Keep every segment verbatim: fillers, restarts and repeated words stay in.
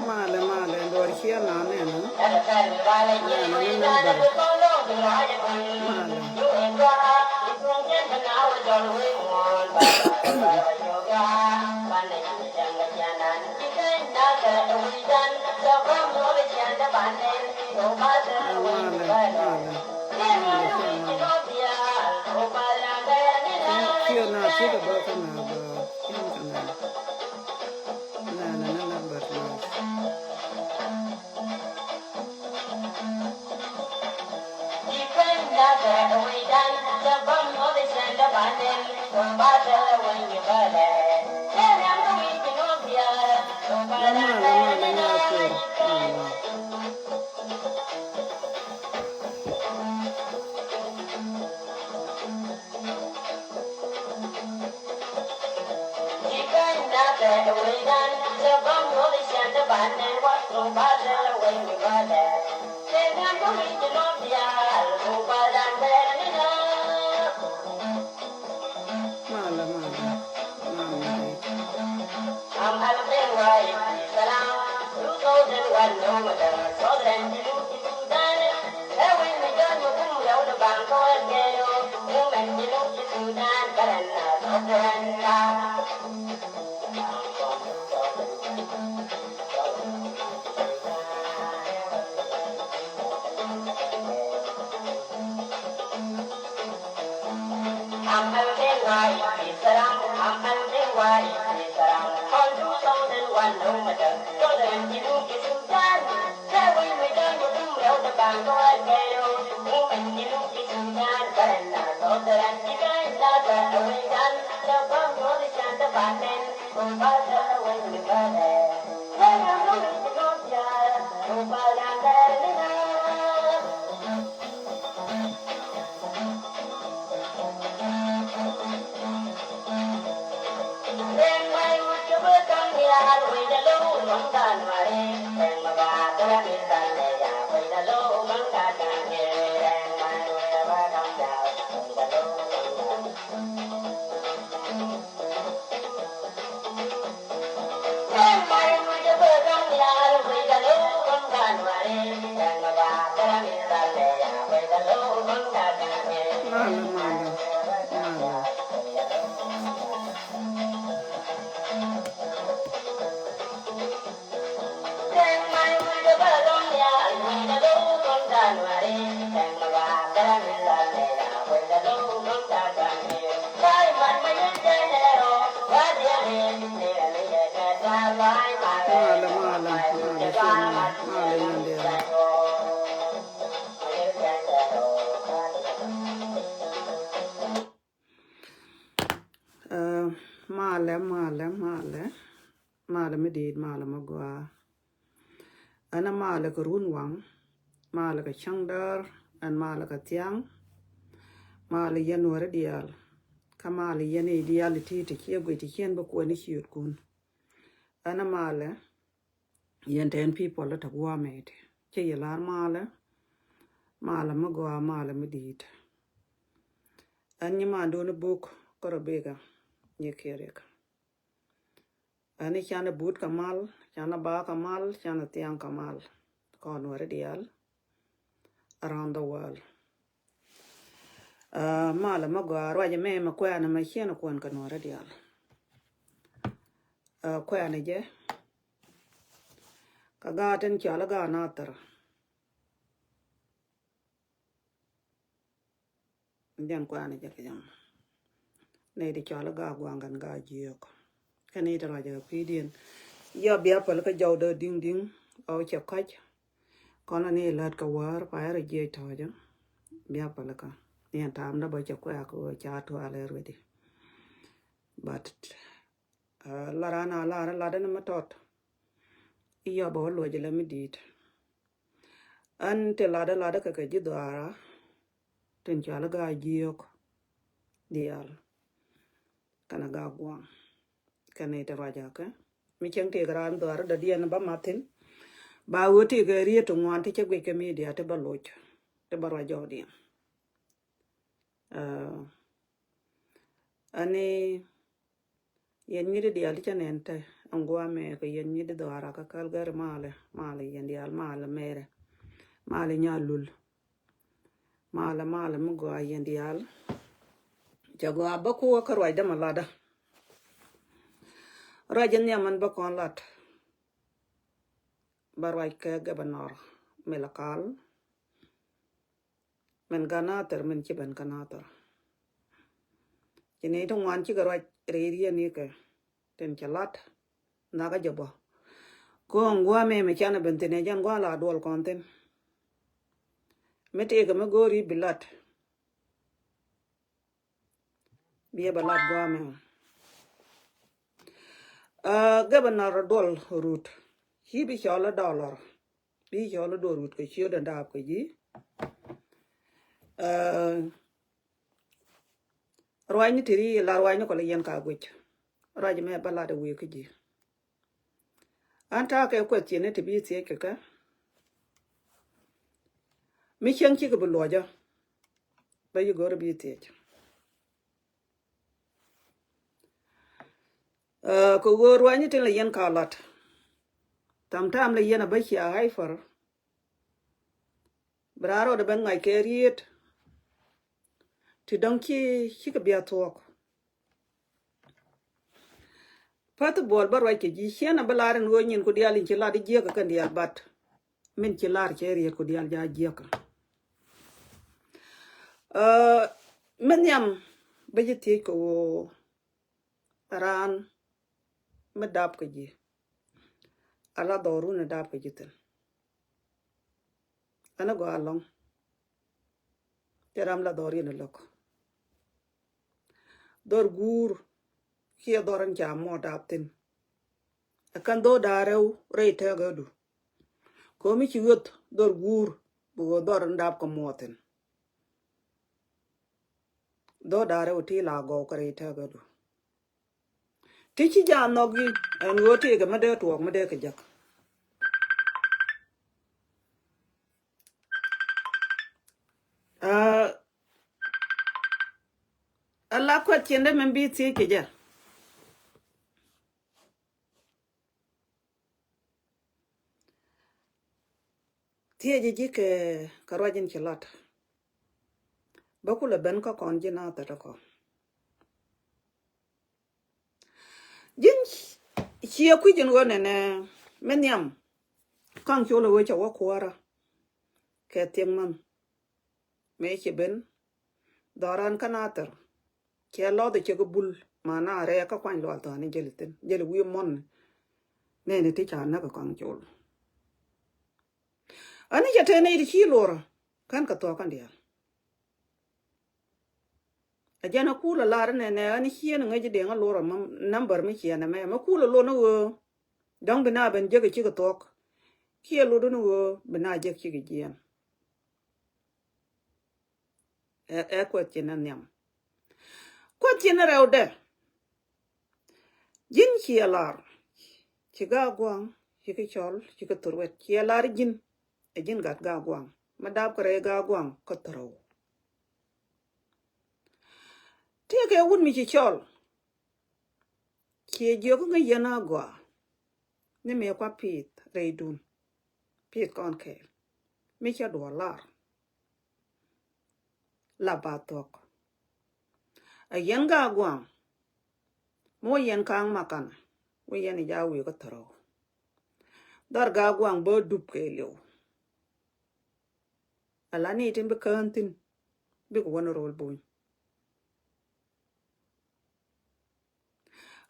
Malɛ, malɛ, duɔr ciɛ na nɛnɛ. Nɛnɛ ni nɛn bär. Malɛ. Malɛ, malɛ. Ciɛ na ciɛ kɛ bä kä na bä. Ciɛ kɛ na. Nɛnɛ ni nɛn bär. Malɛ, malɛ. Malɛ. Malɛ, malɛ, malɛ. Malɛ mi di̱i̱t, malɛ mi gɔaa. Ɛn ɛ malɛ kɛ runwaŋ, malɛ kɛ cäŋdäär, ɛn malɛ kɛ thiaŋ. Malɛ yɛn Nuäri diaal. Kä malɛ yɛn i̱ diaal i̱ ti̱i̱ ti ciɛ guic ti ciɛn bä kuɛn i̱ ciötkun. Ɛn ɛ malɛ Yɛn ten people te guamɛ ti. Cɛ yɛ lar malɛ. Malɛ mi gɔaa, malɛ mi di̱i̱t. Ɛn nyi mandun buk kärɔ bika. Nyi kiɛ rik. Ɛn ni canɛ but kɛ mal, canɛ ba kɛ mal, canɛ thiaŋ kɛ mal. Kɔn wɛri diaal around the world. Aa, malɛ mɛ gɔaa ruacɛ mɛ mɛ kuɛɛnɛ mɛ ciɛn kuɛn kɛ nuɔrɛ diaal. Aa, kuɛɛnɛ jɛ kɛ gaat tin cɔal i̱ gaat Nathir. Jɛn kuɛɛnɛ jɛ kɛ jam. Nɛy ti cɔal i̱ gaat Guaŋ kɛn gaat Jiök. Kɛn i̱ ti ruacɛ kɛ pi̱i̱diɛn. Yɔ bia päl kä jɔw dee di̱ŋ di̱ŋ ɣɔw cɛ kɔc. Kɔn ni lät kɛ wäär pa ɛrɛ jiɛc tɔ̱ɔ̱cä. Bia pälikä ni ɛn ta̱a̱m dä bä cɛ kuɛ̈k kɛ ɣöö ca tuaal ɛ rueti. But lat an a lar lat ɛn mi tɔt. I̱ yɔ bä wä luɔc ilɛ mi di̱i̱t. Ɛn ti lat ɛ lat ɛ kɛ kɛ ji̱ dhuaara. Tin cɔal i̱ gaat Jiök diaal. Kɛnɛ gaat Guaŋ. Kɛnɛ ti ruac akɛ mi cieŋ ti kɛ raan dhuaar dɔ̱diɛn ba mathin. Ba ɣöö ti kɛ riet ti ŋuan ti cɛ guic kɛ media ti ba loc ti ba ruac jɔwdiɛn. Ani yɛn nyit diaal ti cɛ nɛn te ɛn guamɛ kɛ yɛn nyit dhuaar akɛ Calgary malɛ malɛ yɛn diaal malɛ mɛrɛ malɛ Nyalul. Malɛ malɛ mi gɔaa yɛn diaal. Cɛ gɔaa bä kuwä kä ruacdä mɛ latdä. Ruac in nhiam mɛn bä kɔn lat. Bä ruac kɛ governor Malakal. Mɛn gaat Nathir mɛn ci ben kä Nathir. Ci ni ti ŋuan cikɛ ruac rɛy riet ni kɛ. Tin cɛ lat. Nhɔakä jɛ bä. Ko̱o̱ŋ gua̱a̱mɛ mi canɛ ben thi̱n ɛ jɛn gua̱a̱ la duɔl kɔn thi̱n. Mi tëëkɛ mi go̱o̱ri bi lat. Biɛ bɛ lat gua̱a̱mɛ. Aa, governor duɔl Rut. Ci bi cɔl i̱ dollar. Bi cɔl i̱ dollar Rut kɛ ciöt in daap kɛ ji̱. Aa, Ruacni ti ri la ruacni kɔ la yɛn ka guic. Ruac mɛ ba lat a wee kä ji̱. An ta̱a̱ kɛ kuɛth ciɛni ti bi thiec kɛ kɛ. Mi cieŋ cikɛ bi luɔcä. Ba yi go̱r bi thiec. Aa, kɛ ɣöö ruacni tin la yɛn ka lat. Tam tam la yɛn a ba cia hyper. Bi raan rɔɔdɛ ben ŋa̱c kɛ riet. Ti dɔ̱ŋ ci cikɛ bia thuɔ̱k. Päth buɔl bä ruac kɛ ji̱ ciɛn a bä lar in ɣöö nyin ku diaal in ci lat i̱ jiäkä kɛn diaal bat. Min ci lar cɛ riet ku diaal ja jiäkä. Aa, mi nhiam bä ji̱ thiec kɛ ɣöö raan mi dap kɛ ji̱. Ala dhɔrun a dap kɛ ji̱ thi̱n. Ɛn a gɔaa ɛlɔ̱ŋ. Cɛ ram la dhɔr yɛn a lo̱k. Dhɔr guur kiɛ dhɔr ɛn ca mɔ dap thi̱n. Ɛ kɛn dhɔr da̱a̱ rɛw rɛy tɛk ɛ du. Ko̱mi ci ɣöth dhɔr guur bi ɣöö dhɔr ɛn dap kɛ mɔ thi̱n. Dhɔr da̱a̱ rɛw ti la gɔw kɛ rɛy tɛk ɛ du. Ti ci jaa nhɔk yi ɛn ɣöö tëëkɛ mi dee tuɔɔk mi dee kɛ jek. Aa, ala kuɛth ciɛndɛ min bi thiec kɛ jɛ. Thiecä ji̱ kɛ, kɛ ruac in ci lat. Bä kulɛ ben kä kɔn ji̱ na thɛt kɔ. Ji̱n ciɛ kui̱c in ɣöö nɛnɛ mi nhiam. Kaŋ col ɛ ɣöö cɛ wä kuäärä. Kɛ thiek man. Mëë ci ben dhɔran kä Nathir. Cɛ lɔth cɛ kɛ bul ma na rɛɛ kä kuany lual thɔani jäli thin jäli wi̱i̱ mɔn. Nɛni ti ca näk kä kaŋ col. Ani cɛ tëë nɛy ti ci luɔrä kän kɛ thuɔ̱k kän diaal. A jɛn a kul a lar nɛ nɛ ani ciɛn ŋäc deŋ a lor a number mi ciɛn ɛmɛ mɛ kul a lon a ɣöö. Dɔ̱ŋ bi na ben jek a cik a thuɔk kiɛ lot ni ɣöö bi na jek cik a jiɛn. Ɛ, ɛ kuɛth cin a nhiam. Kuɛth cin a rɛw dɛ. Ji̱n ci a lar ci ga gua̱a̱ŋ Ci kɛ cɔl, ci kɛ thor wɛt, ciɛ lar ji̱n. Ɛ ji̱n gat Gaaguaŋ mi dap kɛ rɛy Gaaguaŋ kä thorou. Tëëkɛ wut mi ci cɔl, ciɛ jiök ŋäc yɛn a gɔaa ni mëë kua pith rɛydun, pith kɔn kɛɛl mi cɛ duɔl lar. La ba thuɔ̱k. Ɛ yɛn Gaaguaŋ mi wä yɛn ka̱a̱ŋ makanɛ wä yɛn i̱ ja wi̱i̱ kä thorou. Dhɔr Gaaguaŋ bä dup kɛɛliw. Ala ni tin bi kään thi̱n bikɛ wä ni rol buny.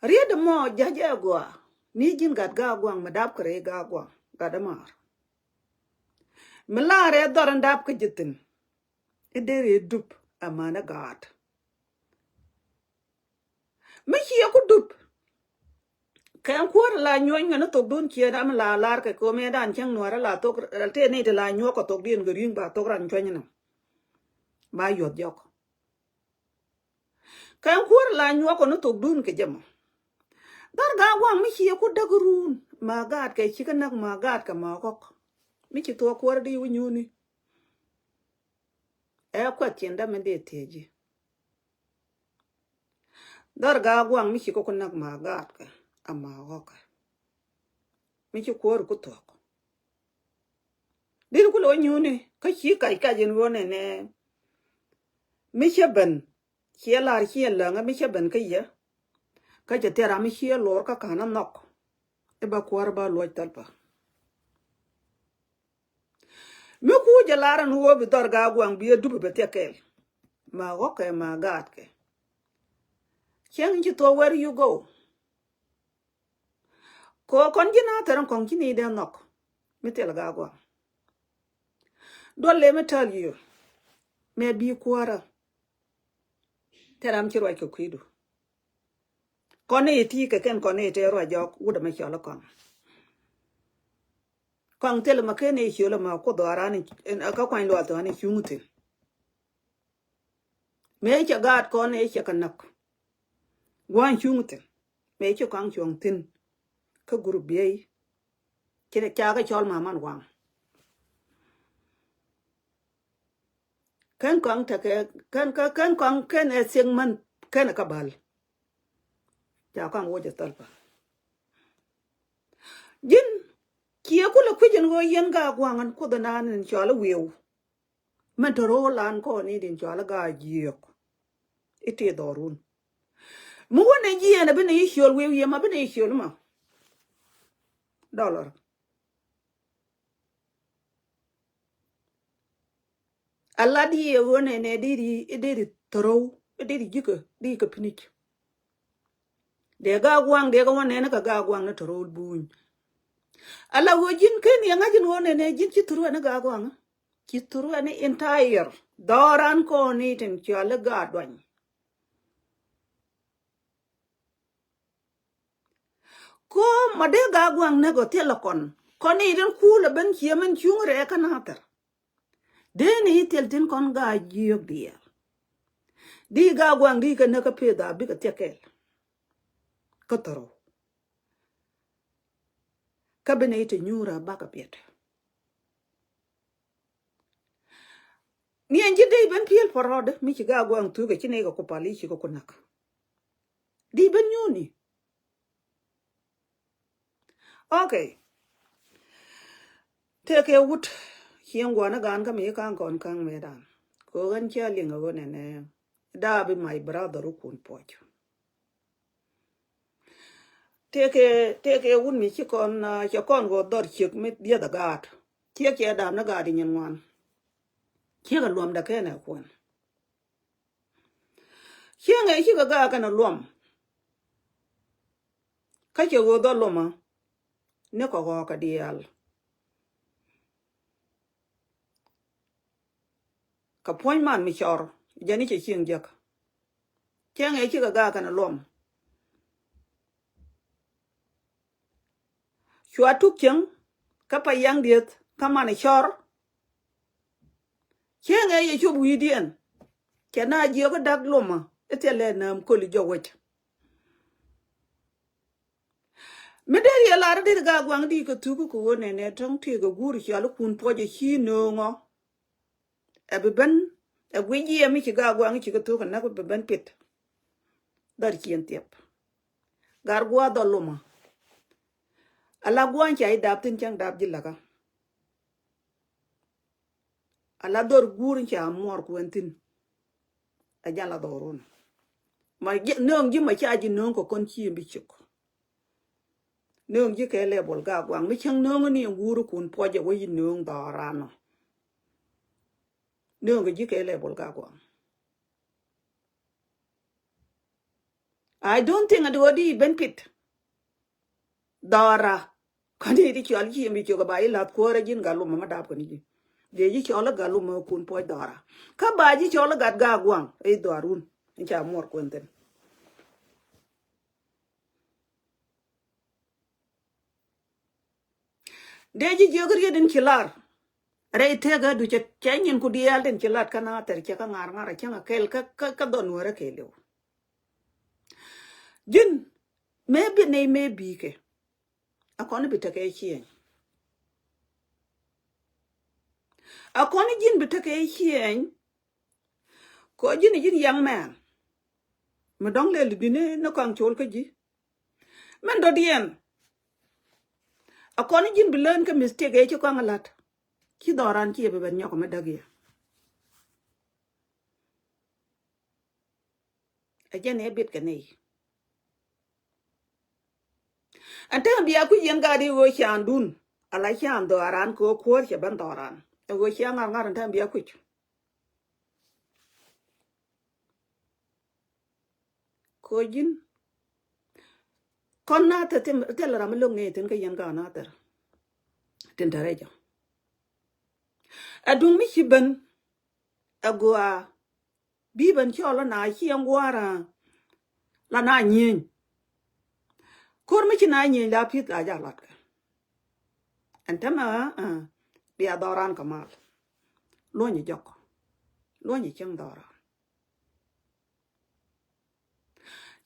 Riet ɛmɔ ja̱jɛ gɔaa ni ji̱n gat Gaaguaŋ mi dap kɛ rɛy Gaaguaŋ gat ɛmar. Mi laarɛ dhɔr in dap kä ji̱ thi̱n i̱ deri dup amäni gaat. Mi ciɛ ku dup kɛn kuäär la nyuɔ̱ny kɛ ni thokdun ciɛ dam la lar kɛ ko̱mɛ dan cäŋ nuäärä la thok tëë ni ti la nyuɔ̱k kɛ thokdiɛn kɛ ri̱ŋ ba thok ran cuäny ni. Ba yuɔth jɔk. Kɛn kuäär la nyuɔk kɔn ni thokdun kɛ jɛ mɔ. Dhɔr Gaaguaŋ mi ciɛ ku däk run ma gaatkɛ ci kä näk ma gaatkɛ ma kɔk. Mi ci thuɔk kuäär di wi̱c nyuni. Ɛ kuɛth cin dämɛ dee thiec ji̱. Dhɔr Gaaguaŋ mi ci kä ku näk ma gaatkɛ a ma kɔkɛ. Mi ci kuäär ku thuɔk. Din ku lo̱ nyuni kä ci kac kac in ɣöö nɛnɛ. Mi cä ben ciɛ lar ciɛ läŋä mi cä ben kä yɛ. Kä cɛ thil ram mi ciɛ lor kä ka̱n a nhɔk. I̱ ba kuäär ba luɔc thäl pa. Mi kuucɛ lar ɛn ɣöö bi dhɔr Gaaguaŋ bi ɛ dup bɛ thiɛ kɛɛl. Ma ɣɔkɛ ma gaatkɛ. Cieŋ ci thuɔk where you go. Kɛ ɣöö kɔn ji̱ na thɛr in kɔŋ ci ni dee nhɔk. Mi thil Gaaguaŋ. Duɔl lɛ mi tell you. Mɛ bi kuäärä. Thil ram ci ruac kɛ kui̱du. Kɔn ni ti kɛ kɛn kɔn ni te ruac jɔk wut ɛmɛ cɔl kɔn. Kɔn thil ma ken i̱ ciöl ɛmɛ kuoth ɣaran i̱ kä kuany lual thɔn i̱ cuŋ thi̱n. Mëë cɛ gaat kɔn i̱ cɛ kɛ näk. Gua̱a̱ny cuŋ thi̱n mëë ci kɔaŋ cuɔ̱ŋ thi̱n. Kä gurup biey ci ca kɛ cɔl maman waŋ. Kɛn kɔaŋ tekɛ kɛn kɛ kɛn kɔaŋ kɛn ɛ thiek män kɛn ɛ kä bal. Ca kɔaŋ wocɛ thäl pa. Ji̱n ciɛ kulɛ kui̱c in ɣöö yɛn Gaaguaŋ in kuoth inan in cɔal i̱ wi̱i̱w. Mɛn te ro̱o̱ lan kɔn i̱ din cɔal i̱ Gaajiök. I̱ ti dhɔrun. Mi wä nɛ jiɛɛn a bi nɛ yi ciöl wi̱i̱w yɛ ma bi nɛ yi ciöl ma. Dɔlɔr. A lat yɛ ɣöö nɛnɛ deri deri thäräw deri ji̱kä deri kɛ pinic. Dee Gaaguaŋ dee kɛ wä nɛnɛ kɛ Gaaguaŋ ni thäräw buny. A la ɣöö ji̱n ken yɛ ŋa̱c in ɣöö nɛnɛ ji̱n ci thäräw ni Gaaguaŋ. Ci thäräw ni entire dhɔran kɔn ni tin cɔal i̱ Gaaduany. Ko ma dee Gaaguaŋ näk ɔ thilɛ kɔn kɔn i̱ tin kuul ɛ ben ciɛ mɛn cuŋ rɛɛ kä nathɛr. Dee ni i̱ thil tin kɔn Gaajiök diɛɛr. Di Gaaguaŋ di kɛ näk kä peth a bikɛ thiɛk kɛɛl. Kä thɔrɔ kä bi ni i̱ te nyuur a bakɛ piɛt. Ni ɛn ji̱ dee ben piël pɔrɔdä mi ci Gaaguaŋ thukɛ ci nɛy kɛ ku pal i̱ ci kɛ ku näk. Di ben nyuuni. Ok. Tëëkɛ wut cieŋ gua̱n i̱ gaan kä mi i̱ ka̱ŋ kɔn ka̱ŋ mëëdan. Kɛ ɣän cia liŋ ɛ ɣän ɛnɛ. Daa bi my brother wukun puɔc. Tëëkɛ tëëkɛ wut mi ci kɔn cɛ kɔn ɣöö dhɔr ciek mi dieth a gaat. Ciek cɛ dam ni gaat i̱ nyin ŋuan. Ciek a luɔmdɛ kɛn ɛ kuɔn. Cieŋ ɛ cikɛ gaak kɛn ɛ luɔm. Kä cɛ ɣöö dhɔ luɔmä ni kɛ ɣɔɔkɛ diaal. Kɛ puɔ̱ny man mi cɔr jɛn i̱ cɛ cieŋ jiäk. Cieŋ ɛ cikɛ gaak kɛn ɛ luɔm. Cua tuk cieŋ kä pa yaŋ dieth kä man cɔr. Cieŋ ɛ yɛ cop wi̱i̱diɛn. Cɛ na jiök i̱ dak lomä i̱ thilɛ nääm köli jɔk wec. Mi dee riɛ lar dee gaa guaŋ di kɛ thuk kɛ ɣöö nɛnɛ tɔ̱ŋ tëëkɛ guur cɔal ikun puɔc ɛ ci nööŋɔ. Ɛ bi ben ɛ guic jiɛ mi ci gaa guaŋ ci kɛ thuk kɛ näk bi ben pit. Dhɔr ciɛn thiɛp. Gar gua̱a̱ dhɔl lomä. Ala gua̱a̱n ca i̱ dap thi̱n cäŋ dap ji̱ läkä. Ala dhɔr guur in ca muɔr kuɛn thi̱n. Ɛ jal a dhɔrun. Ma ji̱ nööŋ ji̱ ma ca ji̱ nööŋ kɛ kɔn ci in bi cik. Nööŋ ji̱ kɛ level gaa guaŋ mi cäŋ nööŋ ni in guur kun puɔcɛ wä yi nööŋ dhɔran nɔ. Nööŋ ji̱ kɛ level gaa guaŋ. I don't think adi wä di ben pit. Dhɔra. Kɔn di ti cɔl ci in bi cik ba i lath kuɔrɛ ji̱n gaa lomä ma dap kɔn ji̱. Dee ji̱ cɔl gaa lomä kun puɔc dhɔra. Kä ba ji̱ cɔl gat gaa guaŋ i dhɔrun. In ca muɔr kuɛn thi̱n. Dee ji̱ jiök riet in ci lar. Rɛy tëëk adu cɛ cɛ nyin ku diɛɛl tin ci lat kä na thɛr cɛ kä ŋa̱r ŋa̱r cäŋ a kɛl kä kä kä dhɔn wärä kɛɛliw. Ji̱n mëë bi nɛy mëë bi̱i̱kɛ. A kɔn bi tekɛ ciɛny. A kɔn ji̱n bi tekɛ ciɛny. Kɔ ji̱n ji̱n young man. Mi dɔ̱ŋ lɛl i̱ di̱n ni kɔaŋ col kä ji̱. Min dɔ̱diɛn. A kɔn ji̱n bi lään kä mistake ëë ci kɔaŋ a la̱t. Ci dhɔran ci ɛ bi ben nyɔk mi däk yɛ. Ɛ jɛn ɛ bit kɛ nɛy. Ɛn täämɛ bia kui̱c yɛn gaat i̱ ɣöö candun. Ala can dhɔran kɛ ɣöö kuäär cɛ ben dhɔran. Ɛ ɣöö cia ŋa̱r ŋa̱r ɛn täämɛ bia kui̱c. Ko̱ ji̱n. Kɔn na thil, thil ram mi lo̱k ŋee thi̱n kä yɛn gaa na thil. Tin te rɛc ɔ. Ɛ duŋ mi ci ben. Ɛ gɔaa. Bi ben cɔl na ci ɛn gua̱a̱ra. La na nyieny. Ko̱r mi ci na nyieny la pi̱th la ja lat kɛ. Ɛn tämɛ, ɛ, bia dhɔran kɛ mal. Luɔ̱ny jɔk. Luɔ̱ny cieŋ dhɔran.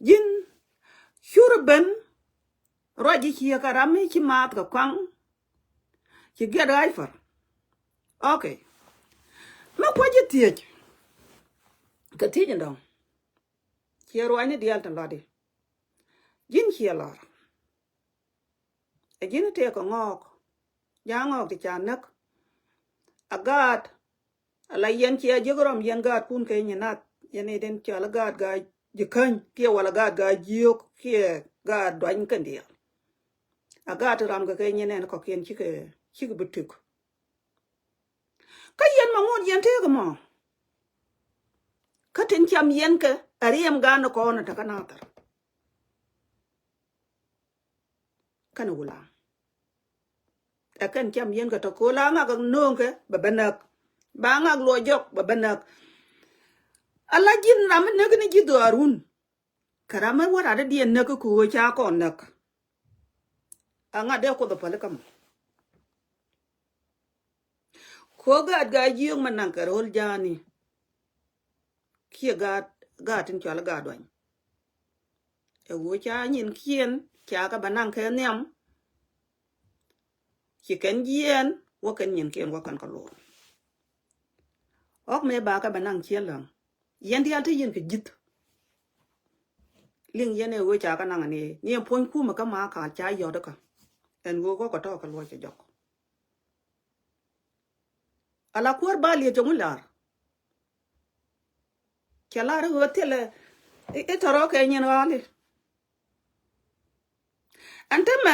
Ji̱n cur ben ruac ji̱ ciɛ kɛ ram mi ci maath kɛ kɔaŋ. Ci giɛt ɣa̱c pär. Ok. Mi kua̱c ji̱ thiec. Kɛ thiec in dɔ̱ŋ. Ciɛ ruacni diaal tin lɔtdi. Ji̱n ciɛ lɔr. Ɛ ji̱n tëëkɛ ŋɔɔk. Ja ŋɔɔk ti ca näk. A gaat. Ala yɛn cia jiäk rɔm yɛn gaatkun kɛ nyin nath. Yɛn i̱ den cɔal a gaat gaa ji̱ käny. Kiɛ wala gaat gaa jiök. Kiɛ gaat duany kɛn diaal. A gaat ti ram kɛ kɛ nyin ɛn kɔkiɛn cikɛ, cikɛ bi tëk. Kä yɛn ma ŋot yɛn tëëk mɔ. Kä tin cam yɛn kɛ a riɛm gan ni kɔn a tekä nathɛr. Kɛn wula. Ɛ kɛn cam yɛn kɛ tɔ ko̱l a ŋak nööŋkɛ bɛ bɛ näk. Ba ŋak luɔc jɔk bɛ bɛ näk. Ala ji̱n ram mi näk ni ji̱ dhɔaarun. Kɛ ram mi wä rat diɛn näk kɛ ko̱ ca kɔn näk. A ŋak dee kuoth a päli kä mɔ. Ko̱ gaat gaa jiök mi naŋ kɛ ro̱l ja̱a̱ni. Kiɛ gaat, gaat tin cɔal gaat duany. Ɛ ɣöö ca nyinkiɛn ca kɛ bɛ naŋ kɛ nhiam. Ci kɛn jiɛɛn wä kɛn nyinkiɛn wä kɛn kɛ lo̱r. Ɣɔk mëë ba kɛ bɛ naŋ ciɛ läŋ. Yɛn diaal te yɛn kɛ ji̱th. Liŋ yɛn ɛ ɣöö ca kɛ naŋ ni ni ɛn puɔ̱ny kumɛ kä ma ka ca yɔt kä. Ɛn ɣöö ɣɔk kɛ tɔ̱ kɛ luɔc kɛ jɔk. Ala kuäär ba liet cɛ ŋun lar. Cɛ lar i̱ ɣöö thilɛ i̱ tɔrɔ kɛ nyin ɣa̱li. Ɛn tämɛ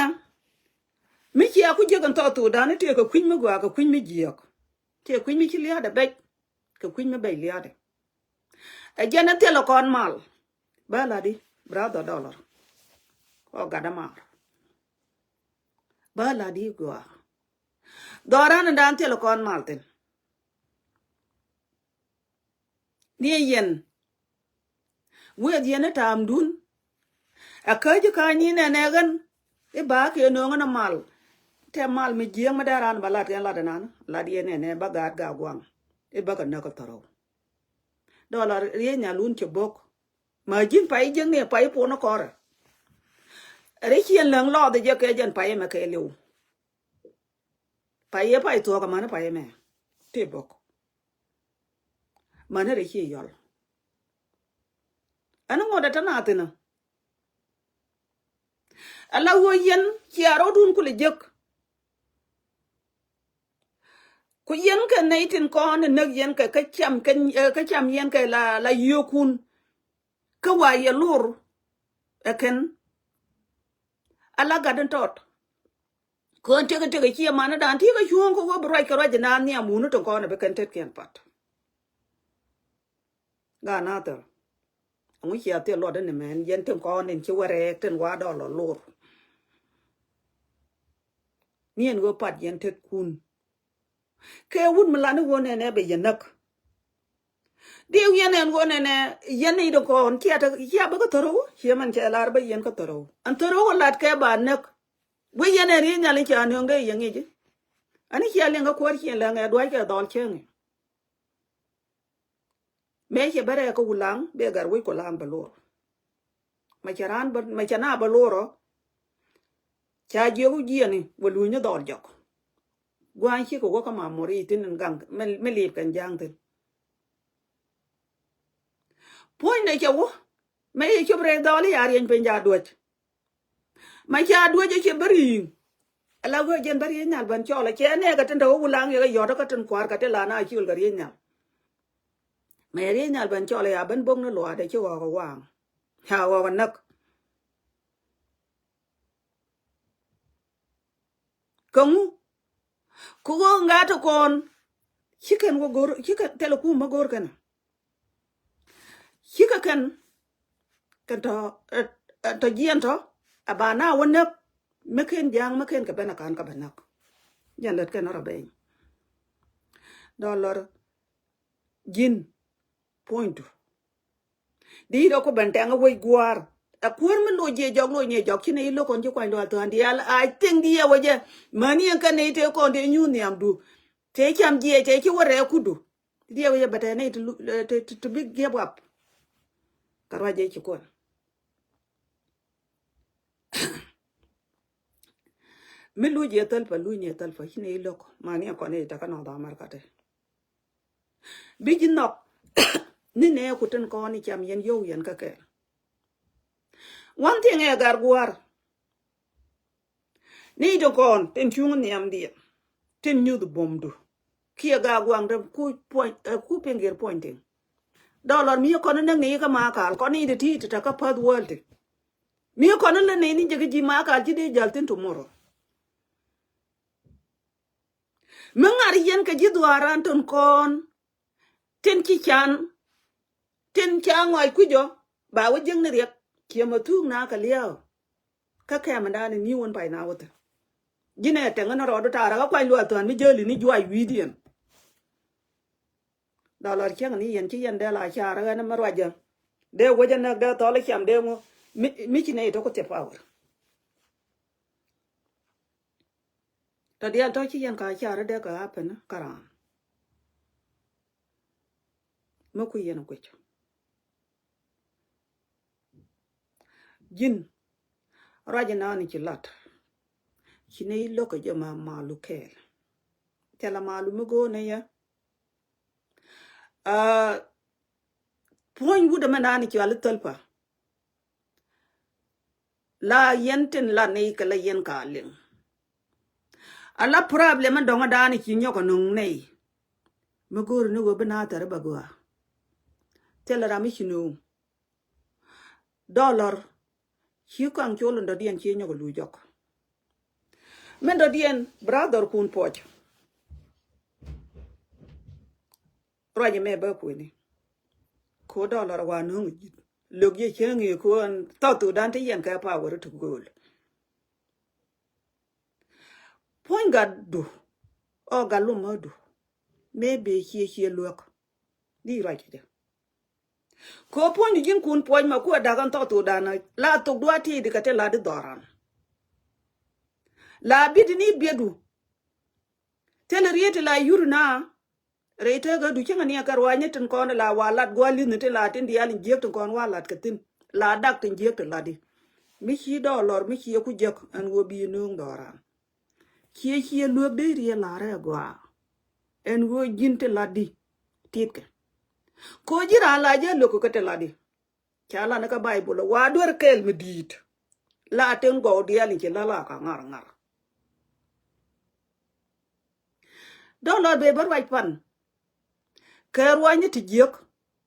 mi cia ku jiäk ɛn thɔɔk thokdan i̱ tëëkɛ kui̱ny mi gɔaa kɛ kui̱ny mi jiääk. Tëë kui̱ny mi ci lia̱a̱dɛ bɛc kɛ kui̱ny mi bɛc lia̱a̱dɛ. Ɛ jɛn ɛ thilɛ kɔn mal. Bä la̱t i̱ brother dollar. Ɔ gat ɛ mar. Bä la̱t i̱ gɔaa. Dhɔran in dan thil kɔn mal thin. Ni yɛn. Wëëth yɛn i̱ ta̱a̱mdun. Ɛ käc i̱ ka̱ny ni nɛnɛ ɣän. I̱ ba kiɛ nööŋä ni mal. Tɛ mal mi jiääk mi dee raan ba lat kɛn lat inan. Lat yɛn nɛnɛ ba gaat gaa guaŋ. I̱ bäkɛ näk kä thärɔw. Dɔlɔ riey nhial wun cɛ bo̱k. Ma ji̱n pay jiäkni pay puɔnä kɔrɛ. Rɛy ciɛn läŋ lɔɔth jɛ kɛ jɛn payɛ mɛ kɛ liw. Payɛ pay thuɔ̱k amäni payɛ mɛ ti bok. Mäni rɛy ciɛ yɔl. Ɛn ŋot ɛ tɛn a thinä. Ala ɣöö yɛn cia rɔɔdun kulɛ jek. Ku yɛn kɛ nɛy tin kɔn näk yɛn kɛ kä cam, kä cam yɛn kɛ la, la yio̱o̱kun. Kä wa yɛ lor ɛ kɛn. Ala gat in tɔt. Kɔn tëk tëk ciɛ manidan ti kä cuɔ̱ɔ̱ŋ kä wä bi ruac kɛ ruac inan nhiam wuni tin kɔn ɛ bi kɛn tetkiɛn pat. Gat nathɛr. Ɛŋu cia thil luɔt in mɛn yɛn tin kɔn in ci wä rɛɛk tin wa dɔl lɔ lor. Ni ɛn ɣöö pat yɛn tetkun. Kɛ wut mi lan i̱ ɣöö nɛnɛ bɛ yɛn näk. Diw yɛn ɛn ɣöö nɛnɛ yɛn ni dee kɔn cia te cia bä kä thäräw ciɛ mɛn cɛ lar bä yɛn kä thäräw. Ɛn thäräw lat kɛ ba näk. Wee yɛn ɛn riey nhial in cia nööŋ dee yɛ ŋi̱ci. Ani cia liɛŋ kä kuäär ciɛn lɛ ŋɛ dua̱ckɛ dhɔl cäŋ i̱. Mëë cɛ bä rɛɛk kä Wulaŋ bɛ gat wec Kulaŋ bɛ lor. Mɛ cɛ raan bä, mɛ cɛ na bä lor ɔ. Ca jiök jiɛni wä luny ni dhɔl jɔk. Gua̱a̱ny cikɛ wä kä ma mor i̱ thin in gaŋ mi, mi lip kɛn ja̱a̱ŋ thin. Puɔ̱nydɛ cɛ wä mɛ yɛ cop rɛy dhɔl i̱ ya riɛny piny ca duäc. Ma ca duäc ɛ cɛ bä ri̱i̱ŋ. Ala wee jɛn bä riey nhial bän cɔl ɛ cɛ nɛɛkɛ tin te wä Wulaŋ yɛ kɛ yɔt kä tin kua̱r kɛ ti la na ciöl kɛ riey nhial. Mɛ riey nhial bän cɔl ɛ ya bän bok ni luaat ɛ ci ɣɔk ɛ waŋ. Ca ɣɔk ɛ näk. Kä ŋu? Ku ɣöö ŋa̱t kɔn ci kɛn wä go̱r, ci kɛn thilɛ kum mä go̱r kɛn. Cikɛ kɛn kɛn tɔ, ɛ, ɛ, tɔ jiɛn tɔ ɛ ba na wä näk. Mi ken ja̱a̱ŋ mi ken kɛ ben a kan kɛ bɛ näk. Jɛn lät kɛn rɔ beny. Dɔlɔr ji̱n puɔ̱nydu. Di rɔ ku ben tɛŋ a wec gua̱a̱r. A kuäär mi loc jiɛ jɔk loc ni jɔk ci ni lo̱k kɔn ci kuany lual thuan diaal. I think di yɛ wecɛ mäni ɛn kɛn ni tëë kɔn tëë nyuuth nhiamdu. Tëë cam jiɛ tëë ci wä rɛɛ kudu. Diɛ wi̱cɛ bɛ tɛn ni ti lu-, eh, ti, ti, ti big give up. Kɛ ruac jɛ ci kuɔn. Mi luc yɛ thäl pä, luc ni yɛ thäl pä, ci ni lo̱k, ma ni kɔn ni tɛ kä North America tɛ. Bi ji̱ nhɔk ni nɛ ku tin kɔn ni cam yɛn yow yɛn kä kɛɛl. One thing ɛ gar gua̱r. Ni ti kɔn tin cuŋ nhiamdiɛn tin nyuth bomdu. Kiɛ ga guaŋdɛ ku puɔ̱ny, eh, ku piŋ gir puɔ̱ny tiŋ. Dɔlɔr mi kɔn näk ni kä Makal kɔn ni ti ti ti kä Perth World ti. Mi kɔn lä ni ni jɛ kä ji̱ Makal ji̱ dee jäl thin tomorrow. Mi ŋa̱r yɛn kɛ ji̱ dhuaaran tin kɔn tin ci can tin ca ŋɔc kui̱c ɔ ba wä jiäkni riɛk. Ciɛ ma thuuk na kɛ lia̱a̱. Kä kɛmɛ dan in ni wän pay na wä thi̱n. Ji̱n ɛ tɛŋ ni rɔɔdu taarä kä kuany luaal thuan mi jäli ni juac wi̱i̱diɛn. Dɔlɔr cäŋ ni yɛn ci yɛn dee la car ɣän mi ruacä. Dee wecä näk dee thɔl cam dee ŋu mi, mi ci nɛy tɔk thiɛ power. Tɔ diaal tɔ ci yɛn ka car dee kɛ happen kä raan. Mi kui̱ yɛn kui̱c. Ji̱n ruac inan ci lat. Ci ni lo̱k kɛ jɛ ma malu kɛɛl. Thilɛ malu mi go̱o̱nɛ yɛ. Ah, puɔ̱ny wut ɛmɛ nani cuali thäl pa. La yɛn tin la nɛy kɛ la yɛn ka liŋ. Ala problem in dɔŋ a da̱a̱n ci nyɔk a nuŋ nɛy. Mi go̱o̱ri ni ɣöö bi na thɛr ba gɔaa. Thilɛ ram mi ci nuŋ. Dɔlɔr ci kaŋ col in dɔ̱diɛn ci nyɔk a luc jɔk. Min dɔ̱diɛn brother kun puɔc. Ruac mɛ bä kueni. Ko dɔlɔr wa nuŋ ji̱. Lök yɛ cäŋ i̱ ko ɛn thɔth thok dan ti yɛn kɛ power ti go̱o̱l. Puɔ̱ny gatdu ɔ gat lumädu. Mëë bëë ciɛ ciɛ luäk. Di ruac kɛ jɛ. Ko puɔ̱nydu ji̱n kun puɔ̱ny ma kuɛ da̱k ɛn thɔth thok dan la thok dua̱a̱ ti di kɛ ti la di dhɔran. La bi̱t ni bi̱etdu. Thilɛ riet ti la yur na. Rɛy tekä du cäŋɛ ni ɛ kɛ ruaacni tin kɔn la wa lat gua̱a̱ li̱thni tin la tin diaal in jiäk tin kɔn wa lat kɛ thi̱n. La dak tin jiäk tin lat di. Mi ci dɔɔr lɔr mi ci ku jek ɛn ɣöö bi nööŋ dhɔran. Ciɛ ciɛ luek dee riɛ larɛ gɔaa. Ɛn ɣöö ji̱n ti lat di titkɛ. Ko ji̱ raan la jɛ luek kɛ ti lat di. Ca lan kä Baibul wa duer kɛɛl mi di̱i̱t. La tin gɔw diaal in ci la la ka ŋar ŋar. Dɔɔr lɔr bɛ bä ruac pan. Kɛ ruacni ti jiäk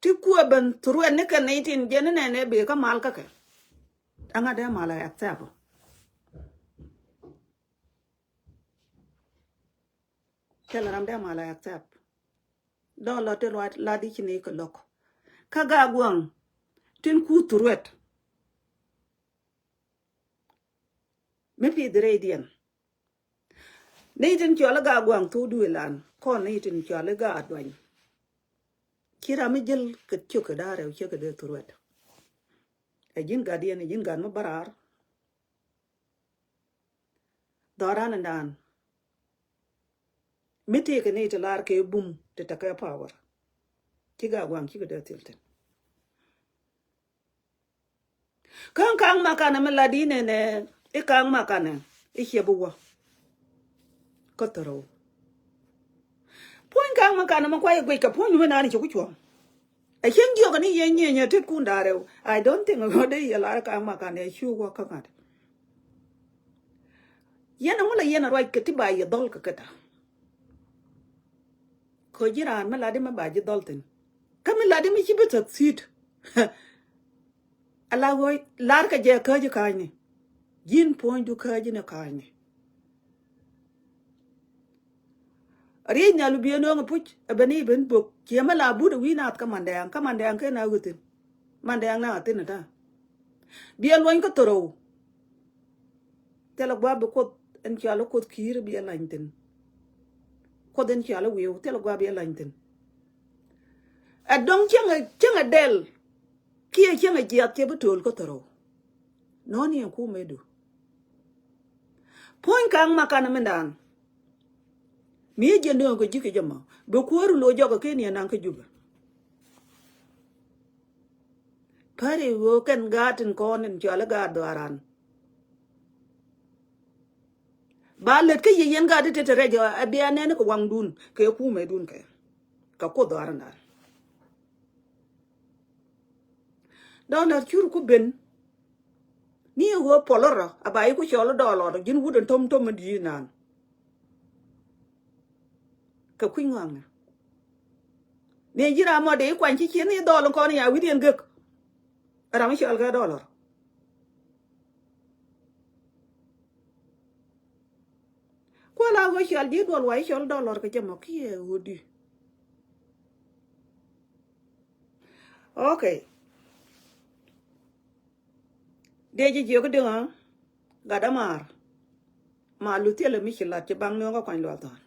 ti kuɛ ben threat ni kɛ nɛy tin jɛn ni nɛnɛ bɛ kä mal kä kɛ. Ɛŋa dee mal a accept. Thilɛ ram dee mal a accept. Dɔɔr lɔr ti ruac la di ci ni kɛ lo̱k. Kä Gaaguaŋ tin ku threat. Mi pi̱th rɛydiɛn. Ni tin cual i̱ Gaaguaŋ thok duëë lan kɔn ni tin cual i̱ Gaaduany. Ci ram mi jäl kɛ ciök kɛ da̱a̱ rɛw ciek kɛ dee thurwɛt. Ɛ ji̱n gatdiɛn ɛ ji̱n gat mi bä raar. Dhɔran in daan mi tëëkɛ ni ti lar kɛ bum ti tekɛ power. Ci Gaaguaŋ cikɛ dee thil thin. Kä ka̱ŋ makanɛ mi lat inɛnɛ i̱ ka̱ŋ makanɛ i̱ ciɛ bi wä. Kä thärɔw puɔ̱ny ka̱ŋ makanɛ mi kuay i̱ guic kɛ puɔ̱ny mi nani ci ku cuɔ̱ŋ. Ɛ cieŋ jiɔk ni yɛ nyieny ɛ tet kun da̱rɛw. I don't think ɣöö dee yɛ lar ka̱ŋ makanɛ cu wä kä ŋa̱t. Yɛn ɛ ŋu la yɛn ɛ ruac kɛ ti ba yɛ dhɔl kɛ kɛ ta. Kä ji̱ raan mi lat di mi ba ji̱ dhɔl thin. Kä mi lat di mi ci bi thäk thi̱i̱t. Ala ɣöö lar kɛ jɛ käc i̱ ka̱a̱cni. Ji̱n puɔ̱nydu käc i̱ ni ka̱a̱cni. Riec nhial bi biɛ nööŋ i̱ puc ɛ ben i̱ ben bök ciɛ mi la but ɛ wi̱i̱ naath kä mandɛɛŋ kä mandɛɛŋ ken a ɣöthin. Mandɛɛŋ na a thin ɛ ta̱a̱. Biɛ luɔ̱ny kä thärɔw. Thilɛ gua̱a̱p bi kuoth ɛn cɔal i̱ kuoth ki̱i̱r biɛ lany thi̱n. Kuoth ɛn cɔal i̱ wi̱i̱w thilɛ gua̱a̱p biɛ lany thi̱n. Ɛ dɔ̱ŋ cäŋɛ cäŋɛ dɛl kiɛ cäŋɛ jiath cɛ bi to̱o̱l kä thärɔw. Nɔ̱ɔ̱ni ɛn kumɛdu. Puɔ̱ny ka̱ŋ makanɛ mindan. Mi jiɛ nööŋ kɛ ji̱ kɛ jɛ mɔ bi kuäär lo̱c jɔk kɛ ken yɛn naŋ kä Jubɛ. Päri ɣöö kɛn gaat tin kɔn in cɔal i̱ gaat dhɔaran. Ba lät kä yiëë yɛn gaat ti te te rɛc ɛ bia nɛn kɛ waŋdun kɛ kumɛdun kɛ kɛ kuoth dhɔarandan. Dɔɔr lät cur ku ben ni ɣöö puɔl rɔ a ba yi ku cɔl dɔɔr lɔt ji̱n wut in tom tom in di̱i̱t naan. Kɛ kui̱ ŋɔaŋnɛ ni ji̱ ram mɔ dee kuany ci cieth ni dhɔl in kɔn ya wi̱diɛn gek. Ram mi cɔal kɛ dɔlɔr. Kuɛ la ɣöö cɔal ji̱ duɔl wa ci cɔl dɔlɔr kɛ jɛ mɔ kiɛ ɣöö di. Okay. Dee ji̱ jiök diŋä gat dämaar. Ma luth thilɛ mi ci lat ci baŋ nööŋä kuany luath dhɔaar.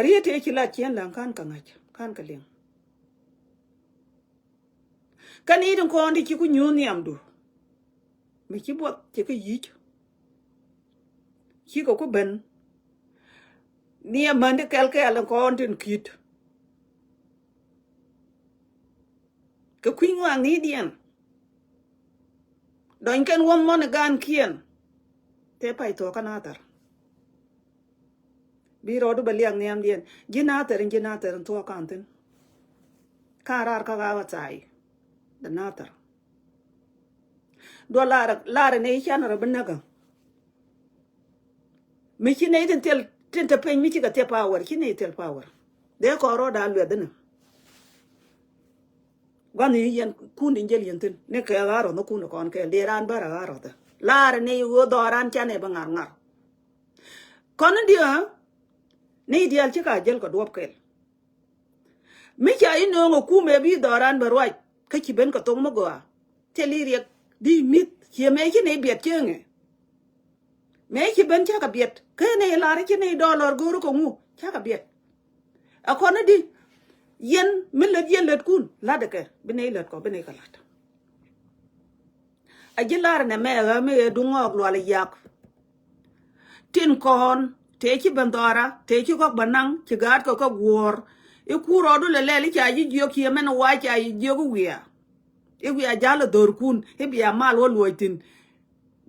Riet tëë ci lat ciɛn läŋ ka̱n kɛ ŋa̱c ka̱n kɛ liŋ. Kä ni tin kɔn ti ci ku nyuuth nhiamdu. Mi ci buɔth ci kä yic. Cikɛ ku ben. Ni amäni kɛl kɛl in kɔn tin ki̱t. Kɛ kui̱ ŋuan ni̱i̱diɛn. Dɔny kɛn wäm mɔn i̱ gaankiɛn. Tëë pay thuɔ̱k kä nathɛr. Bi rɔɔdu bɛ liak nhiamdiɛn ji̱ nathɛr in ji̱ nathɛr in thuɔ̱k ka̱n thi̱n. Ka̱n raar kä ɣa̱a̱k ɣä thaay. Dɛ nathɛr. Duɔ lar lar ni can rɔ bi näkä. Mi ci nɛy tin thil tin te piny mi cikɛ thil power ci nɛy thil power. Dee kɔn rɔɔda luɛth inɛ. Gua̱n ni yɛn kun in jel yɛn thin ni kɛ ɣa̱ rɔth ni kun kɔn kɛɛl dee raan bär ɣa̱ rɔth. Lar ni ɣöö dhɔran canɛ bi ŋa̱r ŋa̱r. Kɔn in diɛ ni diaal cikɛ a jel kɛ duɔp kɛɛl. Mi ca inööŋ ɛ kumɛ bi dhɔran bɛ ruac kä ci ben kɛ thok mi gɔaa. Thil i̱ riɛk di mi̱th ciɛ mëë ci nɛy biɛt cieŋɛ. Mëë ci ben cakɛ biɛt kä nɛy lar ci nɛy dɔlɔr go̱o̱r kɛ ŋu cakɛ biɛt. Ɛ kɔn i̱ di yɛn mi lät yɛn lätkun la̱t kɛ bi nɛy lät kɔ bi nɛy kɛ la̱t. A ji̱ lar nɛ mɛ ɣä mi ɣɛ duŋ ɣɔɔk lual yak. Tin kɔn tëë ci ben dhɔra tëë ci kɔk bä naŋ ci gaat kɔ kä guɔ̱ɔ̱r. I̱ kur rɔɔdu lɛ lɛl i̱ ca ji̱ jiök ci ɛmɛn wa ca jiök i̱ wiaa. I̱ bia jal ɛ dhorkun, i̱ bia mal wä luɔc thi̱n.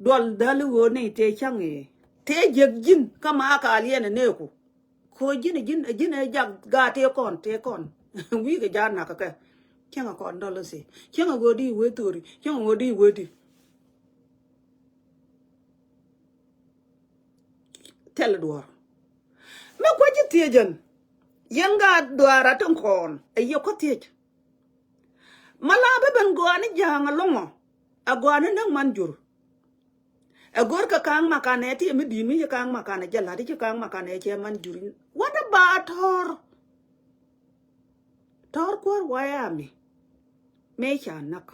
Duɔl dhäl i̱ ɣöö nɛy tëë cäŋ i̱ tëë jiäk ji̱n kä ma kaal yɛn ɛ neeku. Ko̱ ji̱n ɛ ji̱n ɛ ji̱n ɛ jak gaat tëë kɔn tëë kɔn. Wi̱i̱ kɛ jaat nak kɛ kɛ. Cäŋ ɛ kɔn dɔl i̱ thi cäŋ ɛ ɣöö di i̱ wee thori cäŋ ɛ ɣöö di i̱ wee di. Thil duɔ̱ɔ̱r. Mi kuäc ci thiec ɛn yɛn gaat duaar a tin kɔn ɛ yɛ kuäth thiec. Ma la bi ben gɔaa ni ja̱a̱ŋ ɛlɔ̱ŋɔ. Ɛ gɔaa ni näk man jur. Ɛ go̱r kɛ ka̱a̱ŋ makanɛ ti mi di̱i̱t mi ci ka̱a̱ŋ makanɛ jɛ la̱t ci ka̱a̱ŋ makanɛ cɛ man jur. What about tɔ̱r? Tɔ̱r kuäär wayami mëë ca näk.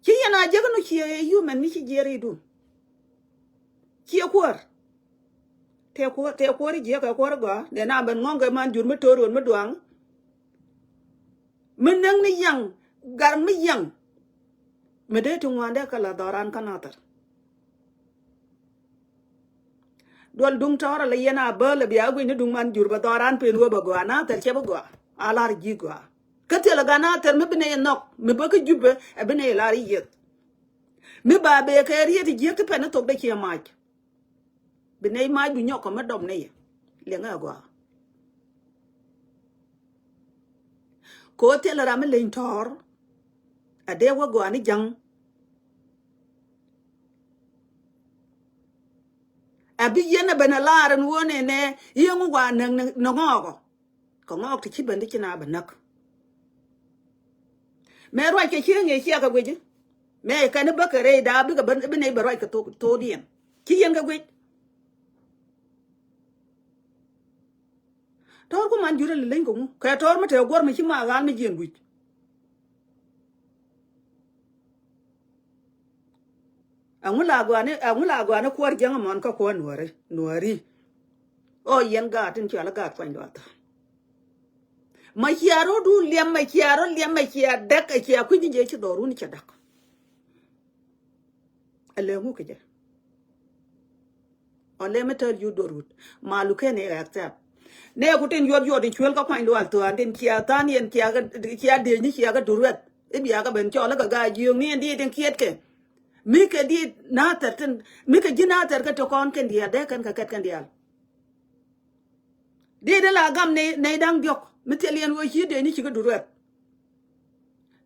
Ci yɛn a jiäk ni ciɛ yumɛn mi ci jiɛɛr i̱du. Ciɛ kuäär. Tëë kuäär tëë kuäär i̱ jiäk kɛ kuäär i̱ gɔaa dee na ben ŋɔ̱ŋ kɛ man jur mi to̱r ɣöl mi duaŋ. Mi näk ni yaŋ gar mi yaŋ. Mi dee ti ŋuandɛ kɛ la dhɔran kä nathɛr. Duɔl duŋ tɔɔr ala yɛn a bäl a bia guic ni duŋ man jur bɛ dhɔran pen wä bɛ gɔaa nathɛr cɛ bi gɔaa. A lar ji̱ gɔaa kä thil a gan nathɛr mi bi nɛy nhɔk mi bä kä jupɛ ɛ bi nɛy lar i̱ yieth. Mi ba bee kɛ riet i̱ jiäk ti pɛn i̱ thok dee ciɛ mac. Bi nɛy mac bi nyɔk kɔ mi dɔm ni yɛ liɛŋɛ a gɔaa. Ko̱ thil ram mi leny tɔɔr. A dee wä gɔaa ni ja̱ŋ. A bi yɛn a ben a lar ɛn wä nɛnɛ yieŋ wä gɔaa näk ni ŋɔɔkɔ. Kɛ ŋɔɔk ti ci ben ti ci na bɛ näk. Mɛ ruac kɛ cieŋ yɛ ciɛ kɛ guic. Mɛ kɛn bä kɛ rɛy da̱a̱ bikɛ ben bi nɛy bɛ ruac kɛ thok thokdiɛn ci yɛn kɛ guic. Tɔɔr ku man jurä lɛ leny kɛ ŋu kɛ tɔɔr mi te guɔr mi ci ma ɣal mi jiɛn wi̱c. Ɛŋu la guani ɛŋu la guani kuɔr jiɛŋ ɛmɔn kä kuɔr nuɔri nuɔri. Ɔ yɛn gaat tin cɔal i̱ gaat kuany luath. Ma cia rɔ du liɛm ma cia rɔ liɛm ma cia däk ɛ cia kui̱ny jɛ ci dhɔrun cɛ däk. Ɛ lɛ ŋu kɛ jɛ. Ɔ lɛ mi tell you dor wut ma lu kɛn ɛ accept. Nɛ ku tin yuɔt yuɔt in cuel kä kuany lual thuan tin cia than yɛn cia kä cia dec ni cia kä dur wɛth. I̱ bia kä ben cɔl kä gaa jiöŋ ni ɛn di tin kiɛt kɛ. Mi kɛ di nathɛr tin mi kɛ ji̱ nathɛr kä ti kɔn kɛn diaal dee kɛn kɛ kɛt kɛn diaal. Diet in la gam nɛy nɛy da̱ŋ diɔ̱k mi thil yɛn ɣöö ci dee ni ci kä dur wɛth.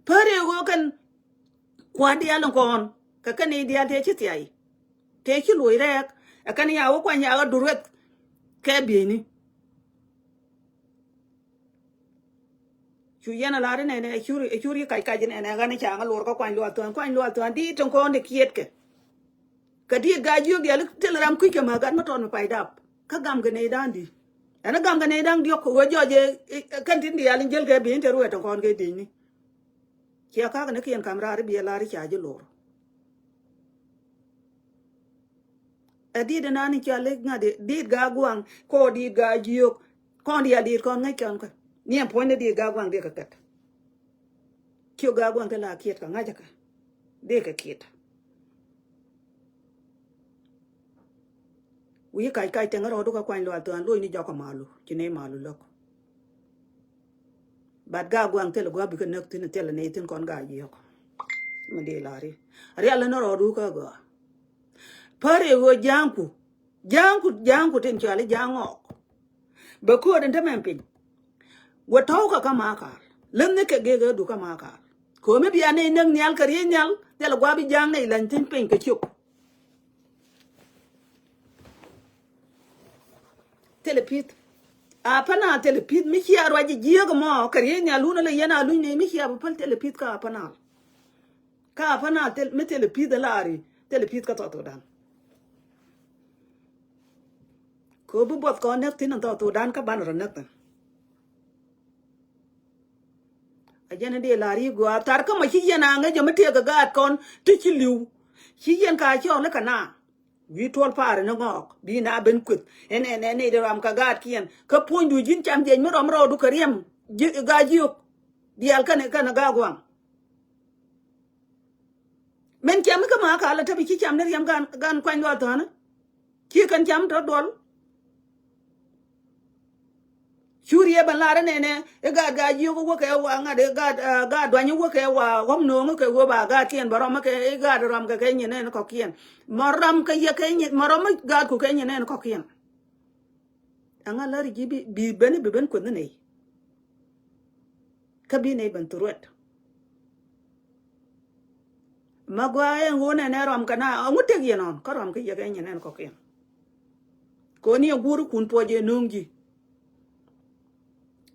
Pär i̱ ɣöö kɛn kua̱r diaal in kɔn kɛ kɛn nɛy diaal tëë ci thiay tëë ci luɔ̱c rɛɛk. Ɛ kɛn ya wä kuany ya ɣä dur wɛth kɛ bieyni. Cu yɛn a lar inɛnɛ ɛ cur ɛ cur yi kac kac inɛnɛ ɣän i̱ ca ŋä luɔr kä kuany lual thuan kuany lual thuan di̱i̱t tin kɔn i̱ kiɛtkɛ. Kɛ di̱i̱t gaa jiök diaal i̱ thil ram kui̱c kɛ mä gat mä tɔt mi pay dap kä gam kɛ nɛy da̱a̱n di̱i̱t. Ɛn i̱ gam kɛ nɛy da̱a̱n diɔ̱k kɛ ɣöö jɔɔc ɛ kɛn tin diaal in jäl kɛ bi̱i̱n te ruɛɛt tin kɔn kɛ di̱i̱tni. Ciɛ ka̱k ni kiɛn ka̱m raar i̱ biɛ lar i̱ ca ji̱ luɔr. Ɛ di̱t ɛnan i̱ ca lek ŋa̱t i̱ di̱t gaa gua̱a̱ŋ kɔ di̱t gaa jiök. Kɔn diaal di̱t kɔn ŋäc kɛn kɛ ni ɛn puɔ̱ny ni di̱t gaa gua̱a̱ŋ diɛ kɛ kɛt. Ciök gaa gua̱a̱ŋ ti la kiɛt kɛ ŋa̱c kɛ diɛ kɛ kiɛt. Wi̱i̱ kac kac tɛŋ rɔɔdu kä kuany lual thuan lo̱c ni jɔk kɛ malu ci nɛy malu lo̱k. But gaa gua̱a̱ŋ thilɛ gua̱a̱ bikɛ näk thi̱n thilɛ nɛy thi̱n kɔn gaa jiök. Mi dee la̱ri rial ni rɔɔdu kä gɔaa. Pär i̱ ɣöö ja̱a̱ŋku ja̱a̱ŋku ja̱a̱ŋku tin cɔal i̱ ja̱a̱ŋ ŋɔɔk. Bɛ kööt in te mɛn piny. Wä tɔ̱w kɛ kä Makal läthni kɛ gek ëëdu kä Makal. Köömi bia nɛy näk nhial kɛ riey nhial thilɛ gua̱a̱ bi ja̱a̱ŋ nɛy läny thi̱n piny kɛ ciök. Thilɛ pi̱th. A päna thilɛ pi̱th mi cia ruac ji̱ jiääk ɛmɔ kɛ riey nhial wun ala yɛn a luny nɛy mi cia bi päl thilɛ pi̱th kä a päna. Kä a päna thil mi thilɛ pi̱th ala ri thilɛ pi̱th kä thɔth wä dan. Kɛ ɣöö bi buɔth kɔn näk thi̱n in thɔɔk thokdan kä banɛ rɔ näk thi̱n. A jɛn in dee la̱r yi̱ gɔaa thar kä mɔ ci yɛn a ŋäc jɛ mi tëëk kɛ gaat kɔn ti ci li̱w. Ci yɛn ka cɔɔl i̱ kɛ na wi̱i̱ tuɔl pa̱a̱r in ŋɔɔk bi na ben kueth ɛn ɛn ɛn nɛy di rɔam kɛ gaatkiɛn kä puɔ̱nydu ji̱n cam jiɛc mi rɔm rɔɔdu kɛ riɛm. Gaat jiök diaal kɛn kɛn gaat gua̱a̱ŋ. Min cam mi kä Makal ɛ te bi ci cam ni riɛm gan gan kuany lual thua̱a̱ni. Ci kɛn cam tɔ duɔl. Turiɛ bä lar inɛnɛ i̱ gaat gaat jiök i̱ wäkɛ wa ŋa̱t i̱ gaat, ah, gaat duany i̱ wäkɛ wa ɣɔ̱m no̱o̱ŋ i̱ kɛ ɣöö ba gaatkiɛn bä rɔm i̱ kɛ i̱ gaat rɔm kɛ kɛ nyin nɛn kɔ̱kiɛn. Mɔ rɔm kɛ yɛ kɛ nyin, mɔ rɔm i̱ gaatku kɛ nyin nɛn kɔ̱kiɛn. Ɛŋa lär ji̱ bi, bi ben i̱ bi ben kueth ni nɛy. Kä bi nɛy ben thurɛt. Ma gɔaa ɛn ɣöö nɛn ɛ rɔm kɛ na ɛŋu tëk yɛn ɔn kä rɔm kɛ yɛ kɛ nyin nɛn kɔ̱kiɛn. Kɛ ɣöö ni ɛ guur ikun puɔc ɛ nööŋ ji̱.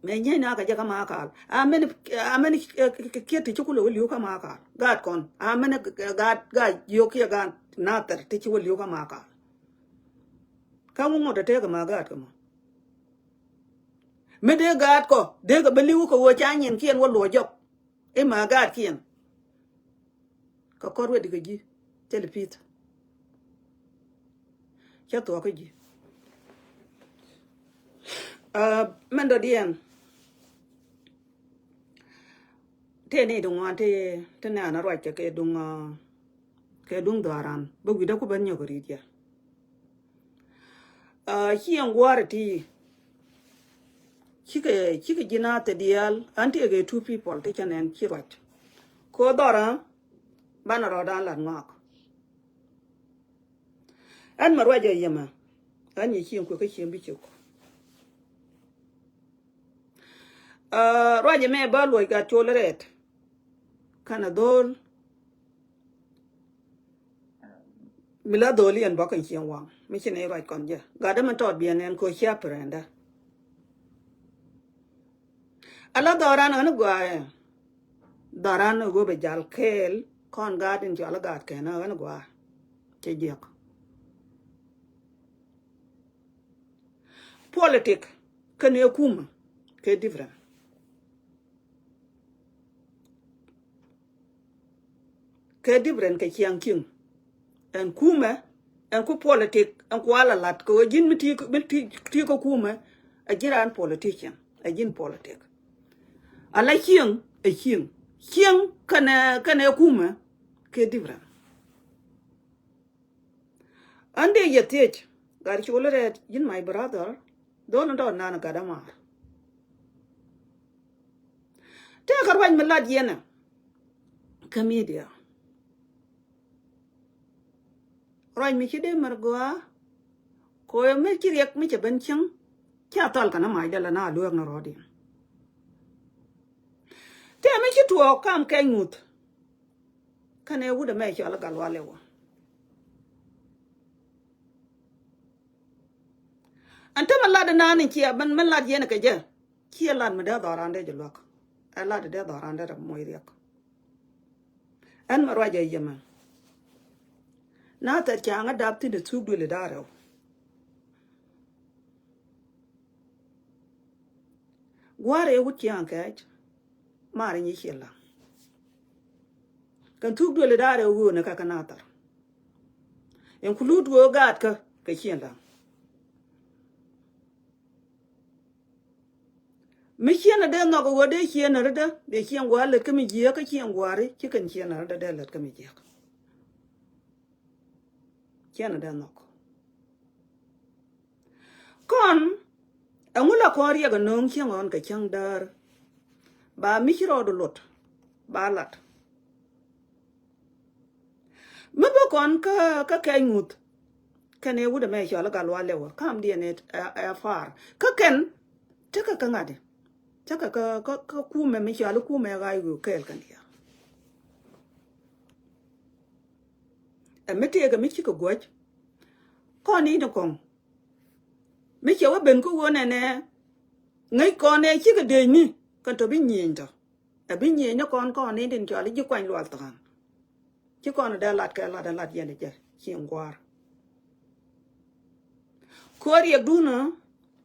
Mɛ nyieeny na kɛ jɛ kä Makal. Amɛn, amɛn, eh, kiɛ ti ci kulɛ wä li̱w kä Makal. Gaat kɔn. Amɛn, eh, gaat, gaat jiök kiɛ gaat Nathɛr ti ci wä li̱w kä Makal. Kä ŋuŋ ŋot ɛ tëëk ɛ ma gaat kɛ mɔ. Mi dee gaat kɔ, dee kɛ bä li̱w kɛ ɣöö ca nyinkiɛn wä luɔc jɔk. I̱ ma gaatkiɛn. Kɛ kɔr wetdi kɛ ji̱ thilɛ pi̱th. Cä thuɔ̱k kä ji̱. Ah, mɛn dɔ̱diɛn. Tëë ni duŋ ɣɔn ti, ti nɛɛn a ruac kɛ kɛ duŋ, ah, kɛ duŋ dhɔaran bä wi̱cdä ku ben nyɔk ri̱t yɛ. Ah, ci ɛn gua̱a̱r ti cikɛ, cikɛ ji̱ naath diaal an ti kɛ two people ti cɛ nɛn ci ruac. Ko dhɔra banɛ rɔɔdan lat ŋɔak. Ɛn mɛ ruac ɛ yɛmɛ ɛn yɛ ci ɛn kuɛ kä ci ɛn bi cok. Ah, ruac ɛmɛ ba luɔc gat col rɛɛt. Kɛnɛ dho̱l. Mi la dholi ɛn bɔk in cieŋ waŋ mi ci nɛy ruac kɔn jɛ gat dämɛ tɔt biɛn ɛn ko̱ cia pirɛndä. Ala dhɔran ɣän gɔaa ɛ dhɔran ɛ ɣöö bɛ jal kɛɛl kɔn gaat in cɔal i̱ gaat kɛn ɣän gɔaa. Cɛ jiɛk. Politik kɛnɛ kumä kɛ different. Kɛ different kɛ ciaŋ cieŋ. Ɛn kumɛ ɛn ku politik ɛn ku ala lat kɛ ɣöö ji̱n mi ti, mi ti, ti kɛ kumɛ. Ɛ ji̱n raan politician, ɛ ji̱n politik. Ala cieŋ ɛ cieŋ. Cieŋ kɛnɛ, kɛnɛ kumɛ kɛ different. Ande yɛ thiec gat col rɛɛt ji̱n my brother. Dhol in dɔɔr nan gat amaar. Tëëkɛ ruac mi lat yɛnɛ kä media. Ruac mi ci dee mär gɔaa. Koyɛ mi ci riɛk mi cɛ ben cieŋ. Cia thɔl kɛ na macdɛ la na lueek ni rɔɔdiɛn. Tëë mi ci tuɔɔk kam kɛc ŋuth. Kɛnɛ wut ɛmɛ cɔal i̱ Gatluak Lɛw ɔ. Ɛn te mi lat inan in ciɛ, mi lat yɛn kɛ jɛ. Ciɛ lat mi dee dhɔran dee jɛ luäk. Ɛ lat dee dhɔran dee rɛ moc riɛk. Ɛn mi ruac ɛ yɛmɛ. Na thɛt ca̱ŋ ɛ dap thi̱n ɛ thuk duëli da̱ŋ rɛw. Gua̱a̱r ëë wut ciaŋ kɛɛc. Mar nyi ciɛ laŋ. Kɛn thuk duëli da̱ŋ rɛw ɣöö ni kä kä Nathɛr. Ɛn ku lut ɣöö gaatkä kɛ ciɛ laŋ. Mi ciɛn a dee nhɔk ɣöö dee ciɛn a rädä dee ciɛn gua̱a̱r lät kä mi jiääk kä ciɛn gua̱a̱ri ci kɛn ciɛn a rädä dee lät kä mi jiääk. Ciɛn a dee nhɔk. Kɔn ɛŋu la kɔn riɛk a nööŋ cieŋ ɣɔn kɛ cäŋ däär. Ba mi ci rɔɔdu luɔt ba lat. Mi bä kɔn kä, kä kɛc ŋuth. Kɛn ɛ wut ɛmɛ cɔal i̱ Gatluak Lɛw ɔ kamdiɛn ɛ, ɛ, ɛ far kä kɛn. Tekɛ kä ŋa̱t i̱ tekɛ kä, kä, kä kumɛ mi cɔal i̱ kumɛ ɣa̱c ɣöö kɛɛl kɛn diaal. Ɛ mi tëëkɛ mi cikɛ guäc. Kɔn i̱ ni kɔŋ mi cɛ wä ben kä ɣöö nɛnɛ. Ŋäc kɔn ɛ cikɛ dëëcni kɛn tɔ bi nyieny tɔ. Ɛ bi nyieny ni kɔn kɔn i̱ tin cɔal i̱ ji̱ kuany lual tha̱a̱ŋ. Ci kɔn dee lat kɛ lat ɛ lat yɛn ɛ jɛ cieŋ gua̱a̱r. Ko̱r riɛkdun ɔ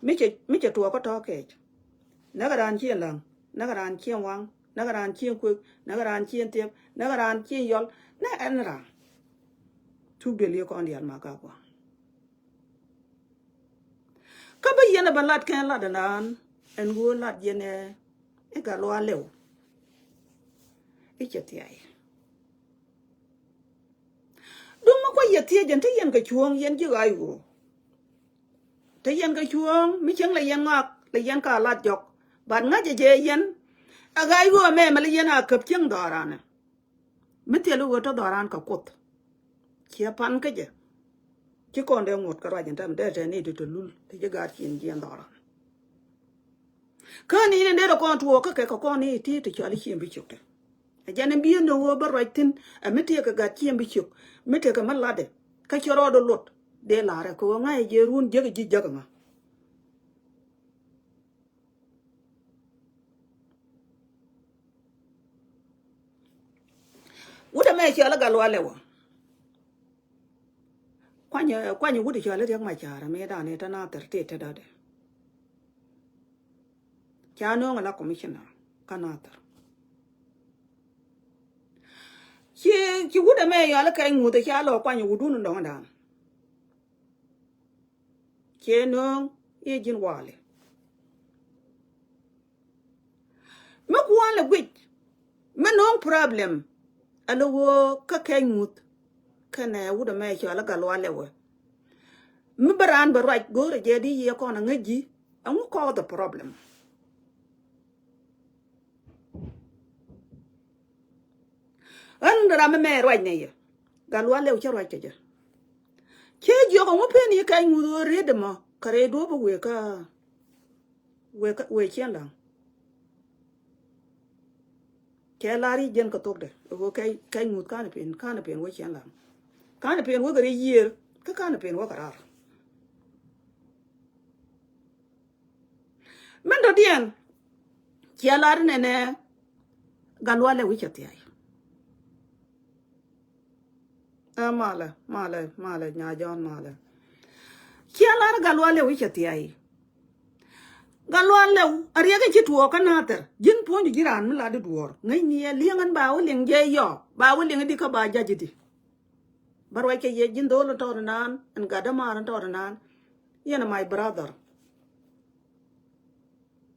mi cɛ, mi cɛ tuɔɔk kä tɔ̱ kɛɛc. Näk raan cieŋ läŋ, näk raan cieŋ waŋ, näk raan cieŋ kuek, näk raan cieŋ thiep, näk raan cieŋ yɔl, näk ɛn raan. Thuk duël yɛ kɔn diaal ma ka gua̱a̱ŋ. Kä bä yɛn ɛ bä lat kɛn lat ɛnan ɛn ɣöö lat yɛn ɛ i̱ Gatluak Lɛw. I̱ cɛ thiay. Duŋ mi kuac yɛ thiec ɛn te yɛn kɛ cuɔ̱ɔ̱ŋ yɛn ji̱ ɣaac ɣöö te yɛn kɛ cuɔ̱ɔ̱ŋ mi cieŋ lɛ yɛn ŋɔak. lɛ yɛn ka lat jɔk. But ŋäcɛ jɛ yɛn a ɣa̱c ɣöö mɛ mɛ lɛ yɛn a käp cieŋ dhɔranɛ. Mi thil i̱ ɣöö tɔ dhɔran kɛ Kuoth. Ciɛ pan kä jɛ. Ci kɔn dee ŋot kɛ ruac in tɛm dee tɛ ni ti ti lul ti ji̱ gaat cieŋ jiɛn dhɔran. Kä ni ni derɛ kɔn tuɔɔk kä kɛ kɛ kɔn ni ti ti cɔal i̱ cieŋ bi ciök ti. Ɛ jɛn in bi ni ɣöö bä ruac thi̱n ɛ mi tëëkɛ gat cieŋ bi ciök mi tëëkɛ mi latdɛ. Kä ci rɔɔdɛ luɔt dee la̱rɛ kɛ ɣöö ŋa̱c ɛ jɛ run jiäk ji̱ jäk ɛ ŋa̱. Wut ɛmɛ cɔal i̱ Gatluak Lɛw ɔ. Kuany, kuany wut cɔal i̱ Riɛk Macar mi dan i̱ te Nathir ti te dɔ̱dɛ. Ca nööŋ ala commissioner kä Nathir. Ci, ci wut ɛmɛ cɔal i̱ Kɛc Ŋuth ca lɔ kuany wutdun dɔ̱ŋ dan. Ciɛ nööŋ i̱ ji̱n wali. Mi kuɔn lɛ guic mi nööŋ problem. Ala ɣöö kä Kɛc Ŋuth kɛnɛ wut ɛmɛ cɔal i̱ Gatluak Lɛw ɛ. Mi bä raan bɛ ruac go̱o̱rɛ jɛ di yiëë kɔn aŋäc ji̱ ɛŋu cause the problem. Ɣän ram ɛmɛ ruac nɛ yɛ Gatluak Lɛw cä ruac kɛ jɛ. Cä jiɔk ɛŋu pen i̱ Kɛc Ŋuth ɣöö riet ɛmɔ kɛ rɛy duɔ̱ɔ̱p i̱ wëë kä wëë kä wëë Ciɛŋ La̱ŋ. Cɛ lar i̱ jiɛn kɛ thokdɛ ɣöö Kɛc, Kɛc Ŋuth ka̱n pen, ka̱n pen wëë Ciɛŋ La̱ŋ. Ka̱n pen wëë kɛ rɛy yiër kä ka̱n pen wëë kɛ raar. Min dɔ̱diɛn ciɛ lar nɛnɛ Gatluak Lɛw i̱ cɛ thia̱y. Ɛ malɛ, malɛ, malɛ, Nya Jɔ̱ɔ̱n malɛ. Ciɛ lar Gatluak Lɛw i̱ cɛ thia̱y. Gatluak Lɛw a riɛk in ci tuɔɔk kä Nathir ji̱n puɔ̱nydu ji̱ raan mi lat di duɔ̱ɔ̱r ŋäcni ɛ li̱eŋ ɛn ba wä liŋ jɛ yɔ ba wä liŋ di kä ba ja̱c di. Bä ruac kɛ yɛ ji̱n dho̱l in tɔɔt inan ɛn gat dämaar in tɔɔt inan. Yɛn ɛ my brother.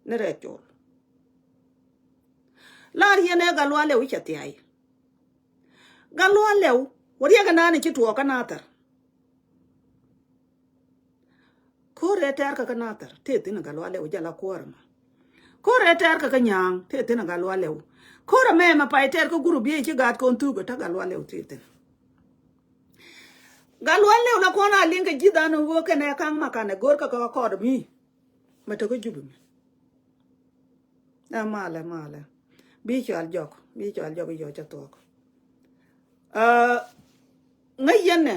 Ni rɛɛ col. Lar yɛn ɛ Gatluak Lɛw i̱ cɛ thia̱y. Gatluak Lɛw wä riɛk inan in ci tuɔɔk kä Nathir. Ko̱r ëë tɛɛr kä kä Nathir tëë thi̱n Gatluak Lɛw jɛ la kuäär ɛmɔ. Ko̱r ëë tɛɛr kä kä Nyaaŋ tëë thi̱n Gatluak Lɛw. Ko̱r ɛmɛ mɛ pay tɛɛr kä gurup biey ci gaat kɔn thuk ɛ te Gatluak Lɛw tëë thi̱n. Gatluak Lɛw la kɔn a liŋ kɛ ji̱ dhan ɣöö kɛnɛ ka̱ŋ ma kanɛ go̱r kä kä kɔɔt mi. Mɛ te kä Jup mi. Ɛ malɛ, malɛ. Bi cɔal jɔk, bi cɔal jɔk i̱ yɔc cä thuɔ̱k. Aa, ŋäc yɛn nɛ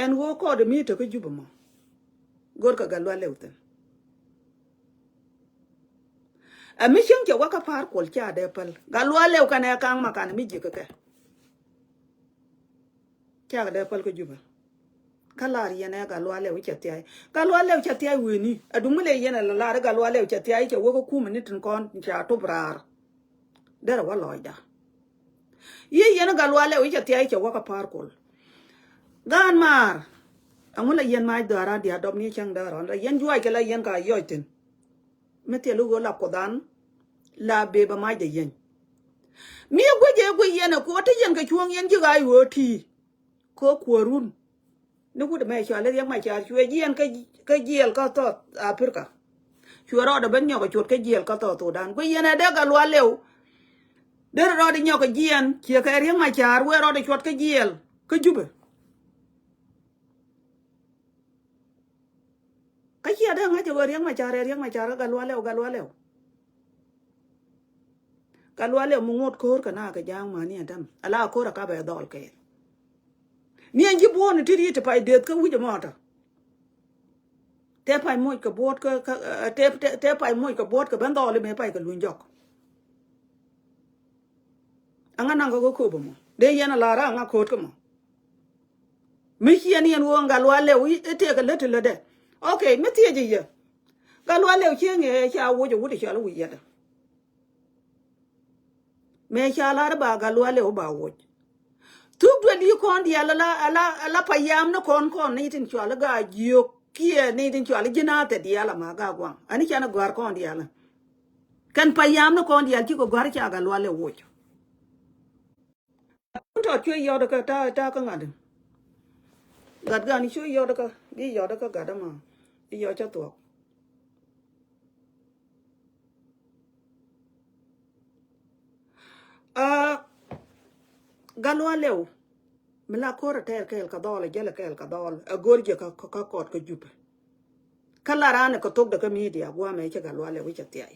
ɛn ɣöö kɔɔt mi te kä Jup ɛmɔ. Go̱rkɛ Gatluak Lɛw thi̱n. Ɛ mi cieŋ cɛ wä kä Pa̱a̱r Kuɔl ca dee päl. Gatluak Lɛw kɛnɛ ka̱ŋ ma kanɛ mi ji̱ kɛ kɛ. Cakɛ dee päl kä Jupɛ. Kä lar yɛn ɛ Gatluak Lɛw cɛ thiay. Gatluak Lɛw cɛ thiay weni. Ɛ duŋ mi lɛ yɛn ɛ la lar ɛ Gatluak Lɛw cɛ thiay cɛ wä kä kumɛ ni tin kɔn ca tup raar. Derɛ wä lɔcda. Yiëë yɛn ɛ Gatluak Lɛw cɛ thiay cɛ wä kä Pa̱a̱r Kuɔl. Gaan maar. Ɛŋu la yɛn mac dhɔaran diaal dɔp ni cäŋ däär ɣɔn la yɛn juac kɛ la yɛn ka yɔc thi̱n. Mi thil i̱ ɣöö la Kuoth an la bee bɛ mac dee yɛny. Mi guic ëë guic yɛn ɛ kuɔt ti yɛn kɛ cuɔ̱ŋ yɛn ji̱ ɣaac ɣöö ti̱i̱. Kɛ kuäärun ni wut ɛmɛ cɔal i̱ Riɛk Macar cuɛ jiɛɛn kä, kä jiɛɛl kä South Africa. Cuɛ rɔɔdɛ ben nyɔk ɛ cuɔt kä jiɛɛl kä South Sudan. Guic yɛn ɛ dee Gatluak Lɛw. Derɛ rɔɔdɛ nyɔk ɛ jiɛɛn ciɛ kɛ Riɛk Macar wee rɔɔdɛ cuɔt kä jiɛɛl kä Jupɛ. Kä cia dee ŋa̱c ɛ ɣöö Riɛk Macar ɛ Riɛk Macar kä Gatluak Lɛw, Gatluak Lɛw. Gatluak Lɛw mi ŋot ko̱r kɛ na kɛ ja̱a̱ŋ mäni ɛn tɛm ala ko̱r ɛ kap ɛ dhɔl kɛɛl. Ni ɛn ji̱ buɔ̱ɔ̱n ti ri̱t ti pay deth kä wi̱c ɛmɔ tɔ. Tëë pay moc kɛ buɔ̱ɔ̱t kä, kä, ɛ, tëë, tëë, tëë pay moc kɛ buɔ̱ɔ̱t kɛ ben dhɔl imɛ pay kɛ luny jɔk. Aŋa naŋ kɛ kä köp ɛmɔ dee yɛn a lar aŋa ko̱o̱t kä mɔ. Mi ciɛ ni ɛn ɣöö Gatluak Lɛw i̱ tëëkɛ lät ti lätdɛ. Ok, mi thiecä yɛ. Gatluak Lɛw cieŋ ɛ ca woc ɛ wut ɛ cɔal i̱ wi̱i̱ yɛtdä. Mëë ca lar i̱ ba Gatluak Lɛw ba woc. Thuk duel i̱ kɔn diaal ala, ala, ala payam ni kɔn kɔn ni tin cɔal i̱ Gaa Jiök kiɛ ni tin cɔal i̱ ji̱n a thɛ diaal ama Gaa Guaŋ. Ani can i̱ gɔ̱a̱r kɔn diaal. Kɛn payam ni kɔn diaal cikɛ gɔ̱a̱r ca Gatluak Lɛw woc. Tɔt cuɛ yɔt kä ta̱a̱, ta̱a̱ kä ŋa̱t. Gat gan cuɛ yɔt kä, bi yɔt kä gat ama. Bi yɔt cä thuɔk. Gat Lual Lɛw mi la ko̱r a tɛɛr kɛɛl kɛ dhɔl, a jäl kɛɛl kɛ dhɔl, a go̱r jɛ kä, kä, kä kɔt kä Jupɛ. Kä la raan ɛ kɛ thokdɛ kä media guamɛ cɛ Gat Lual Lɛw i̱ cɛ thiay.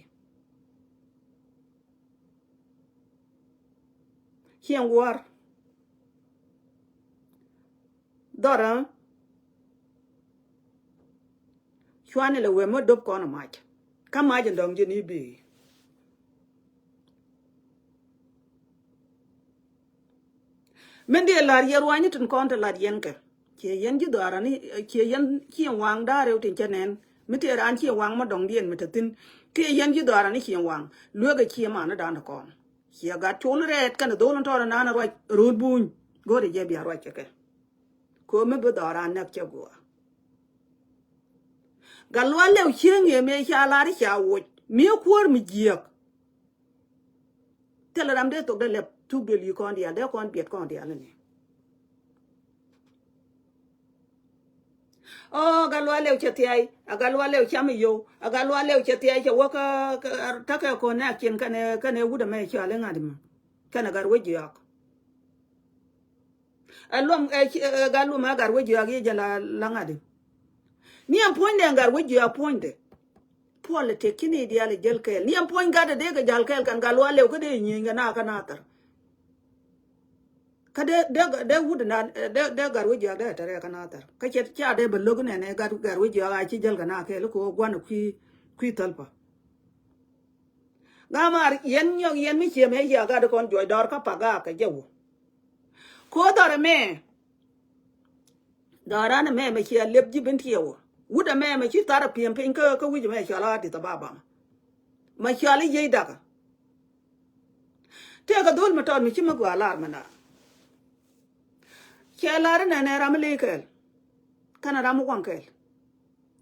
Ciɛŋ Gua̱a̱r. Dhɔrä. Cuani lɛ wee mä dop kɔn a mac. Kä mac in dɔ̱ŋ ji̱ ni bi. Min diɛ la̱r yɛ ruanyni tin kɔn te la̱t yɛn kɛ. Ciɛ yɛn ji̱ dhɔaarani, ciɛ yɛn ciɛ waŋ da̱a̱ rɛw tin cɛ nɛn. Mi tëë raan ciɛ waŋ mä dɔ̱ŋdiɛn mi te thi̱n. Kiɛ yɛn ji̱ dhɔaarani ciɛ waŋ. Lueekɛ ciɛ mani da̱a̱n te kɔn. Ciɛ gat col rɛɛt kɛnɛ dhol in tɔɔr in naan ruac ro̱o̱n buny. Go̱o̱rɛ jɛ bia ruac kɛ kɛ. Ko̱o̱m mi bi dhɔaar an nɛk cɛ guɔ. Gat Lual Lɛw cieŋ yɛ mëë ca lar i̱ ca woc. Mi kuäär mi jiääk. Thilɛ ram dee thok dee lɛp thuk duël yi kɔn diaal, dee kɔn biɛt kɔn diaal ni. Ɔ, Gat Lual Lɛw cɛ thiay, a Gat Lual Lɛw cam i̱ yow, a Gat Lual Lɛw cɛ thiay cɛ wä kä, kä, takɛ kɔn nɛɛk cin kɛnɛ, kɛnɛ wut ɛmɛ cɔal i̱ ŋa̱t imɛ. Kɛnɛ Gat Wec Jiɔak. Ɛ luɔm, ɛ, ci, ɛ, Gat Luɔm ɛ Gat Wec Jiɔak i̱ jɛ la, la ŋa̱t im. Ni ɛn puɔ̱nydɛ ɛn Gat Wec Jiɔak puɔ̱nydɛ. Puɔl ɛ tëk ci ni diaal ɛ jäl kɛɛl. Ni ɛn puɔ̱ny gat ɛ dee kɛ jäl kɛɛl kɛn Gat Lual Lɛw kä dee nyieny kɛ na kä na thar. Kä dee, dee, dee wut na, dee, dee Gat Wec Jiɔak dee tɛrɛ kä na thar. Kä cɛ ca dee bɛ lo̱k nɛnɛ Gat, Gat Wec Jiɔak a ci jäl kɛ na kɛɛl kɛ ɣöö gua̱n kui̱, kui̱ thäl pa. Ŋa mar yɛn nyɔk yɛn mi ciɛ mɛ yia gat kɔn juɔc dɔɔr kä pa gaak kɛ jɛ wä. Ko̱ dhɔr ɛmɛ. Dhɔran ɛmɛ mɛ cia lep ji̱ bin tiɛw. Wut ɛmɛ mɛ ci thar ɛ piɛm piny kä, kä wi̱c ɛmɛ cɔal a Addis Ababa. Mɛ cɔal i̱ yiey dakä. Tëëkɛ dhol mi tɔt mi ci mi gɔaa lar mi na. Cɛ lar inɛnɛ ram mi ley kɛɛl. Kɛnɛ ram mi waŋ kɛɛl.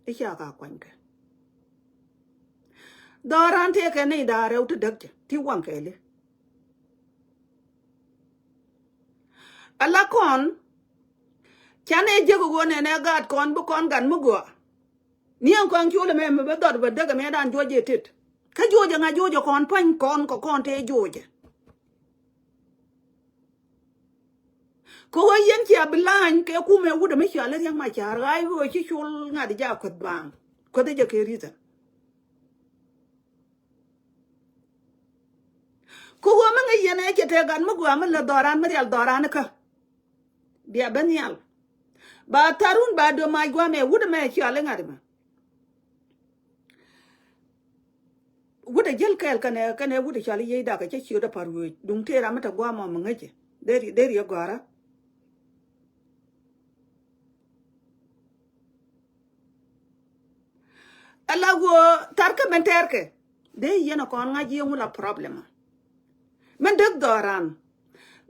I̱ ca ka kuanykɛ. Dhɔran tëëkɛ nɛy da̱a̱ rɛw ti däk cɛ ti waŋ kɛɛli. Ala kɔn. Canɛ jiäk ɣöö nɛnɛ gaat kɔn bi kɔn gat mi gɔaa. Ni ɛn kɔn col ɛmɛ mi bä dhɔt bä däk ɛmɛ dan juɔc ɛ tet. Kä juɔc ɛŋa juɔc ɛ kɔn pa̱ny kɔn kɛ kɔn tëë juɔc ɛ. Kɛ ɣöö yɛn cia bi la̱ny kɛ kumɛ wut ɛmɛ cɔal i̱ Riɛk Macar ɣa̱c ɣöö ci col ŋa̱t ɛ ja kuäth baaŋ. Kuäth ɛ jɛ kɛ ri̱thɛ. Kɛ ɣöö mi ŋäc yɛn ɛ cɛ tɛk gat mi gɔaa mi lät dhɔran mi rial dhɔran ikä. Bia ben nhial. Ba tharun ba döm mac guamɛ wut ɛmɛ cɔal i̱ ŋa̱t ɛmɛ. Wut ɛ jäl kɛɛl kɛnɛ, kɛnɛ wut ɛ cɔal i̱ Yiey Dakä cä ciöt ɛ pa̱r wööc. Duŋ tëë ram mi te guamɔ mi ŋäcɛ. Dee ri, dee ri ɛ gɔ̱a̱rä. Ala ɣöö tharkɛ mɛn tɛɛrkɛ. Dee yɛn ɛ kɔn ŋa̱c yɛn wula problem. Mɛn däk dhɔran.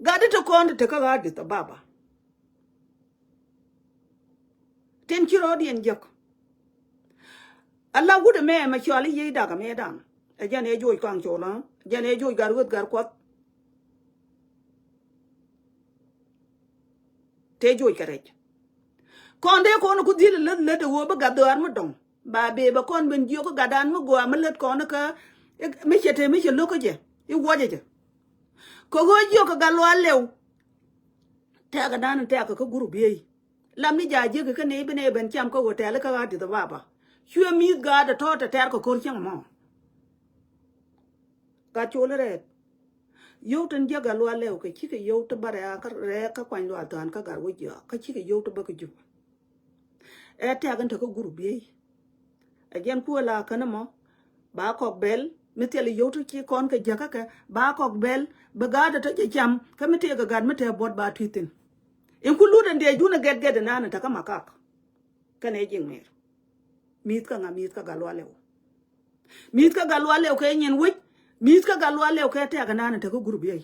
Gat di te kɔn te te kä ɣa̱a̱ di̱th ɛ baba. Tin ci rɔɔdiɛn jiäk. Ala wut ɛmɛ mɛ cɔal i̱ Yiey Dakä mɛ dan. Ɛ jɛn ɛ joc kaŋ col ɣä. Jɛn ɛ joc gat ɣöth gat kuɔth. Tëë joc kɛ rɛc. Kɔn dee kɔn ku dhil lät lät ɛ ɣöö bi gat dhɔaar mi dɔŋ. Ba bee bɛ kɔn ben jiök kä gatdan mi gɔaa mi lät kɔn kä mi cɛ te mi cɛ lo̱k kä jɛ i̱ wuɔcɛ jɛ. Kɛ ɣöö jiök kɛ Gat Lual Lɛw. Tɛ̈kɛ dan in tɛ̈kɛ kä gurup yiey. Lam ni ja̱ jiäk kä nɛy bi nɛy ben cam kä hotel kä Addis Ababa. Cuɛ mi̱i̱th gaat ɛ tɔ̱ tɛtɛr kɛ ko̱r cäŋ mɔ. Gat col rɛɛt. Yio̱w tin jiäk Gat Lual Lɛw kɛ cikɛ yio̱w ti bä rɛɛk kä, rɛɛk kä kuany Lual Thɔ̱a̱n kä Gat Wec Jiɔak kä cikɛ yio̱w ti bä kä Jup. Ɛ tɛ̈k in te kä gurup yiey. Ɛ jɛn kuɛ la kän ɛmɔ. Ba kɔk bɛl mi thil yio̱w ti ci kɔn kɛ jiäkä kɛ ba kɔk bɛl bi gaat ɛ tɔ jɛ cam kä mi tëëkɛ gat mi tɛɛ buɔt ba tui̱ thi̱n. In ku lut in dee jun ɛ gɛt gɛt in naan in te kä makak. Kɛnɛ ji̱ ŋuɛɛr. Mi̱i̱th kä ŋa? Mi̱i̱th kä Gat Lual Lɛw. Mi̱i̱th kä Gat Lual Lɛw kɛ nyin wec. Mi̱i̱th kä Gat Lual Lɛw kɛ tɛ̈k in naan in te kä gurup yiey.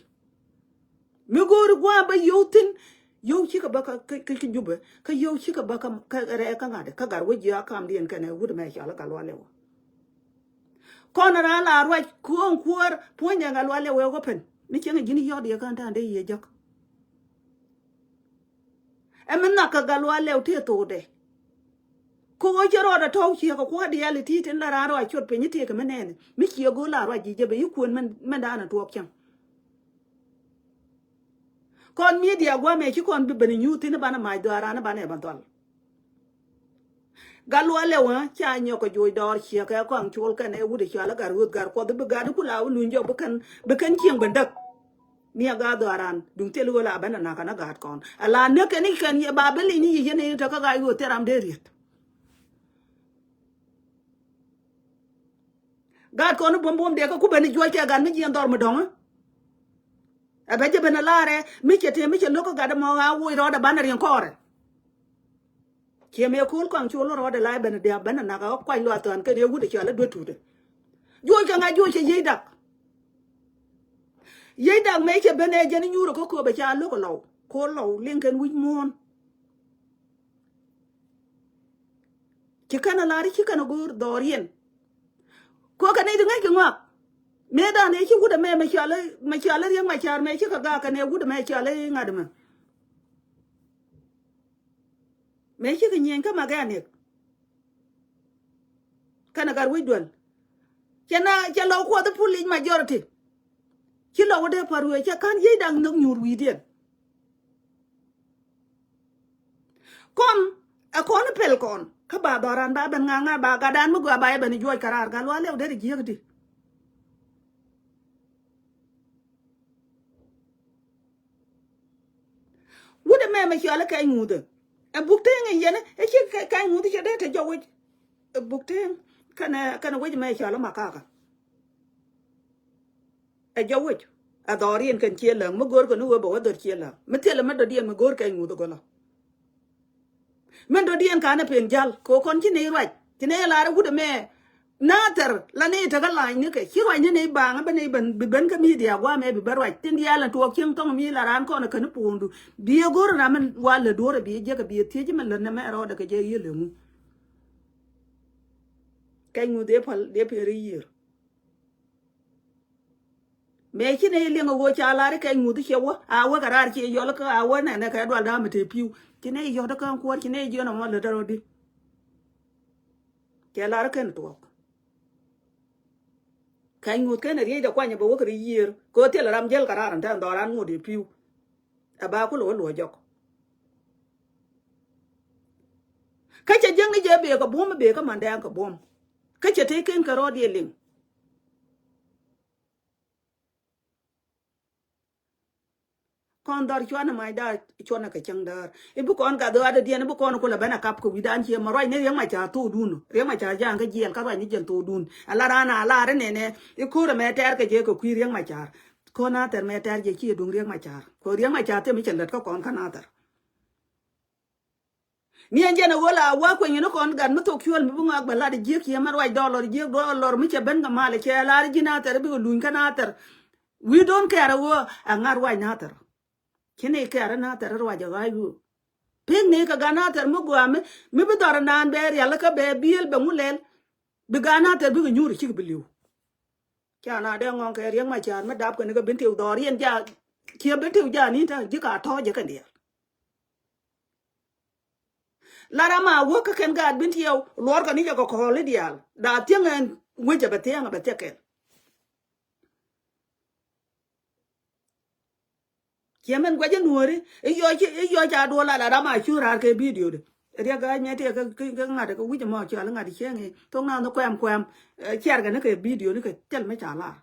Mi go̱o̱ri gua̱a̱ bä yio̱w thi̱n. Yio̱w cikɛ bä kä, kä, kä, kä Jubɛ. Kä yio̱w cikɛ bä kä, kä rɛɛ kä ŋa̱t. Kä gat wec jiɔak kamdiɛn kɛnɛ wut mɛ cɔal i̱ Gat Lual Lɛw. Kɔn raan la ruac kuɔ̱ɔ̱ŋ kuäär puɔ̱nydɛ Gat Lual Lɛw wee wä pɛn. Mi cieŋ ji̱n yɔt yɛ kään ta̱a̱n dee yiëë jäk. Ɛ mi nhak kɛ Gat Lual Lɛw tëë thokdɛ. Kɛ ɣöö cɛ rɔɔdɛ tɔ̱w ciɛ kɛ kua̱r diaal i̱ ti̱i̱ tin la raan rɔɔd a cuɔt piny i̱ tëëkɛ mi nɛɛni mi ciɛ go̱o̱r la ruac ji̱ jɛ ben i̱ kuën mɛn, mɛn da̱a̱n ɛ tuɔɔk cäŋ. Kɔn media guamɛ ci kɔn bi ben nyuth thin banɛ mac dhɔaaran banɛ ba dhɔl. Gat lualɛ wä ca nyɔk kɛ joc dɔɔr ciɛ kɛ kɔaŋ col kɛn ɛ wut ɛ cɔal ɛ gat ruth gat kuɔth bi gat ku la wä luny jɔk bi kɛn bi kɛn cieŋ ben däk. Ni a gat dhɔaaran duŋ thil ɣöö la ben a nak kɛn a gat kɔn a la näk kɛn i̱ kɛn yɛ ba bi liŋ ni yic yɛn i̱ tɛ kä gat ɣöö thil ram dee riet. Gat kɔn i̱ buɔm buɔm dee kä ku ben i̱ juɔc kɛ gat mi jiɛn dhɔr mi dɔŋä. Ɛ bɛ jɛ ben a laarɛ mi cɛ tëë mi cɛ lo̱k kä gat ɛmɔ a woc rɔɔdɛ banɛ riɛŋ kɔɔrɛ. Ciɛ mëë ko̱l kɔaŋ col rɔɔdɛ la ɛ ben a dia̱a̱p ben a nak a kuac luath thɔn kɛn yɛ wut ɛ cɔal ɛ duet tuutɛ. Juɔc kɛ ŋa̱c juɔc cɛ yiey dak. Yiey dak mëë cɛ ben ɛ jɛn i̱ nyuur ɛ kä kööp ɛ ca lo̱k ɛ lɔw ko̱l lɔw liŋ kɛn wi̱c muɔ̱ɔ̱n. Ci kɛn a lar ci kɛn a go̱o̱r dhɔriɛn. Ko kɛ nɛy ti ŋäc kɛ ŋɔak. Mëë dan ëë ci wut ɛmɛ mɛ cial mɛ cial riɛk mɛ car mɛ ci kɛ gak kɛn ëë wut ɛmɛ cial i̱ ŋa̱t ɛmɛ. Mɛ ci kɛ nyieny kä makɛ anek. Kɛn a gat wec duel. Cɛ na cɛ lɔ kuɔth i̱ pulic majority. Ci lɔ wä dee pa̱r wee cɛ ka̱n yiec daŋ nhök nyuur wi̱i̱diɛn. Kɔn ɛ kɔn i̱ pɛl kɔn kä ba dhɔran ba ben ŋa̱ ŋa̱ ba gatdan mi gɔaa ba yɛ ben i̱ juɔc kɛ raar gat lual lɛw derɛ jiäk di. Wut ɛmɛ mɛ ciɔl i̱ kɛc ŋuthä ɛ buk teŋ in yɛn i̱ ci kɛc ŋuthä cɛ dee te jɔk wec. Ɛ buk teŋ kɛnɛ kɛnɛ wec mɛ ciɔl i̱ makakä. Ɛ jɔk wec ɛ dhɔriɛn kɛn ciɛ läŋ mi go̱o̱r kɛn i̱ wee bɛ wä dhɔr ciɛ läŋ mi thilɛ mi dɔ̱diɛn mi go̱o̱r kɛc ŋuthä gɔlä. Min dɔ̱diɛn kanɛ pen jal kɛ kɔn ci nɛy ruac ci nɛy lar wut ɛmɛ. Nathɛr la nɛy tekä lany nikɛ ci ruac ni nɛy baŋ bä nɛy ben bi ben kä media guamɛ bi bä ruac tin diaal ɛn tuɔɔk cieŋ thɔŋ mi la raan kɔn ɛ käni puundu. Bi ɛ go̱r ram min wa lät duɔ̱ɔ̱r ɛ bi ɛ jiäk ɛ bi ɛ thiec min lät nɛmɛ rɔɔdɛ kɛ jɛ yiël ɛŋu. Kɛc ŋu dhie pal dhie pen ri yiër. Mëë ci nɛy liŋ a ɣöö ca lar i̱ kɛc ŋuth i̱ ciɛ wä a wä kɛ raar ciɛ yɔl kä a wä nɛnɛ kɛ dual da̱a̱m ite pi̱u ci nɛy yɔt i̱ käŋ kuɔr ci nɛy jiɔn ɛmɔ lät rɔ̱di. Cɛ lar i̱ kɛn tuɔɔk. Kɛc ŋuth kɛn ɛ riecdɛ kuany ɛ bɛ wä kɛ ri yiër kɛ ɣöö thilɛ ram jäl kɛ raar ɛn tɛn dhɔran ŋot i̱ pi̱u. Ɛ ba kulɛ wä luɔ̱c jɔk. Kä cɛ jiäkni jɛ bëë kɛ buɔ̱m bëë kä mandɛɛŋ kɛ buɔ̱m. Kä cɛ tëëken kɛ rɔɔdiɛ liŋ. Kɔn dhɔr cuanɛ mac da̱a̱ cuanɛ kɛ cäŋ däär i̱ bi kɔn gath ɣa̱t dädiɛn i̱ bi kɔn kulɛ ben a kap kɛ wi̱dan cië ma ruacni Riɛk Macar thokdun. Riɛk Macar ja̱a̱ŋ kä jiɛɛl kä ruacni jɛn thokdun. Ala raan a lar inɛnɛ i̱ ko̱r ɛmɛ tɛɛr kɛ jɛ kɛ kui̱ Riɛk Macar. Ko̱n a thɛr mɛ tɛr jɛ ciɛ duŋ Riɛk Macar kɛ Riɛk Macar thim i̱ cɛ lät kä kɔn kä na thɛr. Ni ɛn jɛn ɛ ɣöö la wa kueny ni kɔn gat mi thok cuɔl mi bi ŋɔak bɛ lat jiäk ciɛ mɛ ruac dɔlɔr jiäk dɔlɔr mi cɛ ben kɛ mal cɛ lar ji̱ na thɛr bikɛ luny kä na thɛr. We don't care ɛ ɣöö ɛ ŋa̱t ruac na thɛr. Ci ni kɛɛr na thɛr ruac ɛ ɣa̱c ɣöö pek ni kɛ gat na thɛr mi gɔaa mi mi bi dhɔr naan bɛ rial kä bɛ biëël bɛ ŋu lɛl. Bi gat na thɛr bikɛ nyuur cikɛ bi li̱w. Ca na dee ŋɔŋ kɛ Riɛk Macar mi dap kɛn kɛ Bentiu dhɔriɛn ja. Ciɛ Bentiu ja ni ta ji̱ ka tɔ̱ɔ̱c jɛ kɛn diaal. La ram a wä kä kɛn gaat Bentiu luɔr kɛ ni jɛ kɛ kɔɔl i̱ diaal da thiäŋ ɛn wecɛ bɛ thiaŋ bɛ thiaŋ kɛn. Ciɛ mɛn guɛcä nuɔ̱ɔ̱ri i̱ yɔc i̱ yɔc ca duɔl ala ram a cuŋ raar kɛ bidiodi. Riɛk gaa nyɛ tiɛ kä kä ŋa̱t kä wi̱c ɛmɔ cɔal i̱ ŋa̱t cieŋ i̱ thok na ni kuɛm kuɛm. Ciɛɛr kɛ ni kɛ bidio ni kɛ thil mi ca lar.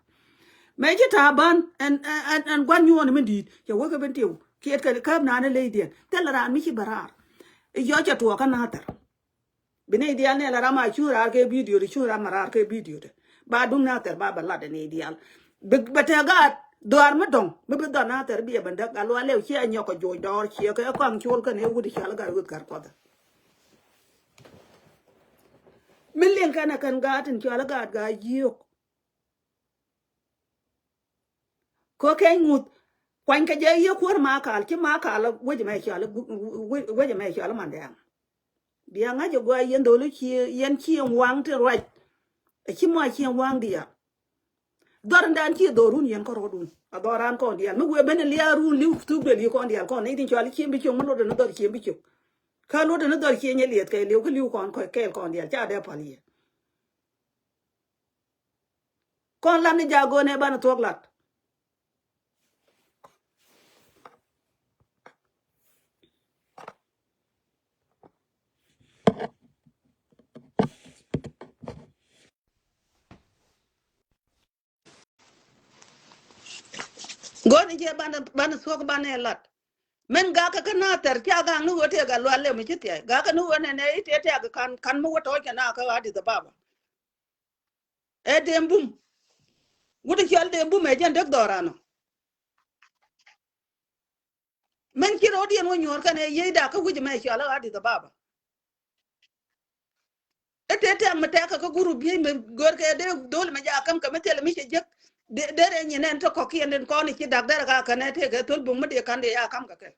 Mɛ ci ta̱a̱ ban ɛn ɛn ɛn gua̱n nyuɔɔni mi di̱i̱t cɛ wä kɛ Bentiu kiɛt kɛ käp naan i̱ leydiɛn thil raan mi ci bɛ raar. I̱ yɔc cɛ tuɔɔk kä na thɛr. Bi nɛy diaal nɛ la ram a cuŋ raar kɛ bidio ti cuŋ ram a raar kɛ bidio ti ba duŋ na thɛr ba bɛ lat ɛ nɛy diaal. Bɛ tɛ gaat dhɔaar mi dɔŋ mi bi dhɔn na thɛr bi ɛ bɛ däk a lual lɛw ciɛ nyɔk kɛ joc dɔɔr ciɛ kɛ kɔaŋ col kɛn ɛ wut i̱ cɔal i̱ gat wut gat kuɔth. Mi liŋ kɛn ɛ kɛn gaat tin cɔal i̱ gaat gaa jiök. Kɛ kɛny ŋuth kuany kɛ jɛ yiëë kuäär ma kal ci ma kal wec mɛ cɔal wec mɛ cɔal mandɛɛŋ. Bia ŋa̱c ɛ gua̱a̱ yɛn dholi ci yɛn ci yɛn waŋ ti ruac. Ɛ ci mɔ ci yɛn waŋ diaal. Dhɔr in dan ci dhɔrun yɛn kärɔɔdun a dhɔran kɔn diaal mi wëë ben in liaarun li̱w thuk duel yi kɔn diaal kɔn nɛy tin cɔal i̱ ciem bi cök mi luɔt in dhɔr ciem bi cök. Kä luɔt in dhɔr ciem nyɛ liɛth kɛ li̱w kä li̱w kɔn kɛɛl kɔn diaal ca dee pal yɛ. Kɔn lat ni jagoonɛ banɛ thuɔ̱k lat. Go̱o̱rni jɛ banɛ, banɛ thuɔ̱k banɛ lat. Min gakä kä Nathɛr, cia gaŋ ni ɣöö tëë Gatluak Lew mi ci thia̱a̱c. Gakä ni ɣöö nɛnɛ i̱ tëë tëëk ka̱n, ka̱n mi wä tɔ̱ɔ̱c kɛ na kä Addis Ababa. Ɛ Dembum. Wut i̱ cɔal Dembum ɛ jɛn dek dhɔran ɔ. Min ci ro̱diɛn wä nyuɔ̱ɔ̱r kɛn ɛ yiëëda kä wi̱c mɛ cɔal ɛ Addis Ababa. I̱ tëë tɛ̈k mi tɛ̈k kɛ kä gurup biey mi görkɛ dee dhol mi jakä käm kɛ mi thilɛ mi cɛ jek. Dee, dee rɛ nyin ɛn te kɔ̱kiɛn den kɔn i̱ ci da̱k derɛ ka kɛn ɛ tëëkɛ thol buŋ mi dee ka̱n dee ya ka̱m kɛ kɛ.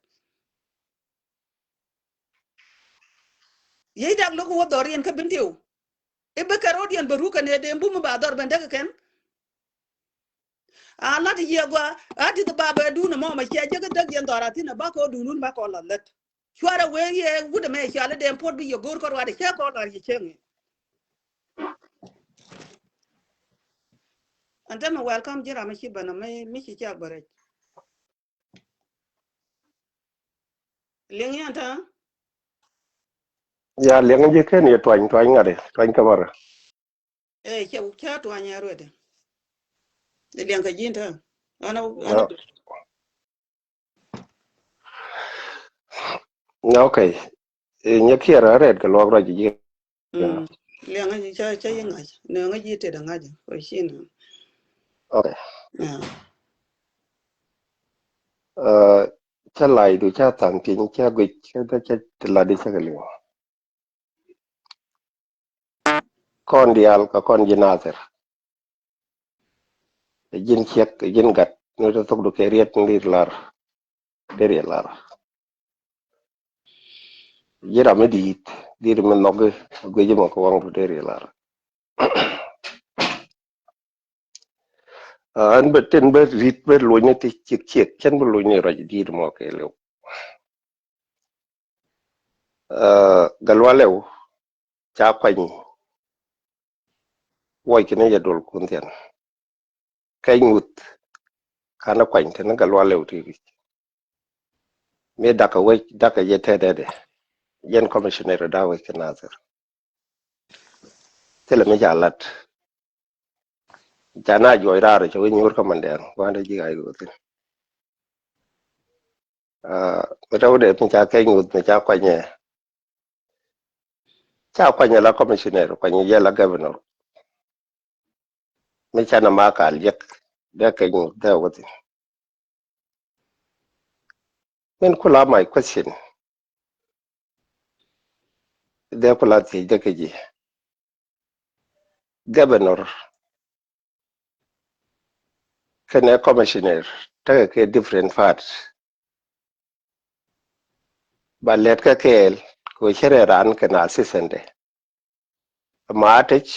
Yiëëdak lo̱k wä dhɔriɛn kä Bentiu. I̱ bikɛ ro̱diɛn bɛ ruk kɛn ɛ Dembum mi ba dhɔr ben dek kɛ kɛn. A lat yiëë gua, Addis Ababa dun ɛmɔ mɛ cia jek däk yɛn dhɔra thi̱n ɛ bakɔ dun wun bakɔ la lät. Cuarɛ wee yɛ wut ɛmɛ cia lät dee puɔt bi yɛ go̱o̱r kä ruaadɛ cɛ kɔ lar yɛ cieŋ i̱. Ɛn tɛmɛ welcome ji̱ ram mi ci bɛn ɔ mi, mi ci ciak bɛ rɛc. Liŋ yɛn ta̱a̱? Ya, liŋ ji̱ ken yɛ tuany, tuany ŋa̱t i̱, tuany kä märä. Ɛ, cɛ, cɛ tuany ɛ ruet. Ɛ liɛŋ kɛ ji̱n tɛ. Ana, ana. Na, okay. Ɛ, nyɛ kiɛr a rɛt kɛ luɔk ruac ji̱. Mm. Liɛŋ a ji̱ ca, ca yi ŋa̱c. Nɛ ŋa̱c ji̱ tet a ŋa̱c. Kɔ ci nɛ. Okay. Ya. Ɛ, ca lay du ca thaŋ piny ca guic ca, ca, ca ti ladi ca kɛ liŋ. Kɔn diaal kɛ kɔn ji̱ Nathir. Ji̱n ciek, ji̱n gat, ni ti thok du kɛ riet ni lar. Deri lar. Ji̱ ram mi di̱i̱t, di̱i̱t mi nhɔk, guic mɔ kɛ waŋ du deri lar. Aa, ɛn bɛ tin bɛ ri̱t bɛ luny ni ti ciek ciek, cɛn bɛ luny ni ruac di̱i̱t mɔ kɛ liw. Aa, Gatluak Lew ca kuany wuɔc kini jɛ duɔl kun thiɛn. Kɛc Ŋuth kanɛ kuany tini Gatluak Lew ti ri̱c. Mi dakɛ wec, dakɛ jɛ tɛtɛtɛ. Jɛn commissioner da wec kɛ Nathir. Thilɛ mi ca lat. Ca na juɔc raar cɛ wec nyuur kä Mandɛɛŋ. Gua̱ndɛ ji̱ ɣa̱c ɣöö thi̱n. Aa, mi tɔ̱ wä dee mi ca Kɛc Ŋuth mi ca kuanyɛ. Ca kuanyɛ la commissioner, kuanyɛ jɛ la governor. Mi canɛ ma kal jek, dee Kɛc Ŋuth dee wä thi̱n. Min kula my question. Dee kula thiec dee kɛ ji̱. Governor kɛnɛ commissioner tekɛ kɛ different parts. Ba lɛt kɛ kɛɛl kɛ cɛ rɛ ran kɛnɛ assistant dɛ. Matic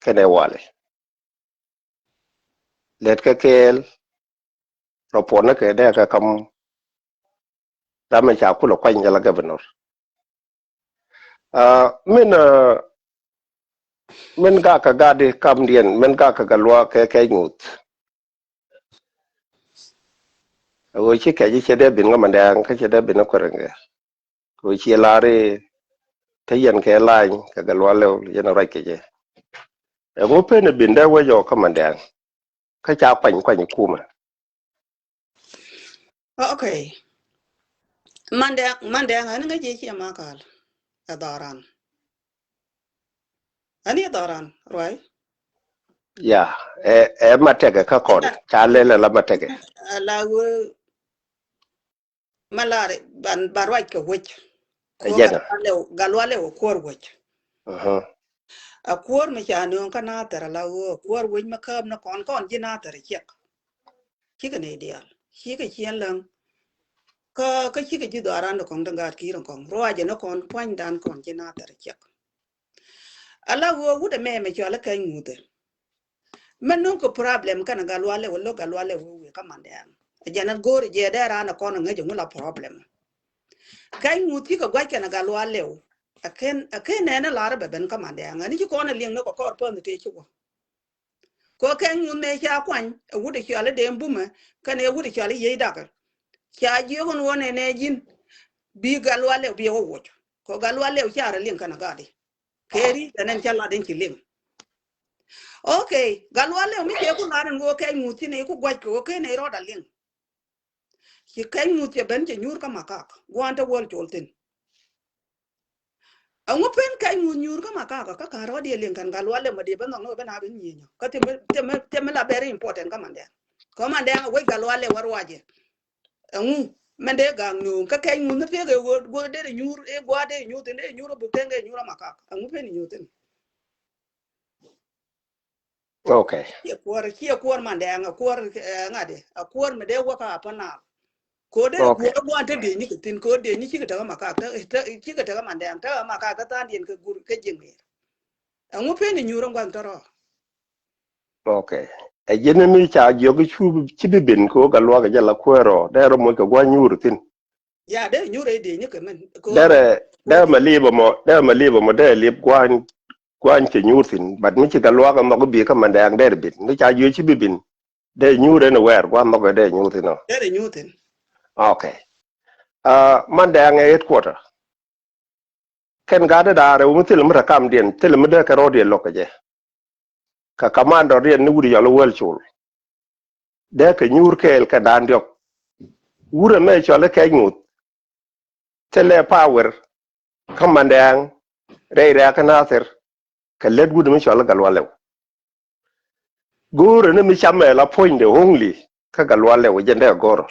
kɛnɛ Wali. Lɛt kɛ kɛɛl rɔ puɔnä kɛ dee kɛ kam. Ram mi ca kulɛ kuany jɛ la governor. Aa, min, aa, min gak kɛ gat di kamdiɛn, min gak kɛ Gatluak kɛ Kɛc Ŋuth. Ɛ ɣöö ci Kɛc cɛ dee bin ŋä Mandɛɛŋ, kä cɛ dee bin ŋä Kuɛrɛŋɛ. Kɛ ɣöö ci lar i̱ te yɛn kɛ lany kɛ Gatluak Lew yɛn ruac kɛ jɛ. Ɛŋu pen ɛ bin dee wec ɔ kä Mandɛɛŋ? Kä ca kuany kuany kumɛ. Okay. Mandɛɛŋ, Mandɛɛŋ, ɛn ŋäc ji̱ ciɛ ma kal. Ɛ dhɔran. Ɛn i̱ dhɔran, ruac? Ya, ɛ, ɛ Matɛkɛ kä kɔn. Ca lɛl ɛ la Matɛkɛ. Ɛ la wee. Ma lar ban, ban ruac kɛ wec. Ɛ kuɔr jɛn. Gatluak Lew, Gatluak Lew ɛ kuɔr wec. Aha. Ɛ kuɔr mi ca nööŋ kä Nathir ala ɣöö ɛ kuɔr wec mi kääp ni kɔn, kɔn ji̱ Nathir ɛ ciɛk. Cikɛ nɛy diaal. Cikɛ ciɛn läŋ. Kä, kä cikɛ ji̱ dhɔaran ni kɔŋ ti gat ki̱i̱r in kɔŋ. Ruacɛ ni kɔn pua̱nydan kɔn ji̱ Nathir ɛ ciɛk. Ala ɣöö wut ɛmɛ mɛ cɔal i̱ Kɛc Ŋuth ɛ. Mɛ no̱ŋ kɛ problem kɛnɛ Gatluak Lew, lo̱k Gatluak Lew wee wee kä Mandɛɛŋ. Ɛ jɛn ɛ go̱o̱r ɛ jɛ dee raan ɛ kɔn ɛ ŋäc ɛ ŋu la problem. Kɛc Ŋuth cikɛ gua̱c kɛnɛ Gatluak Lew. Ɛ ken, ɛ ken nɛn ɛ lar ɛ bɛ ben kä Mandɛɛŋ. Ɛn ci kɔn ɛ liŋ ni kɛ kɔr pänh tëë ci wä. Kɛ Kɛc Ŋuth mëë ca kuany, ɛ wut ɛ cɔal i̱ Dembum ɛ, kɛnɛ ɛ wut ɛ cɔal i̱ Yiëëc Dakɛ. Ca jiök ɛn ɣöö nɛnɛ ji̱n, bi Gatluak Lew bi ɛ wä woc. Kɛ Gatluak Lew ca rɔ liŋ kɛnɛ gat i̱. Kɛ ri, kɛ nɛn ca lat in ci liŋ. Okay, Gatluak Lew mi cɛ ku lar in ɣöö Kɛc Ŋuth ci nɛy ku gua̱c kɛ ɣöö ken nɛy rɔɔd a liŋ. Ci kɛc ŋuth cɛ ben cɛ nyuur kä makak gua̱a̱n te wäl col thi̱n. Ɛŋu pen kɛc ŋuth nyuur kä makak kä ka̱n rɔ̱diɛn liŋ kɛn Gatluak Lɛw ma dee ben nhɔk ni wä ben a ben nyieny ɔ kä thimɛ thimɛ thimɛ la very important kä Mandɛŋ. Kä Mandɛŋ a wec Gatluak Lɛw wä ruacɛ. Ɛŋu mɛn dee gaŋ nööŋ kä kɛc ŋuth ni piek ɛ ɣöö guɔ dee nyuur ɛ gua̱a̱ dee nyuur thi̱n dee nyuur ɛ buk teŋ dee nyuur ɛ makak ɛŋu pen nyuur thi̱n. Ok. Ciɛ kuɔr ciɛ kuɔr Mandɛŋ a kuɔr ŋa̱t a kuɔr mi dee wä kä Upper Nile. Ko̱ dee kuɔr gua̱n te dee nyikɛ thi̱n ko̱ dee nyi cikɛ tekɛ makak cikɛ tekɛ Mandɛŋ tekɛ makak kä tha̱a̱ŋdiɛn kɛ gur kɛ jiŋ ɣer. Ɛŋu pen inyuur in gua̱n tɔrɔ. Ok. Ɛ ji̱n mi ca jiɔk i̱ cu ci bi bin ko̱ Gatluak jɛ la kuäärɔ dee rɔ moc kɛ gua̱n nyuur thi̱n. Ya dee nyuur ɛ dee nyikɛ mɛn. Derɛ derɛ mɛ lip ɛmɔ derɛ mɛ lip ɛmɔ derɛ lip gua̱n gua̱n cɛ nyuur thi̱n but mi ci Gatluak ɛ nhɔk i̱ bi kä Mandɛŋ derɛ bin mi ca jiɔk ci bi bin. Dee nyuur ɛn wɛɛr gua̱n nhɔk ɛ dee nyuur thi̱n ɔ. Derɛ nyuur thi̱n. Ok. Mandɛŋ ɛ headquarter. Kɛn gat dee da̱a̱r ɛ wumi thilɛ mi rɛ kamdiɛn thilɛ mi dee kɛ rɔ̱diɛn lo̱k kɛ jɛ. Kɛ kamandɔrdiɛn ni wut yɔl i̱ wäl col. Dee kɛ nyuur kɛɛl kɛ da̱a̱n diɔ̱k. Wurɛ mɛ cɔl i̱ kɛc ŋuth. Thilɛ power kä Mandɛŋ rɛy rɛ̈ɛ̈kä Nathir. Kɛ lät wut mi cɔl i̱ Gatluak Lɛw. Go̱o̱rä ni mi camɛ la puɔ̱nydɛ only kä Gatluak Lɛw jɛn dee go̱o̱rä.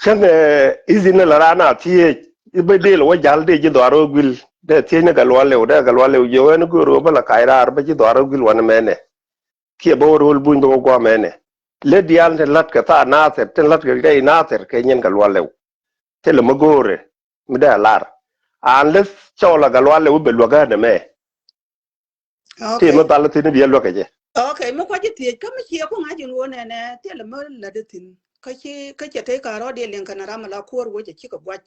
Cäŋ i̱ dhin ni la raan a thiec i̱ bä deel wä jal dee ji̱ dhɔaar wä guil dee thiec ni Gatluak Lɛw dee Gatluak Lɛw jiök ɛn go̱o̱rä wä bä la kac raar bä ji̱ dhɔaar wä guil wanɛ mɛnɛ. Kiɛ bä wä ro̱o̱l buny bä wä gua̱a̱ mɛnɛ. Lät diaal tin la̱t kɛ thaar Nathir tin la̱t kɛ rɛy Nathir kɛ nyin Gatluak Lɛw. Thilɛ mi go̱o̱rɛ mi dee a lar. An leth cɔɔl a Gatluak Lɛw i̱ bɛ luäk ɣän ɛmɛ. Ti mi dhal thi̱n biɛ luäk kɛ jɛ. Ok mi kuac i̱ thiec kä mi ciɛ ku ŋa̱c in ɣöö nɛnɛ thilɛ mi lätdä thi̱n. Kä ci kä cɛ tey ka̱n rɔ̱diɛn liŋ kɛn ram ala kuäär wec a cikɛ guac.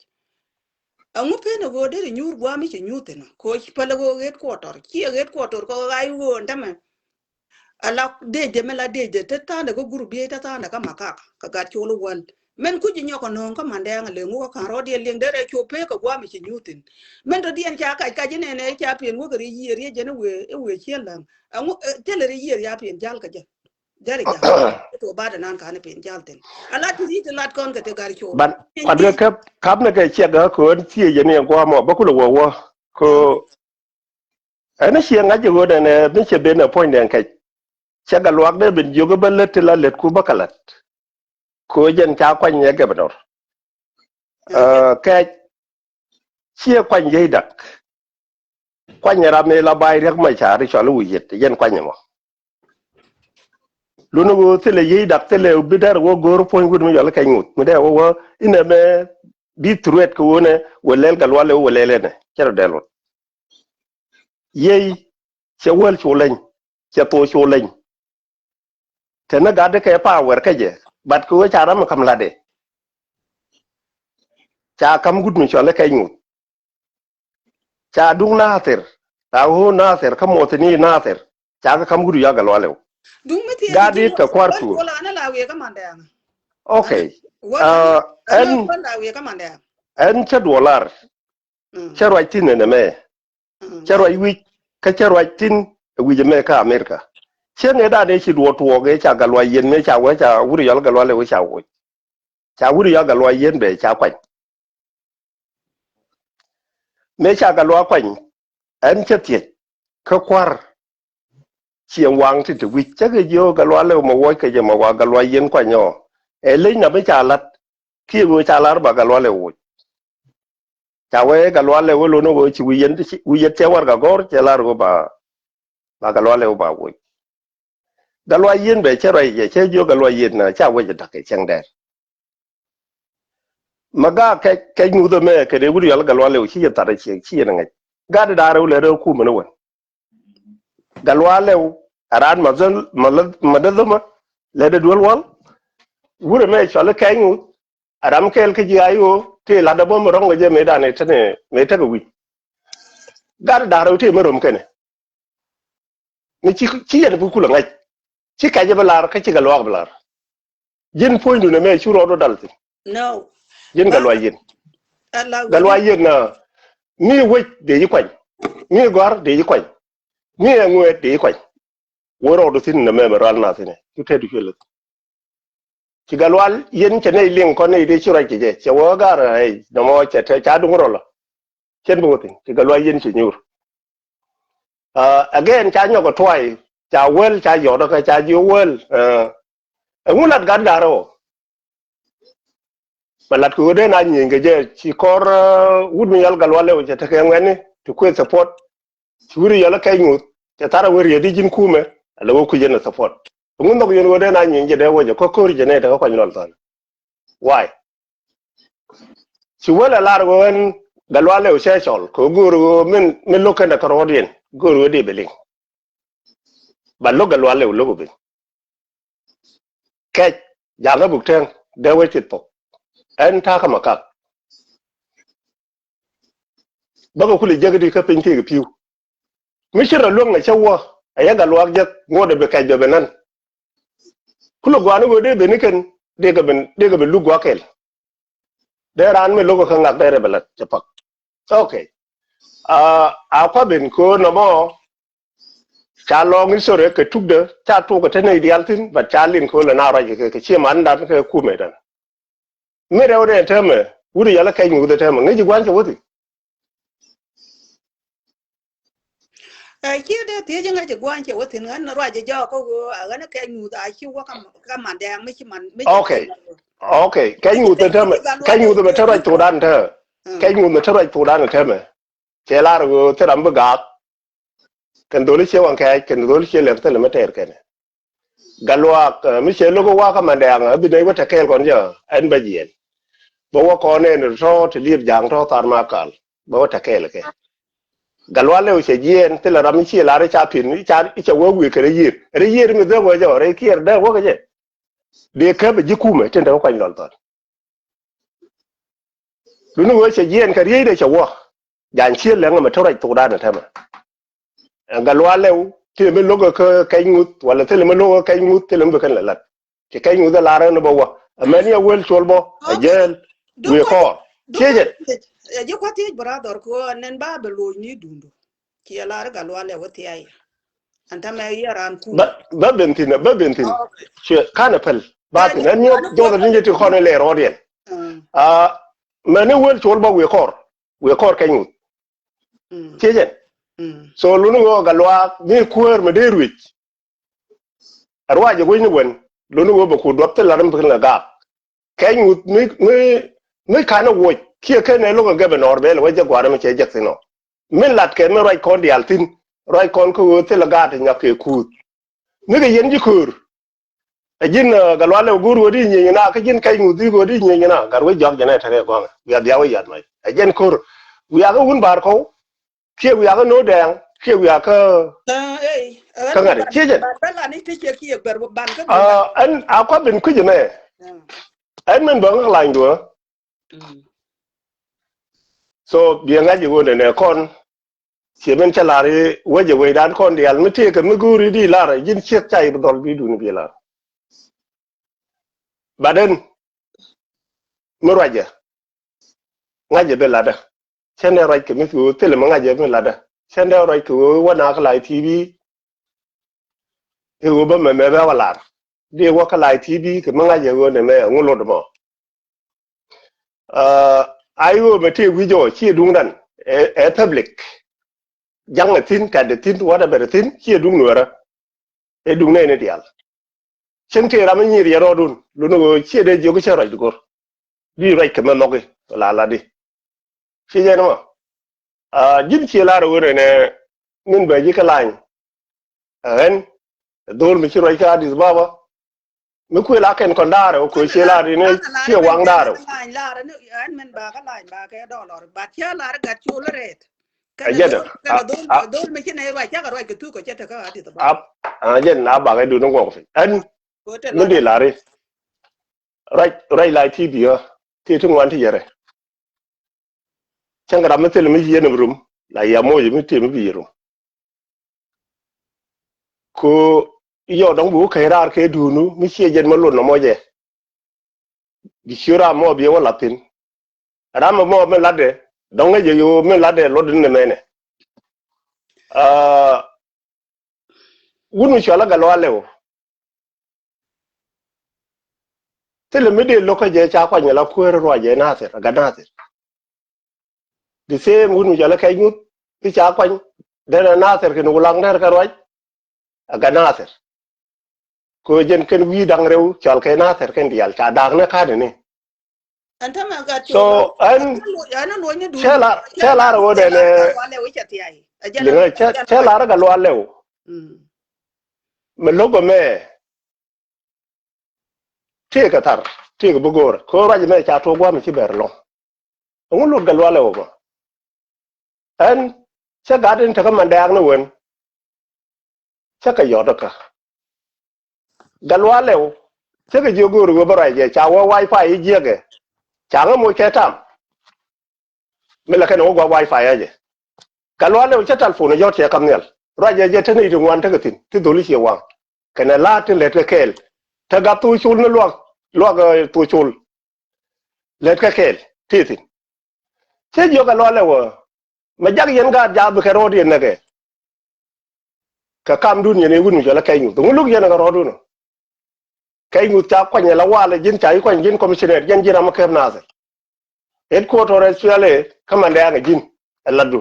Ɛŋu pen ɛ ɣöö derɛ nyuur gua̱a̱ mi ci nyuur thi̱n ɔ koc päl ɛ ɣöö headquarter ciɛ headquarter kɔ ɣa̱c ɣöö ɛn tämɛ. Ala dec dee mi la dec dee te tha̱a̱ndɛ kä group biey te tha̱a̱ndɛ kä makak kɛ gat col i̱ wäl. Mɛn kuc i̱ nyɔk kɛ nööŋ kä Mandɛŋ a leŋ wä kä ka̱n rɔ̱diɛn liŋ derɛ cop pek kɛ gua̱a̱ mi ci nyuur thi̱n. Mɛn tɔ̱diɛn ca kac kac inɛnɛ ca piɛn wä kɛ ri yiëër yɛ jɛn i̱ wëë i̱ wëë ciɛ läŋ. Ɛŋu thilɛ ri yiëër ya piɛn jal kɛ jɛ. Jal i̱ jal. Ito bat inan ka̱n i̱ piɛn jal thi̱n. Ala ti ri ti lat kɔn kɛ te gat col. Ban ban kɛ kap kap ni kɛ ciɛ gä kɛ ɣän thiec jɛ ni ɛn gua̱a̱ mɔ bä kulɛ wä wä kɛ. Ɛn i̱ ciɛ ŋa̱c i̱ ɣöö nɛnɛ mi cɛ ben ɛ puɔ̱nydɛn kɛc. Cɛ Gatluak dee ben jiök i̱ bä lät ti la lät ku bä kɛ la̱t. Kɛ ɣöö jɛn ca kuany ɛ governor. Kɛc ciɛ kuany yiey dak. Kuany ram ëë la ba̱a̱c riäk mac ca̱a̱r i̱ cɔl i̱ wi̱i̱ yet yɛn kuany ɛmɔ. Lun i̱ ɣöö thilɛ yiey dak thilɛ bi dɛr ɣöö go̱o̱r puɔ̱ny wut mi cɔl i̱ kɛc ŋuth mi dee ɣöö inɛ mɛ bi threat kɛ ɣöö nɛ wä lɛl Gatluak Lɛw wä lɛl ɛnɛ cɛ rɔ dɛl wä. Yiey cɛ wäl cu leny cɛ thok cu leny. Te ni gat di kɛ power kä jɛ but kɛ ɣöö ca ram mi ka̱m latdɛ. Ca ka̱m gut mi cɔl i̱ kɛc ŋuth. Ca duŋ Nathir ca ɣöö Nathir kä moth ni Nathir. Ca kɛ ka̱m gut ya Gatluak Lɛw. Gat dit kɛ kua̱r kuur. Ok. Ɛn ɛn cä duɔlar. Cä ruac thi̱n ɛn ɛmɛ. Cä ruac wi̱c kä cä ruac thi̱n ɛ wi̱c ɛmɛ kä America. Cä ŋet dan ëë ci duɔɔk tuɔɔk ëë ca Gatluak Yieth mëë ca wee ca wut yɔl Gatluak Lɛw ca woc. Ca wut yɔl Gatluak Yieth bɛ ca kuany. Mëë ca Gatluak kuany ɛn cä thiec kä kua̱r. Ciɛ waŋ ti te wi̱c cä kɛ jiök Gatluak Lɛw mɛ woc kɛ jɛ mɛ wa Gatluak Yieth kuany ɔ. Ɛ leny na bi ca la̱t kiɛ ɣöö ca lar ba Gatluak Lɛw woc. Ca wee Gatluak Lɛw wee lon wee ci wi̱i̱ yɛn ti ci wi̱i̱ yɛn tiɛ warɛga gɔ̱r cɛ lar wee ba ba Gatluak Lɛw ba woc. Gatluak Yieth bɛ cɛ ruac jɛ cɛ jiök Gatluak Yieth na ca wec da̱k kɛ cɛŋ dɛr. Ma gaak kɛc kɛc ŋuth ɛmɛ kɛ dee wut yɔl Gatluak Lɛw ci yɛn thar ciɛ ci yɛn ŋäc. Gat di da̱a̱r rɛw lɛ rɛw kumɛ ni wän. Gatluak Lɛw a raan ma dhäl ma lä ma däl dhämä lɛ dee duel wal. Wurɛ mɛ cɔl i̱ kɛny ŋu a ram kɛɛl kä ji̱ a yo̱o̱ tëë la̱t dee bä mi rɔ̱ŋ kɛ jɛ mëë dan ɛ tɛnɛ mëë tekɛ wi̱c. Gat da̱a̱r rɛw tëë mi röm kɛnɛ. Mi ci ci yɛn bi kulɛ ŋa̱c ci kɛc bi lar kä ci Gatluak bi lar. Ji̱n puɔ̱nydun ɛmɛ cu rɔɔdu dal thi̱n. Ji̱n Gatluak Yieth. Gatluak Yieth na mi wec dee ji̱ kuany. Mi gɔ̱a̱r dee ji̱ kuany. Mi ɛ ŋuɛɛt dee ji̱ kuany. Wä rɔɔdu thi̱n nɛ mɛmɛ rual na thi̱n ɛ cu tɛt du cuɛ leth. Ci Gatluak yɛn cɛ nɛy liŋ kɔn nɛy dee ci ruac kɛ jɛ. Cɛ wä gar ɛ nɔmɔ cɛ te ca duŋ rɔ lɔ. Cɛn bi wä thi̱n. Ci Gatluak yɛn cɛ nyuur. Ah, again, ca nyɔk ɛ tuay, ca wäl, ca yɔt ɛ kɛ ca jiö wäl. Ah, ɛŋu lat gat gat rɛ wä. Mɛ lat kɛ ɣöö dee na nyieny kɛ jɛ ci kɔr, ah, wut mi yɔl Gatluak Lɛw cɛ tekɛ ŋuɛ̈tni ti kuëë support. Ci wut yɔl ɛ Kɛc Ŋuth cɛ thar ɛ wä riet di ji̱n kumɛ. Ala wä kui̱c ɛn ɛ support. Ŋun nhɔk yɛn ɣöö dee na nyieny jɛ dee wä jɛ kɔ ko̱r jɛ nɛy tekɛ kɔc nɔl thɔn. Why? Ci wäl ɛ lar ɣöö ɛn Gatluak Lɛw cɛ cɔl kɛ ɣöö go̱o̱r ɣöö min, min lo̱k kɛn ɛ kɛ rɔɔdiɛn go̱o̱r ɣöö dee bɛ liŋ. Ba lo̱k Gatluak Lɛw lo̱k ɛ ben. Kɛc jakä buk tɛŋ dee wec tit pɔk. Ɛn ta̱a̱ kä makak. Bäkɛ kulɛ jiäk di kä piny tëëk pi̱w. Mi ci rɔ luäk nɛ cä wä ɛ yɛ Gatluak jiäk ŋuɔ̱t ɛ bi kɛc bɛ ben nän. Kulɛ gɔaa ni ɣöö dee ben ni kɛn dee kɛ ben, dee kɛ ben luk gua̱a̱k kɛl. Dee raan mi lo̱k kä ŋak dee rɛ bɛ lät cɛ pak. Okay. Ah, a kua̱ ben köör nɔmɔ ca lɔŋ history kɛ tukdä ca tuk kɛ te nɛy diaal thi̱n, but ca liŋ köör lɛ na ruac kɛ, kɛ ciɛ mandan kɛ kumɛ dan. Mi rɛw dee täämɛ wut yɛl Kɛc Ŋuth täämɛ ŋäc ji̱ gua̱n cɛ wä thi̱n. Ɛ, ci dee thiec ŋäc ji̱ gua̱n cɛ wä thi̱n ɣän ruac jɔɔk kä ɣöö ɛ ɣän Kɛc Ŋuth a ci wä kä, kä man dɛɛŋ mi ci man, mi ci. Okay. Okay. Kɛc Ŋuth täämɛ, Kɛc Ŋuth mɛ te ruac thokdan täämɛ. Mm. Kɛc Ŋuth mɛ te ruac thokdan täämɛ. Cɛ lar ɣöö thil ram bi gaak. Kɛn dholi ciɛ waŋ kɛɛc, kɛn dholi ciɛ lɛm thilɛ mi tɛɛr kɛn. Gatluak, eh, mi cɛ lo̱k wä kä Mandɛɛŋ, a bi nɛy wä tɛ kɛɛl kɔn jɛ, ɛn bä jiɛn. Bä wä kɔn ɛn tɔ̱ ti liep ja̱a̱ŋ tɔ̱ thar ma kal. Bä wä tɛ kɛɛl kɛ. Gatluak Lɛw cɛ jiɛn, thilɛ ram mi ciɛ lar i̱ ca pi̱n, i̱ ca, i̱ ca wä wi̱i̱ kɛ rɛ yiër. Rɛ yiër mi dhek wä jɛ, rɛ kiɛɛr dee wä kɛ jɛ. Dee käp ɛ ji̱ kumɛ, tin te wä kuany lɔl thɔn. Luni ɣöö cɛ jiɛɛn kɛ riecdɛ cɛ wä. Ja̱a̱n cië lɛŋ ɛmɛ te ruac thokdan ɛ tɛmɛ. Ɛn Gatluak Lɛw thilɛ mi lo̱k kä Kɛc Ŋuth, wala thilɛ mi lo̱k kä Kɛc Ŋuth, thilɛ mi bi kɛn lɛ la̱t. Ci Kɛc Ŋuth ɛ lar ɛn bä wä. Ɛ mɛn yɛ wël col bä ɛ jɛɛl wi̱i̱ kɔɔr. Ciecɛ. Ɛ ji̱ kua̱ thiec brother kɛ ɣöö nɛn ba bɛ lo̱c ni duundu. Ci ɛ lar Gatluak Lɛw wä thia̱a̱c. Ɛn tɛmɛ yɛ raan kum. Bä, bä ben thi̱n, bä ben thi̱n. Cuɛ kanɛ päl. Ba thi̱n ɛn nyɔk jɔth ɛ tin jɛ ti kɔn ilɛ rɔɔdiɛn. Mɛni wël col bä wi̱i̱ kɔr, wi̱i̱ kɔr Kɛc Ŋuth. Ciecɛn. So luni ɣöö Gatluak mi kuäär mi dee ruec. Ɛ ruac ɛ gui̱cni wen luni ɣöö bɛ ku duɔp thil lar mi pi̱n lɛ gaak. Kɛc Ŋuth mi, mi, mi ka̱n ɛ wuɔc kiɛ ken ɛ lo̱k ɛ gɛp ɛ nɔɔr bɛɛl ɛ wec jɛ gua̱a̱r mi cɛ jek thi̱n ɔ. Mi lat kɛ mi ruac kɔn diaal thi̱n, ruac kɔn kä ɣöö thil ɛ gaat ɛ nyɔk kɛ kuuth. Mi kɛ yɛn ji̱ köör. Ɛ ji̱n, eh, Gatluak Lɛw go̱o̱r ɣöö di nyieny na, kä ji̱n Kɛc Ŋuth di ɣöö di nyieny na, gat wec jɔak jɛn ɛ tekɛ gɔ̱a̱ŋ. Wiaa dhia wec yat mɛc. Ɛ jɛn ko̱r. Wiaa kä wun ba̱a̱r kɔw. Kiɛ wiaa kä No̱o̱dɛɛŋ. Kiɛ wiaa kä, kä ŋa̱t. Ciecɛn. Ɛn a kua̱ ben kui̱c ɛmɛ. Ɛn min bäŋ kä lany duɔ̱ɔ̱r. So biɛ ŋa̱c i̱ ɣöö nɛnɛ kɔn. Ciɛ min cä lar i̱ wecɛ wecdan kɔn diaal mi tëëkɛ mi go̱o̱ri di lar ji̱n ciek ca i̱ bi dhɔl bi duni bi lar. Baden mi ruacɛ ŋa̱cɛ bi latdä. Cɛn dee ruac kɛ mi ɣöö thilɛ mi ŋa̱cɛ mi latdä. Cɛn dee ruac kɛ ɣöö wä nak lay ti̱i̱ bi i̱ ɣöö bä mɛmɛ bɛ wä lar. Dee wä kä lay ti̱i̱ bi kɛ mi ŋa̱cɛ ɣöö nɛmɛ ŋu lot mɔ. Aa, a i̱ ɣöö mɛ tëë wi̱c ɔ ciɛ duŋdan ɛ, ɛ public. Jaŋ ɛ thi̱n, tɛt ɛ thi̱n, whatever ɛ thi̱n, ciɛ duŋ nuɛrä. Ɛ duŋ nɛy ni diaal. Cieŋ tëë ram mi nyiir yɛ rɔɔdun luni ɣöö ciɛ dee jiök cɛ ruac di go̱r. Di ruac kɛ mɛ nhɔki la la di. Ci jɛn mɔ. Aa, ji̱n ciɛ lar ɣöö nɛnɛ min bɛ ji̱ kä lany. Ɛ ɣän dhol mi ci ruac kä Addis Ababa. Mi kuël a kɛn kɔn da̱a̱r ɛ ɣöö kuël ciɛ lar di ni ciɛ waŋ da̱a̱r ɛ ɣöö. Ɛn min ba kä lany ba kɛ dɔlɔr ba ciɛ lar gat col rɛt. Ɛ jɛn ɛ dhol mi ci nɛ ruac cakɛ ruac kɛ thuk kɛ cɛ tekä Addis Ababa. Ɛ jɛn a bakɛ dun ŋuɔk piny ɛn. Mi di lari. Ruac, ruac la ti biä ti ti ŋuan ti yɛrɛ. Cäŋ kɛ ram mi thil mi yieen rum la ya moc mi ti mi bi rum. Ko yɔ dɔŋ bi wä keny raar kɛ duunu mi ciɛ jɛn mi lot nɔmɔ jɛ. Bi ci ram mɔ bi wä lathin. Ram mɔ mi latdɛ dɔŋ ŋäc jɛ yo mi latdɛ lot ni mɛnɛ. Aa, wun mi cual a Gatluak Lɛw. Thilɛ mi dee lo̱k kä jɛ ca kuany ala kuäär ruac jɛ Nathir, a gat Nathir. The same wut mi cɔl ɛ Kɛc Ŋuth, ti ca kuany, derɛ Nathir kɛ ni wulaŋ derɛ kɛ ruac, a gat Nathir. Kɛ jɛn kɛn wi̱i̱ da̱ŋ rɛw cɔal kɛ Nathir kɛn diaal ca da̱a̱k ni ka̱n ni. Ɛn tämɛ gat so ɛn cɛ lar ɛ ɣöö dɛn ɛ liŋɛ cɛ lar ɛ Gatluak Lɛw. Mɛ lo̱k ɛmɛ tëëkɛ thar tëëkɛ bi go̱o̱rɛ kɛ ɣöö ruac ɛmɛ ca tuɔɔk gua̱a̱m ci bɛr lɔ̱ŋ. Ɛŋu luɔt Gatluak Lɛw ɛmɔ? Ɛn cä gat in tekä Mandɛɛŋ ni wen. Cä kɛ yɔt kä Gatluak Lɛw. Cä kɛ jiök go̱o̱ri wee bä ruac jɛ ca wee wifi i̱ jiäkɛ. Ca ŋä moc kɛ tam. Mi la kɛn wä gua̱ wifi a jɛ. Gatluak Lɛw cä telephone yɔt cɛ kam nhial. Ruac jɛ jɛ te ni ti ŋuan tekɛ thi̱n ti dholi ciɛ waŋ. Kɛnɛ la̱a̱t ti lɛt kɛ kɛɛl. Te gat thok col ni luak luak thok col. Lɛt kɛ kɛɛl ti thi̱n. Cä jiök Gatluak Lɛw ɛ mɛ jak yɛn gaat jaak bikɛ rɔɔdiɛn nɛkɛ. Kɛ kamdun yɛn i̱ wut mi cɔl ɛ Kɛc Ŋuth ŋu luk yɛn kɛ rɔɔdun ɔ. Kɛc Ŋuth ca kuany ala walɛ ji̱n ca i̱ kuany ji̱n commissioner jɛn ji̱n ram ɛ kɛp Nathir. Headquarter ɛ cuɛl ɛ kä Mandɛɛŋ ɛ ji̱n ɛ latdu.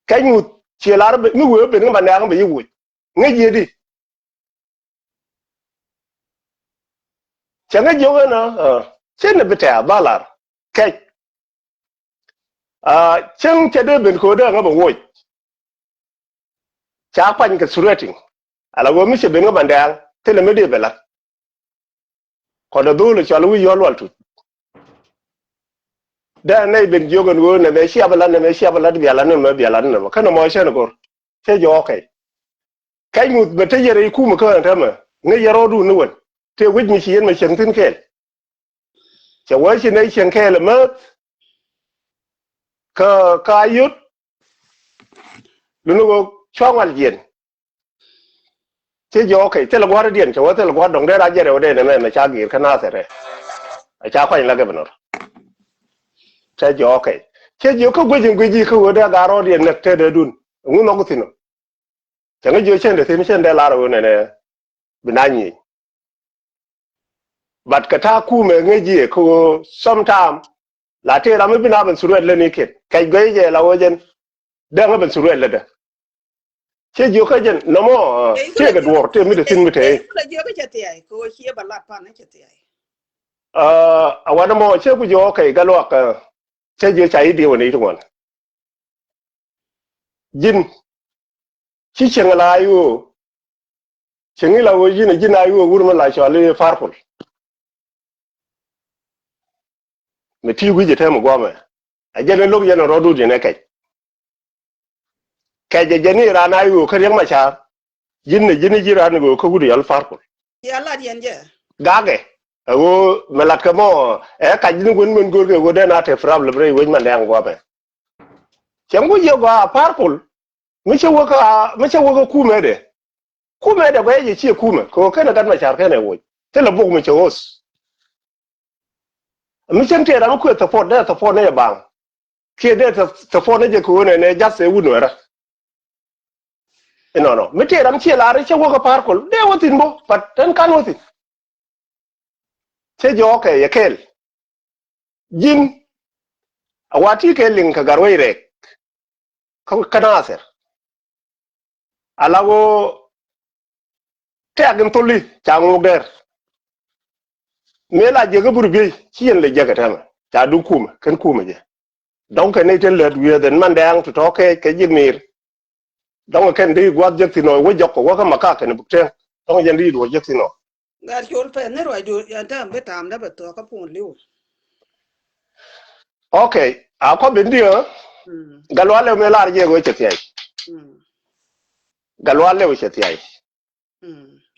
Kɛc Ŋuth ciɛ lar mi wee ben kä Mandɛɛŋ bɛ yi woc ŋäc yɛ di. Cäŋ ɛ jiök ɛn ɔ cin ɛ bi tɛ̈ɛ̈ ba lar kɛc. Cäŋ cɛ dee ben ko̱o̱dɛ ŋä bɛ woc. Ca kuany kɛ threatening ala ɣöö mi cɛ ben kä Mandɛɛŋ thilɛ mi dee bɛ la̱t. Kɔn ɛ dho̱o̱l ɛ cɔal wi̱i̱ yɔ̱ɔ̱l lual tuc. Dee nɛy ben jiök ɛn ɣöö nɛmɛ cia bɛ la̱t nɛmɛ cia bɛ la̱t bia la̱t nɛmɛ bia la̱t nɛmɛ kä nɔmɔ cɛn ɛ go̱r. Cɛ jɔɔk kɛc. Kɛc Ŋuth bɛ te yɛn rɛy kumɛ kä ɛn täämɛ ŋäc yɛn rɔɔdun ni wen. Tëë wec mi ci yɛn mɛ cieŋ thi̱n kɛɛl. Cɛ wee ci nɛy cieŋ kɛɛl ɛ määth. Kä kä a yot. Luni ɣöö cua̱ŋ aljiɛn. Cɛ jɔɔk kɛc thilɛ gua̱a̱r diɛn cɛ wee thilɛ gua̱a̱r dɔ̱ŋ dee ra jɛ rɛw dee nɛmɛ mɛ ca giir kä Nathir ɛ. Ɛ ca kuany la governor. Cɛ jɔɔk kɛc cɛ jiök kä guic in guic ji̱ kä ɣöö dee a gaat rɔɔdiɛn näk te dee dun. Ɛŋu nhɔk thi̱n ɔ. Cäŋ jiök cɛn dee thi̱n cɛn dee lar ɣöö nɛnɛ bi na nyieny. But kɛ ta̱a̱ kumɛ ŋäc jiɛ kä ɣöö sometime la tëë ram mi bi na ben threat lätni kiɛt kɛc guɛc jɛ la ɣöö jɛn dee ŋä ben threat lätdä. Cɛ jiök kä jɛn nɔmɔ tëëkɛ duɔ̱ɔ̱r tëë mi te thi̱n mi te i̱. A wanɛ mɔ cɛ ku jiök kɛ Gatluak cɛ jiök ca i̱ diëwä ni ti ŋuan. Ji̱n ci cieŋ la a i̱ ɣöö cieŋ i̱ la ɣöö ji̱n a ji̱n a i̱ ɣöö wur mi la cɔal i̱ Parkul. Mi ti wi̱c ɛ tɛm guɔmɛ a jɛn in lo̱k yɛn in rɔɔdu diɛn ɛ kɛc. Kɛc ɛ jɛn i̱ ran a i̱ ɣöö kä Riɛk Macar. Ji̱n ɛ ji̱n i̱ ji̱ ran i̱ ɣöö kä wut i̱ yɔl Parkul. Gakɛ ɛ ɣöö mɛ latkɛ mɔ ɛ kac ji̱n wen men görkɛ ɣöö dee na te problem rɛy wec Mandɛɛŋ guɔmɛ. Cɛ ŋuc yɛ gɔaa Parkul. Mi cä wä kä mi cä wä kä kumɛ dɛ. Kumɛ dɛ guɛc jɛ ciɛ kumɛ kɛ ɣöö kenɛ Gat Macar kenɛ woc thilɛ bok mi cɛ ɣöth. Mi cäŋ tëë ram mi kuëë support dee support ni jɛ baŋ. Kiɛ dee support ni jɛ kɛ ɣöö nɛ nɛ jath ɛ wut nuɛrä. Inɔnɔ mi tëë ram ciɛ lar cä wä kä Parkul dee wä thi̱n bä but tɛn kan wä thi̱n. Cä jɔɔkɛ yɛ kɛɛl. Ji̱n a wa ti kɛ liŋ kɛ Gatwec Rɛɛk kä Nathir. Ala ɣöö tɛ̈k in tholi ca ŋuuk dɛr. Mëë la jiäk i̱ bur biey ci yɛn lɛ jiäk ɛ tɛmɛ ca duk kumɛ kɛn kumɛ jɛ. Dɔ̱ŋ kɛ nɛy tin lät wi̱i̱ ɛn Mandɛɛŋ ti tɔ̱ kɛɛc kɛ ji̱ mi̱i̱r. Dɔ̱ŋ kɛn dee gua̱th jek thin ɔ wä jɔk kɛ wä kä Makak kɛn buk tɛŋ dɔ̱ŋ jɛn dee duɔ̱ɔ̱r jek thin ɔ. Gat col pɛn ni ruacdu yɛn täämɛ bi taamdä bɛ thuɔ̱k kä puɔ̱n li̱w. Ok, a kɔp in diɛ. Gatluak Lɛw mëë lar jɛ ɣöö cɛ thiac. Gatluak Lɛw cɛ thiac.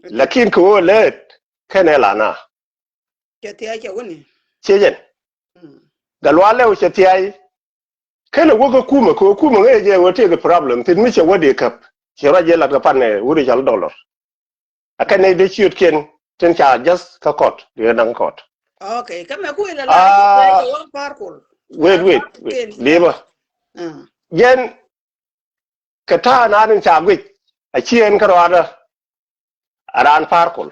Lakin kɛ ɣöö lät kɛnɛ la na. Cɛ thiac cɛ wuni. Ciecɛn. Gatluak Lɛw cɛ thiac. Kɛnɛ wä kä kumɛ kɛ ɣöö kumɛ ŋäcɛ jɛ ɣöö tëëkɛ problem thi̱n mi cɛ wä dee käp. Cɛ ruac jɛ lat kɛ pan ɛ wut i̱ cɔl dollar. A kɛn nɛy dee ciötkiɛn tin ca jath kä kɔt diɛ naŋ kɔt. Ok, kä mɛ kui̱ la la ci wä Parkul. Wait, wait, wait. Liba. Jɛn kɛ ta̱a̱ naan in ca guic a ci ɛn kä rɔaadä. A raan Parkul.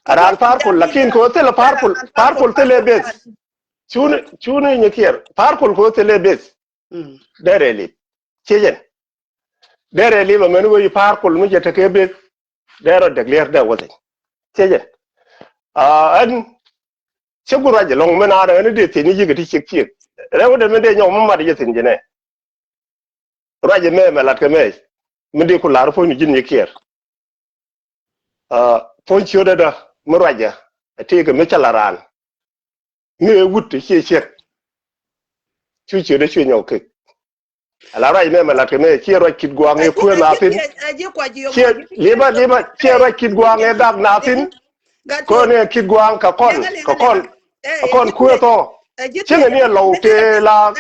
Raan Par Kuol, lakin kɛ ɣöö thilɛ Par Kuol, Par Kuol thilɛ beth. Cuni, cuni Nyakiɛɛr, Par Kuol kɛ ɣöö thilɛ beth. Dee rɛy lip. Ciecɛn. Dee rɛy lip amäni wee Par Kuol mi cɛ tekɛ beth. Dee rɔ declare dee wäthɛ. Ciecɛn. Aa, ɛn cä gur ruac ɛlɔ̱ŋ mi naan ɛn dee thiec ni yiëk ti ciek ciek. Rɛw dee mi dee nyɔk mi mat jɛ thi̱n jɛ nɛ. Ruac ɛmɛ mɛ lat kɛ mɛ. Mi dee ku lar puɔ̱ny ni ji̱n Nyakiɛɛr. Aa, puɔ̱ny ciötdä dä mi ruacä. Ɛ tëëkɛ mi cä la raan. Mi ɛ wut ɛ ciɛ ciek. Cu ciötdä cuɛ nyɔk kek. Ala ruac mɛ mɛ lat kɛ mɛ ciɛ ruac Kit Guaŋ ɛ kuëë na thi̱n. Ciɛ liba liba ciɛ ruac Kit Guaŋ ɛ dak na thi̱n. Kɔn ɛ Kit Guaŋ kɛ kɔn kɛ kɔn kɛ kɔn kuëë thɔ. Cieŋɛ ni ɛ lɔw tëë la.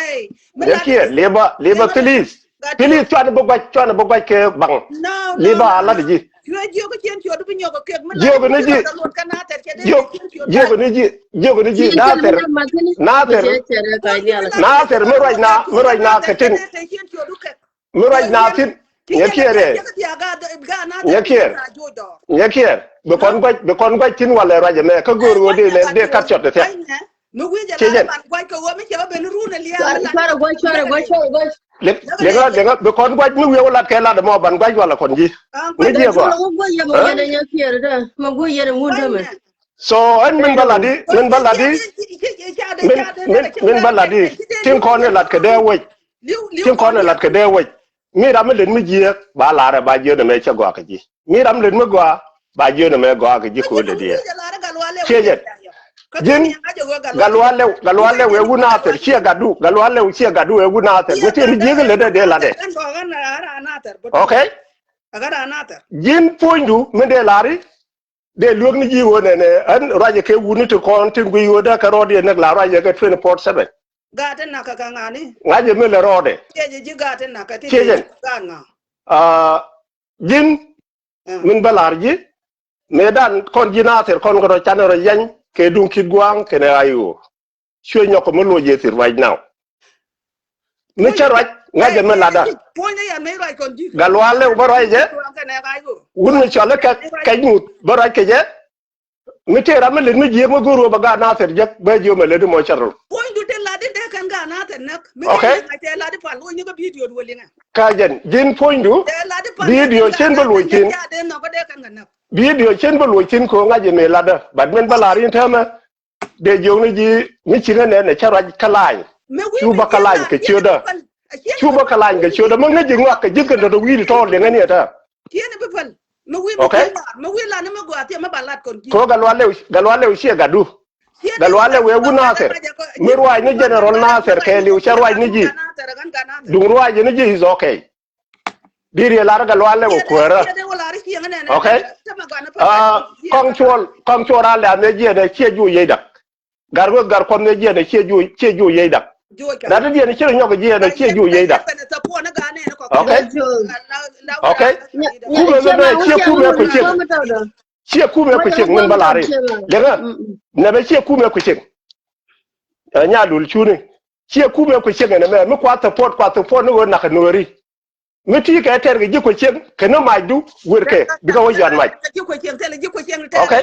Nyakiɛɛr liba liba please. Please cuanɛ bi guac cuanɛ bi guac kɛ baŋ. Liba a lat ji̱. Jiök ni ji̱. Jiök, jiök ni ji̱, jiök ni ji̱. Nathɛr, Nathɛr, Nathɛr mi ruac na, mi ruac na kɛ tin. Mi ruac na tin. Nyakiɛɛr ɛ. Nyakiɛɛr. Nyakiɛɛr. Bi kɔn guac, bi kɔn guac tin walɛ ruac ɛmɛ. Kä go̱o̱r ɣöö dee nɛ, dee kat cɔt thia̱k. Ciecɛn. Liŋä, liŋä, bi kɔn guac mi wiee wä lat kɛ lat ɛmɔ ban guac walɛ kɔn ji̱. Mi jiɛ gɔaa. So ɛn min bä lat i̱, min bä lat i̱, min, min, min bä lat i̱ tin kɔn i̱ lat kɛ dee wec. Tin kɔn i̱ lat kɛ dee wec. Mi ram mi lät mi jiääk ba lar ɛ ba jiön ɛmɛ cɛ gɔaa kɛ ji̱. Mi ram lät mi gɔaa ba jiön ɛmɛ gɔaa kɛ ji̱ ko̱o̱l dee diɛɛr. Ciecɛn. Ji̱n Gatluak Lɛw, Gatluak Lɛw ɛ wun Nathɛr ciɛ gatdu, Gatluak Lɛw ciɛ gatdu ɛ wun Nathɛr. Mi tin jiääk lät ɛ dee lat ɛ. Okay. Ji̱n puɔ̱nydu min dee lar i̱ dee luek ni ji̱ ɣöö nɛnɛ ɛn ruacɛ kɛ wuni ti kɔn tin guiy ɣöö dee kɛ rɔɔdiɛ näk la ruacɛ kɛ twenty four seven. Gaat ti nak kɛ kɛ ŋa̱ni. Ŋa̱cɛ mi lɛ rɔɔdɛ. Ciecɛ ji̱ gaat ti nak kɛ ti. Ciecɛn. Gaat ŋa̱. Aa, ji̱n min bä la̱r ji̱ mëëdan kɔn ji̱ Nathir kɔn kɛ rɔ canɛ rɔ yɛny kɛ duŋ Kit Gua̱a̱ŋ kɛnɛ ɣa̱c ɣöö cuɛ nyɔk kɛ mi loc yɛ thil right now. Mi cä ruac ŋa̱cɛ mi latdä. Gatluak Lɛw bä ruac jɛ. Wut mi cɔl i̱ kɛ kɛc ŋuth bä ruac kɛ jɛ. Mi tëë ram mi lät mi jiëëk mi go̱o̱r ɣöö bɛ gaat Nathir jek bɛ jiö mɛ lät imɔ cɛ rol. Puɔ̱nydu te lat i̱ dee kɛn gaat Nathir näk. Mi kɛ lat i̱ pal wä nyäkä video duɔl iŋɛ. Kä jɛn ji̱n puɔ̱nydu. Video cin bä luɔc thi̱n. Video cin bä luɔc thi̱n kɛ ɣöö ŋa̱c imɛ latdä. But min bä la̱r in täämɛ. Dee jiök ni ji̱ mi ci ŋä nɛn ɛ cä ruac kä lany. Cu bä kä lany kɛ ciötdä. Cu bä kä lany kɛ ciötdä mi ŋäc ji̱ ŋɔak kɛ ji̱th kɛ dɔ̱t wi̱i̱ tɔɔl liɛŋä ni ɛ tääm. Okay. Kɛ ɣöö Gatluak Lɛw, Gatluak Lɛw ciɛ gatdu. Gatluak Lɛw ɛ wut Nathir. Mi ruac ni General Nathir kɛɛliw cä ruac ni ji̱. Duŋ ruac ni ji̱ is okay. Diri lar Gatluak Lɛw kuäärä. Okay. Kɔŋ cuɔl, kɔŋ cuɔl a lɛ amɛ jiɛn ɛ ciɛ juɔ yey dak. Gar wek gar kuɔth ni jiɛn ɛ ciɛ juɔ, ciɛ juɔ yey dak. Rat diɛn ci rɔ nyɔk jiɛn ɛ ciɛ juɔ yey dak. Okay. Okay. Kumɛ mɛ mɛ ciɛ kumɛ ku ciek. Ciɛ kumɛ ku ciek min bä lari. Liŋä. Nɛ bɛ ciɛ kumɛ ku ciek. Ɛ nya dul cuni. Ciɛ kumɛ ku ciek ɛn ɛmɛ mi kua support, kua support ni ɣöö nak ɛ nuɔri. Mi ti kɛ tɛr kɛ ji̱ kuecieŋ kɛ ni macdu wërkɛ bikɛ wä yɔt mac. Okay.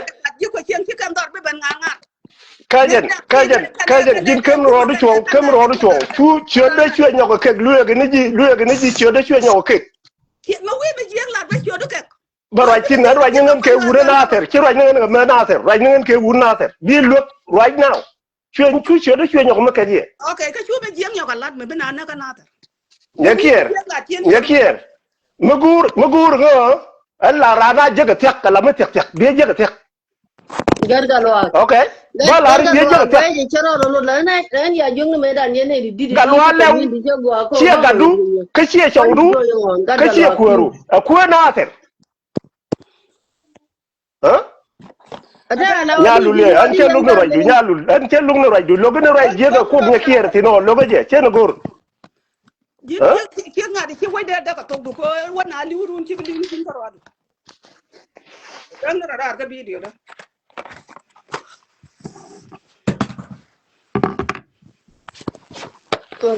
Kä jɛn, kä jɛn, kä jɛn ji̱n kem rɔɔdu cuɔ̱ŋ, kem rɔɔdu cuɔ̱ŋ. Cu ciötdä cuɛ nyɔk kɛ kek lueek ni ji̱, lueek ni ji̱ ciötdä cuɛ nyɔk kɛ kek. Bä ruac thi̱n, ruac ni ŋän kɛ wut ɛ Nathir, ci ruac ni ŋän kɛ mɛ Nathir, ruac ni ŋän kɛ wut Nathir. Bi luek ruac now. Cuɛ, cu ciötdä cuɛ nyɔk mi kɛc yɛ. Okay, kä cu bɛ jiɛk nyɔk a lat mi bi na näk a Nathir. Nyakiɛɛr. Nyakiɛɛr. Mi guur, mi guur ŋä ɛn la raan a jiäk a thia̱k kɛ la mi thia̱k thia̱k biɛ jiäk a thia̱k. Gat Gatluak. Okay. Bä la ri biɛ jiäk a thia̱k. Gatluak Lɛw ciɛ gatdu kä ciɛ cɔwdu kä ciɛ kuääru. Ɛ kuäär Nathir. Nya lul yɛ, ɛn cɛ luk ni ruacdu, nya lul, ɛn cɛ luk ni ruacdu, lo̱k ni ruac jiäk ɛ kuɔth Nyakiɛɛr thi̱n ɔ, lo̱k jɛ, cɛ ni go̱r. Ji̱n ciek ŋa̱t ci wec dee däk a thokdu ko wä na li̱w run cik li̱w ni cin kä ruadu. Däŋ ni rɔ raar kä video dä.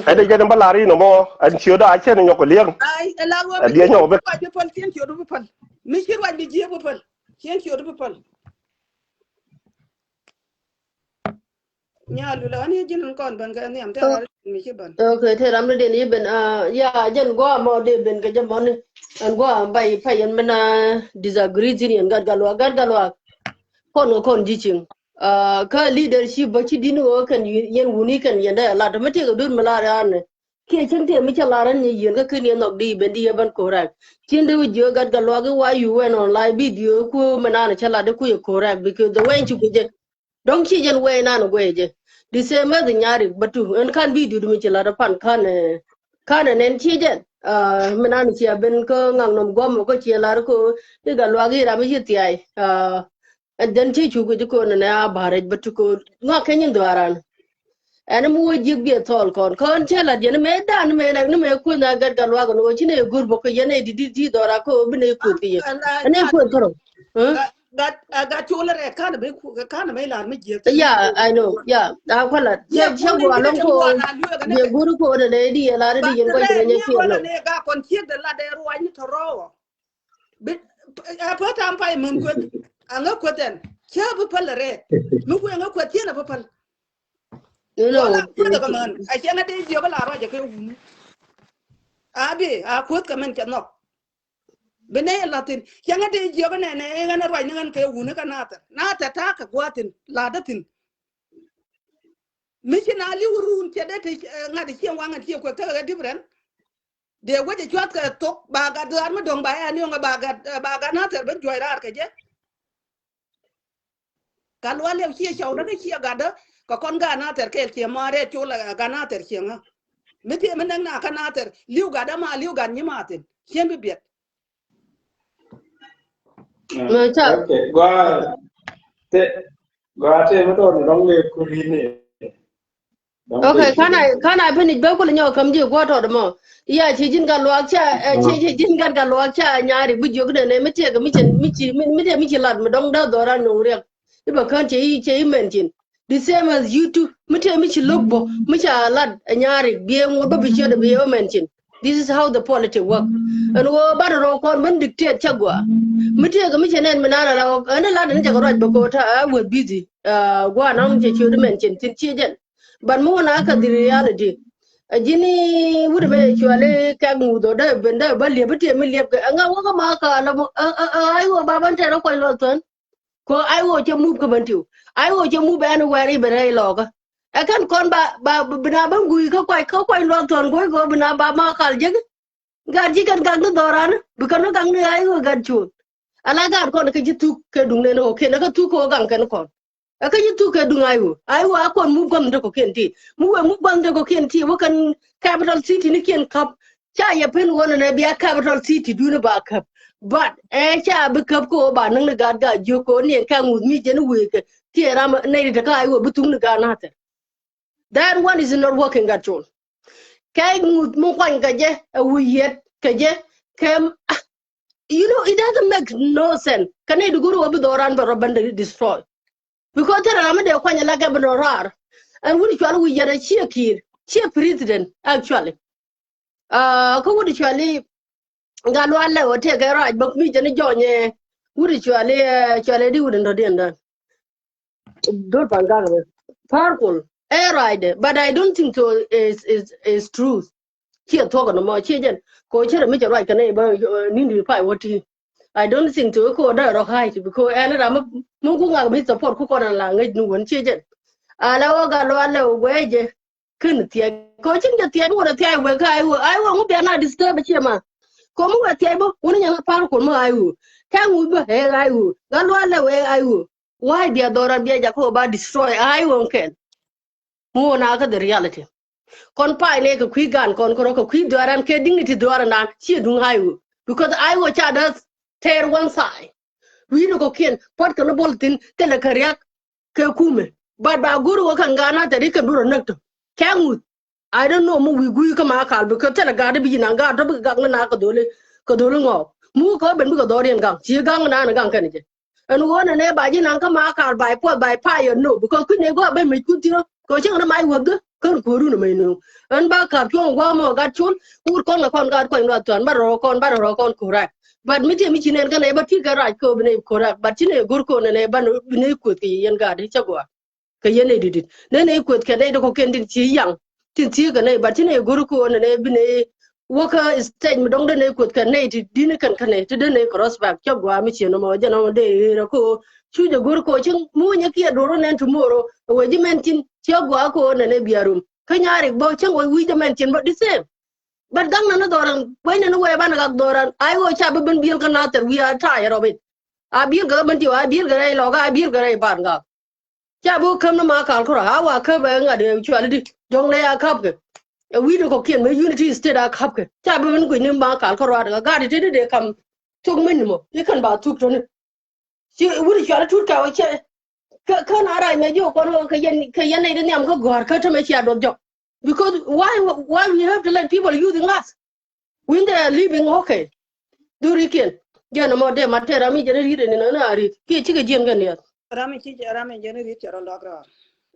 Ɛn dee jɛn in bä la̱r in ɔmɔ ɛn ciötdä a cɛn in nyɔk kɛ liɛŋ. Ɛ diɛ nyɔk bä. Cien ciötdä bi päl. Mi ci ruac bi jiëë bi päl. Cien ciötdä bi päl. Nya lula ani jin kɔn ben kɛ niam te rar mi ci ben. Okay, te ram de ni ben. Ah, ya, jɛn gua mɔ de ben kɛ jɛ mɔni. An gua bai pa yɛn mena disagree zin yɛn gat galwa, gat galwa. Kɔn kɔn jiching. Ah, ka leadership ba ci din wä kɛn yɛn wuni kɛn yɛn dɛ la de mi te ka dur mi la ran. Kiɛ cin te mi ca la ran ni yɛn ka kin yɛn nok di ben di yɛ ban correct. Cin de wi jiö gat galwa ki wa yu wɛn online video ku mena na ca la de ku yɛ correct because the way ci ku jɛ. Dɔ̱ŋ ci jɛn wee nan guɛy jɛ. The same as nyari batu. Ɛn kan bi dut mi ci lat pan kan, eh, kan ɛn ɛn ci jɛn. Ah, mi nan ci a ben kä ŋaŋ nɔm guam kä ci lar ko iga luak i ram i ci thiay. Ah, and then ci cu guic ko nɛ a barɛc batu ko ŋɔak kɛ nyin dhuaran. Ɛn mi wä ji̱k biɛ thɔl kɔn kɔn cɛ lat jɛ ni mɛ dan ni mɛ ni mɛ kueth na gat gat luak ni wä ci ni gur bä kɛ yɛn ɛ di di di dhɔra ko bi ni kueth kɛ yɛ. Ɛn ɛ kueth kɔrɔ. Gat gat gat col rɛ kan bɛ ku kan bɛ lar mi jiɛ. Yeah, I know. Yeah, a kuala. Yeah, cɛ guɔ alɔŋ ko. Yɛ gur ko de di yɛ lar di yɛn kɔ yɛ nyɛ ci lɔ. Ne ga kɔn ci de la de ruwa ni tɔrɔ. Bi a pä tam pa mɛn kueth. A ŋa kueth ɛn cɛ bi päl rɛ. Mi kuɛ ŋa kueth ci na bi päl. No, no. Wala kueth kɛ mɛn a cɛ ŋa de jiɛ bä la ruwa jɛ kɛ wuni. A bi a kueth kɛ mɛn cɛ nhɔk. Bi nɛ yɛ la̱thin cäŋä dee jiɔk nɛ nɛ ɣän ruac ni ɣän kɛ wuni kä nathɛr nathɛr ta̱a̱ kɛ gua̱thin la̱t däthin. Mi ci na li̱w run cɛ dee ti ŋa̱t cieŋ waŋ ŋa̱t cieŋ kuɛ käkɛ different. Dee wecɛ cuath kɛ thok ba gat dhɔaar mi dɔ̱ŋ ba ɛ ni ɣän ba gat ba gat nathɛr ben juɔc raar kɛ jɛ. Ka lual liɛw ciɛ cɔw dä kä ciɛ gatdä kɛ kɔn gat nathɛr kɛɛl ciɛ ma rɛɛt col gat nathɛr ciɛ ŋä. Mi thiɛ mi näk na kä nathɛr li̱w gatdä ma li̱w gat nyi ma thi̱n cien bi biɛt. Mɛ ca. Okay, gua te gua te mi tɔn dɔŋ le kuri ne. Okay, kan a kan a finish bɛ kul nyɔ kam ji̱ guɔ tɔt mɔ. Ya ci ji̱n gat luak ca ci ci ji̱n gat gat luak ca nyari bi jiök nɛ nɛ mi tiɛk mi cin mi ci mi tiɛk mi ci lat mi dɔŋ da dhɔra nuŋ riɛk. Iba kan ci ci mention. The same as you too. Mi tiɛk mi ci lok bɔ mi ca lat nyari bi ŋuɔt bä bi ciöt bi mention. This is how the politics work. Ɛn wä bat rɔ kɔn ben dictate ca gua. Mi tiɛk mi ci nɛn mi nana la wä ɛn lat ni ca kɛ ruac bä ko ta a wä busy. Gua naŋ cɛ ciöt mention tin ci jɛn. But mi wä na kä the reality. A ji̱n i̱ wut mɛ cuali kɛk ŋuth ɔ dee ben dee bä liep i̱ tiɛ mi liep kɛ ɛŋa wä kä ma ka lɛ mɔ. Ai wä ba bän tɛn ɔ kuany luɔth thön. Kɔ ai wä cɛ mup kä bän tiw ai wä cɛ mup ɛn wɛr i̱ ben rɛy lɔkä. Ɛ kɛn kɔn ba ba bina bän gui̱ kä kuac kä kuany luɔth thön gui̱ kɔ bina ba ma kal jek. Gat ji̱ kɛn gak ni dhɔran bi kɛn ni gak ni ai wä gat cuun. Ala gat kɔn kä ji̱ thuk kɛ duŋ nɛn ɔ kɛn kä thuk kɛ wä gaŋ kɛn kɔn. Ɛ kä ji̱ thuk kɛ duŋ ai wä ai wä a kɔn mup gua̱n ni dee kɔ kiɛn ti mi wee mup gua̱n ni dee kɔ kiɛn ti wä kɛn capital city ni kiɛn käp. Ca yɛ pen wä nɛnɛ bia capital city duni ba käp. But ɛ ca bi käp kɛ wä ba näk ni gat gat jiök kɛ wä ni ɛn kɛ ŋuth mi jɛn wee kɛ kiɛ ram nɛy ri te kä ai wä bi thuk ni gat nathɛr. That one is not working at all. Kɛ ŋuth mi kuany kɛ jɛ ɛ wi̱i̱ yɛt kɛ jɛ kɛ. You know, it doesn't make no sense. Kɛ nɛy di go̱r wä bi dhɔran bɛ rɔ bändɛ destroy. Because thil ram mi dee kuany ala kɛ bi nɔ raar. Ɛn wut cual wi̱i̱ yɛt a ciɛ kiir ciɛ president actually. Kä wut cuali gat lual lɛ wä tëë kɛ rac bä mi jɛn jɔnyɛ. Wut cuali cuali di wut ndɔ diɛn dan. Dol pan gak bä. Parkul ɛ rac dɛ but I don't think so is is is truth. Ciɛ thuɔk nɔmɔ ciɛ jɛn ko cɛ rɛ mi cɛ ruac kɛnɛ bä. Nin di pay wä ti. I don't think to ko dä rɔ ha̱y ti because ɛn ram mi ku ŋak mi support ku kɔn la ŋäc ni wän ciɛ jɛn. Ala wä gat lual lɛ wä guɛ jɛ. Ken thiac ko cin jɛ thiac wä thiac wä ka ai wä ai wä ŋu bia na disturb ciɛ ma. Ko mi wä thiac bä wä ni nyɛ na par ko mi ai wä. Ka ŋu bä ɛ ai wä gat lual lɛ wä ai wä. Why bia dhɔran bia jak ko ba destroy ai wä kɛn. Ŋuɔ na kä the reality. Kɔn pay nɛ kɛ kui̱ gan kɔn kɛ rɔ kɛ kui̱ dhuaran kɛ dignity dhuaran nan ciɛ duŋ ai wä. Because ai wä ca dä tear one side. Wi̱i̱ ni kɔ kiɛn puɔt kɛ ni bol thin thilɛ kɛ riak kɛ kumɛ. But ba go̱r wä kɛ gan na tɛ ri kɛ durɔ näk tɔ. Kɛ ŋuth. I don't know mi wi̱i̱ gui̱i̱ kä ma kal because thilɛ gat bi ji̱ na gat tɔ bi kɛ gak ni na kɛ dholi kɛ dholi ŋɔɔk. Mi wä kɛ ben bi kɛ dhɔriɛn gaŋ ci gaŋ na ni gaŋ kɛn jɛ. Ɛn ɣöö nɛnɛ ba ji̱ naŋ kä ma kar ba i̱ puɔth ba i̱ pay ɛn no because kui̱n ëë gua̱a̱ ben mec kun thi̱n ɔ kɛ cäŋ ni mac wäth gä kän kuäärun ɛmɛc nööŋ. Ɛn ba ka̱p cuɔ̱ŋ gua̱a̱ mɔ gat col wur kɔn kɛ kɔn gat kuany luath thuan ba rɔ̱ kɔn ba rɔ̱ kɔn ko̱rak. But mi tiɛ mi ci nɛn kɛn ɛ ba ti̱i̱ kɛ rac kɛ ɣöö bi nɛy ko̱rak but ci nɛy go̱r kɔn nɛnɛ ba bi nɛy kueth kɛ yɛ yɛn gat i̱ cä gua̱a̱. kɛ yɛn nɛy di̱t di̱t. Nɛn nɛy kueth kɛ nɛy dee kɔ̱kiɛn tin ci yaŋ, tin thiee kɛ nɛy, but ci nɛy go̱r ko̱ nɛn nɛy bi nɛy wäkä stage mi dɔ̱ŋ dee nɛy kueth kɛ nɛy ti di̱n kɛn kɛ nɛy ti dee nɛy cross back. Cä gɔaa mi ciɛ nɔmɔ jɛ nɔmɔ dee ɣeer ko̱ cu jɛ go̱r ko̱ ci munyɛ kiɛ do̱r nɛn tomorrow. Wee ji̱ mɛn tin cä gɔaa ko̱ nɛn nɛy bia rum kä nyarik bä cäŋ wee wi̱c jɛ mɛn tin bä the same. But gaŋ nani dhɔran, kuec nani wee ban gak dhɔran. Ai wee ca bi ben biel kä Nathɛr, we are tired of it. A biel gak ben ti, a biel gak rɛy lɔk, a biel gak rɛy ban gak. Ca bi käm ni ma kal kura, a wa käp ɛ ŋa̱t ɛ cuali di, jɔŋ nɛ a käp kɛ. Ɛ wi̱i̱ di kɔkiɛn mɛ Unity State a käp kɛ. Ca bi ben kuec ni ma kal kura, gat iti di dee kam thok min mɔ, i̱ kɛn ba thuk tɔni. Ci wut cual tut ka wä cɛ. Kä, kä na rac mɛ ji̱ kɔn wä kɛ yɛn, kɛ yɛn nɛy di nhiam kä gɔ̱a̱r kä tämɛ cia duɔth jɔk. Because why, why we have to let people using us when they are living okay? Durikiɛn. Jɛn ɛmɔ dee mat tɛ ram i̱ jɛn ri̱t ɛn inɔ na ri̱t kiɛ cikɛ jiɛn kɛ niɛth. Ram i̱ ci, ram i̱ jɛn ri̱t cɛ rɔ lɔk rɔɔr.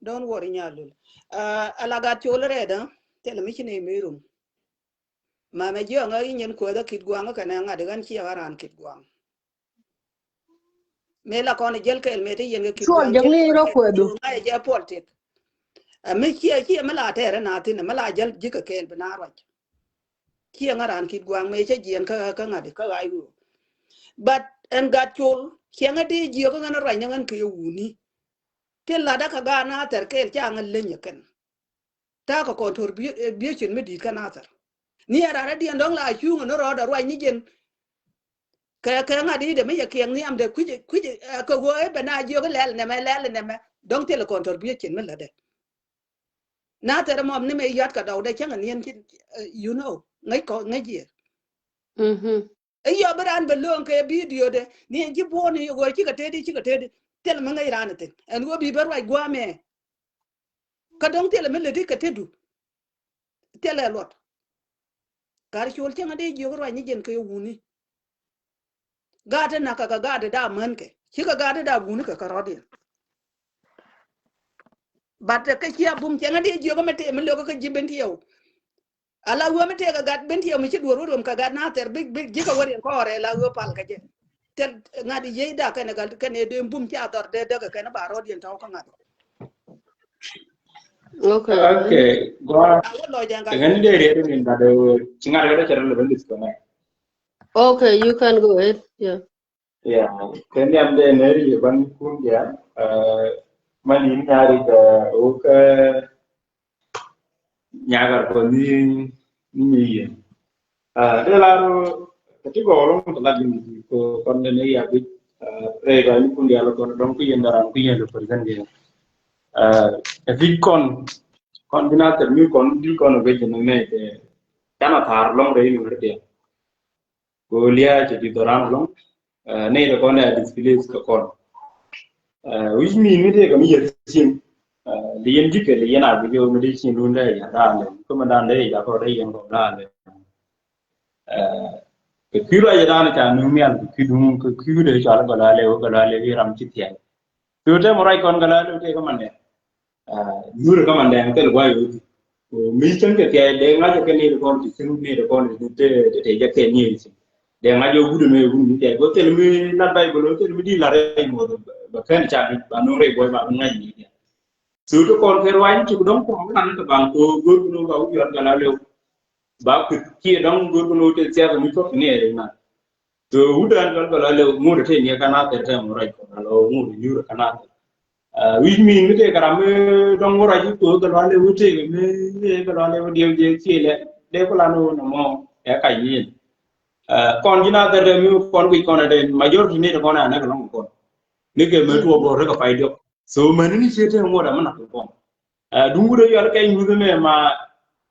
Don't worry, Nyalul. Ala gat col rɛɛdä thilɛ mi ci nɛy mi rum. Mamɛ jiɔŋä i̱ nyin kuäthä Kit Guaŋ kɛnɛ ŋa̱t i̱ ɣän ciɛ ɣän raan Kit Guaŋ. Mëë la kɔn jäl kɛɛl mëë te yɛn kɛ Kit Guaŋ jɛ ŋi̱i̱c rɔ kuɛɛdu. Ŋa̱c jɛ politik. Ɛ mi ciɛ ciɛ mi la tɛɛrɛ na thi̱n mi la jäl ji̱ kɛ kɛɛl bi na ruac. Ciɛ ŋa raan Kit Guaŋ mëë cä jiɛn kä kä ŋa̱t kä ɣa̱c ɣöö. But ɛn gat col ciɛ ŋä dee jiök kä ŋän ruac ni ŋän kɛ yɛ wuni. Ti latdä kä gaat Nathɛr kɛɛl ca ŋä leny ɛ kɛn. Ta̱a̱ kɛ contribution mi di̱i̱t kä Nathɛr. Ni ɛ raan rɛdiɛn dɔ̱ŋ la cuŋ ɛ ni rɔɔdɛ ruac ni jɛn. Kɛ kɛ ŋa̱t i̱ dɛ mi yɛ kiɛŋ nhiamdɛ kui̱c kui̱c kɛ ɣöö ɛ bɛ na jiök lɛl nɛmɛ lɛl nɛmɛ dɔ̱ŋ thilɛ contribution mi lätdɛ. Nathɛr mɔm ni mɛ yɔ̱a̱t kɛ dɔw dɛ cäŋ ɛ niɛn ci you know ŋäc kɔ ŋäc yɛ. I̱ yɔ bi raan bɛ lööŋ kɛ video dɛ ni ɛn ci buɔ̱ɔ̱n i̱ ɣöö cikɛ tëëdi cikɛ tëëdi. Thil mi ŋäc raan ɛ thi̱n ɛn ɣöö bi bɛ ruac gua̱a̱mɛ. Kä dɔ̱ŋ thilɛ mi lätdi kɛ tetdu. Thilɛ luɔt. Gat col cäŋ a dee jiök ruac ni jɛn kɛ wuni. Gaat ɛ nak kɛ kɛ gaat ɛ da̱a̱ mänkɛ cikɛ gaat ɛ da̱a̱ wuni kɛ kɛ rɔ̱diɛn. But kɛ cia bum cäŋ a dee jiök mi tëë mi lo̱k kä ji̱ ben tiɛw. Ala ɣöö mi tëëkɛ gat ben tiɛw mi ci duɔ̱ɔ̱r wä ruɔm kɛ gat Nathɛr bi bi ji̱ kɛ wä riɛn kɔɔrɛ la ɣöö pal kɛ jɛ. Thil ŋa̱t yiey dak kɛn ɛ gal kɛn ɛ dee bum ca dhɔr dee däk kɛn ɛ ba rɔ̱diɛn tɔ̱w kä ŋa̱t. Okay. Okay. Gua. Ŋɛn dee riɛt min ba dee ci ŋa̱t kɛ dee cɛ rɛ lɛ ben disconnect. Okay, you can go ahead. Yeah. Yeah, kɛ niam dee neri yɛ ban kun ya. Mani ni nyari kɛ wä kɛ nyagar kɔ ni ni yɛ. Dee la ro kɛ ti gɔɔrɔ kɛ la gini ko kɔn ne ya bi rɛ ba ni kun ya lo kɔn dɔn ku yɛn daran ku yɛn lo kɔn gan yɛ. Ɛ ti kɔn kɔn bina tɛ mi kɔn di kɔn bɛ jɛ ne mɛ kɛ kana tar lɔŋ rɛ ni mɛ dee. Ko lia̱a̱ cɛ ti dhɔran alɔŋ. Nɛy tɛ kɔn ɛ displace kɛ kɔn. Which mean mi tëë kɛ mi yɛ cin. Li yɛn ji̱ kɛ li yɛn a bi jɛ mi dee cin dun dee ya daan dee kä mi daan dee ya kɔ dee yɛn kɔ daan dee. Kɛ kui̱ ruac daan ca nuŋ nhial kɛ kui̱ duŋ kɛ kui̱ dee cɔal gɔla lɛ wä gɔla lɛ ram ci thia̱a̱. Thok tɛmɛ ruac kɔn gɔla lɛ wä tëë kä man dee. Nyuur kä man dee thil guay wä. Mi cäŋ kɛ thia̱a̱ dee ŋa̱c kɛ ni kɔn ti cäŋ ni kɔn ti te te jɛ kɛ ni cäŋ. Dee ŋa̱c wä gudu mi wun mi thia̱a̱ ko thil mi lat Baibol thil mi di lat rɛy muɔth ba kɛn ca ba nuŋ rɛy buɔy ba ŋa̱c ni. So ti kɔn kɛ ruac ti dɔŋ kɔn kan kɛ ban ko go̱r kuno ba wä yɔt gala lew. Ba kui̱ kiɛ dɔŋ go̱r kuno te thia̱a̱ mi kɔk ni ɛ ri na. So wut an gɔl gɔl alɛ ŋut te ni ka na tɛr tɛm rɔy kɔn alɔ ŋut nyur ka na tɛr. Which mean mi te karam mi dɔŋ rɔy ko gɔl alɛ wut te mi gɔl alɛ wut diɛw diɛw kiɛ lɛ dee kula no no mɔ ɛ ka yin. Kɔn jina tɛr mi kɔn wi̱c kɔn dee majority ni kɔn anɛ ka lɔŋ kɔn. Ni kɛ mɛ tuɔ bor rɛ ka pay diɔk. So mɛni ni ciɛ te ŋuɔt ɛmɛ nak kɔn. Duŋ wut ɛ yɔl kɛ nyuth mɛ ma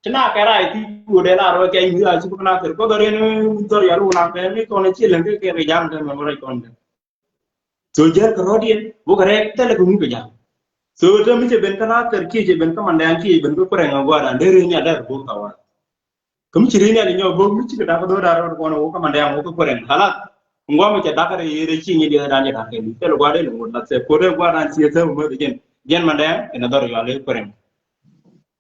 ti na kɛ ray ti wut ɛ la rɔ kɛ nyuth a ci bä na kɛ rɔ kɛ ren mi dhɔr yɔl wuna kɛ mi kɔn ci lɛŋ kɛ kɛ ri jaŋ kɛ mɛ rɔ kɔn kɛ. So jɛl kɛ rɔ diɛn wuk rɛ tɛlɛ kɛ ŋu kɛ jaŋ. So te mi cɛ ben kɛ na kɛ ci cɛ ben kɛ man dɛn ci ben kɛ kurɛŋ a gɔdan de ren ya dɛr bo ka wa. Kä mi ci ri nhial inyɔ bok mi ci kɛ dak dho̱r dar rot kɔn wok kä man dɛŋ wok kä kuɛrɛŋ. Khalas. Ŋuam mi cɛ dak rɛ yere ci nyi diɛ dan jɛ dak kɛ mi. Thil gua̱r dee lɛ ŋut lat thɛ ko̱r dee gua̱r dan ci thɛ wumä dee jɛn. Jɛn man dɛŋ kɛn a dhɔr yual i̱ kuɛrɛŋ.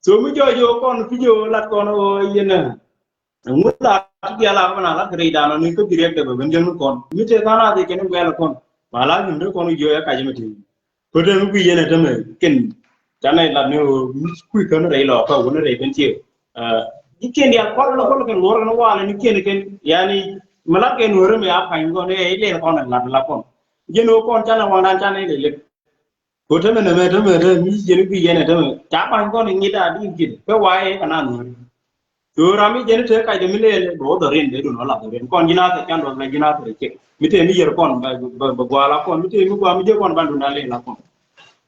So mi jɔɔc yo̱o̱k kɔn pi jɛ lat kɔn ɣöö yɛn ɛ ŋut la ti dial a kɔn a lat kɛ rɛy dan ɔ ni kä bi riɛk dee bɛ ben jɛn mi kɔn mi tëë than a thɛ kɛn in guɛl kɔn. Ba la nyim dee kɔn wi̱c yo̱o̱k ɛ kac mi ti. Ko̱r dee mi guic yɛn ɛ tämɛ kɛn. Canɛ lat ni ɣöö mi kui̱ kän rɛy lɔ kä wuni rɛy kän ciek. Ji̱ kiɛn diaal kɔl lɔ kɔl kɛn ŋuɔr kɛn walɛ ni kiɛn kɛn yani mi lat kɛn ŋuɔr mi a pa̱ny kɔn ɛ ilɛn kɔn ɛ lat la kɔn. Jɛn ɣöö kɔn canɛ waŋdan canɛ ilɛ lek. Ko temɛ nɛmɛ temɛ temɛ mi jɛn bi yɛn ɛ temɛ ca pa̱ny kɔn iŋit a di iŋit kɛ wa ɛ kɛ na ŋuɔr. So ram mi jɛn te kac de mi lɛl bɛ wä dhɔrin de dun wä la dhɔrin kɔn ji̱n a thɛ can duɔth bɛ ji̱n a thɛ cek mi te mi yɛr kɔn bɛ bɛ bɛ guala kɔn mi te mi gua mi jɛ kɔn ban dun a lɛl a kɔn.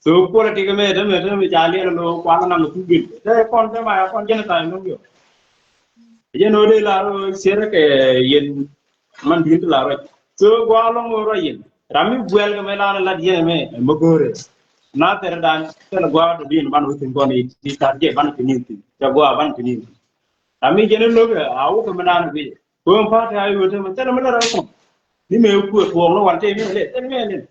So kuɔlɛ tikɛ mɛ te mɛ te mɛ ca lɛl lo kuala nam ku gil te kɔn te ma ya kɔn jɛn ta no yo. Jɛn o de la ro sierɛ kɛ yɛn man duin ti la rɔ. So gua lɔŋ ro yɛn ram mi guɛl kɛ mɛ la la yɛn mɛ mɛ gore. Na thɛr dan te la gua do din ban wä tin kɔn i ti tar jɛ ban ti ni ti te gua ban ti ni ti. Ami jɛn in lo̱k a wä kɛ mi naan bi. Kɛ ɣöö pa̱a̱t a yot ɛmɛ thilɛ mi lɛ rɛl kɔn. Ni mëë kuɛ tuɔɔk ni wan tëë mi lɛ thilɛ mi lɛ.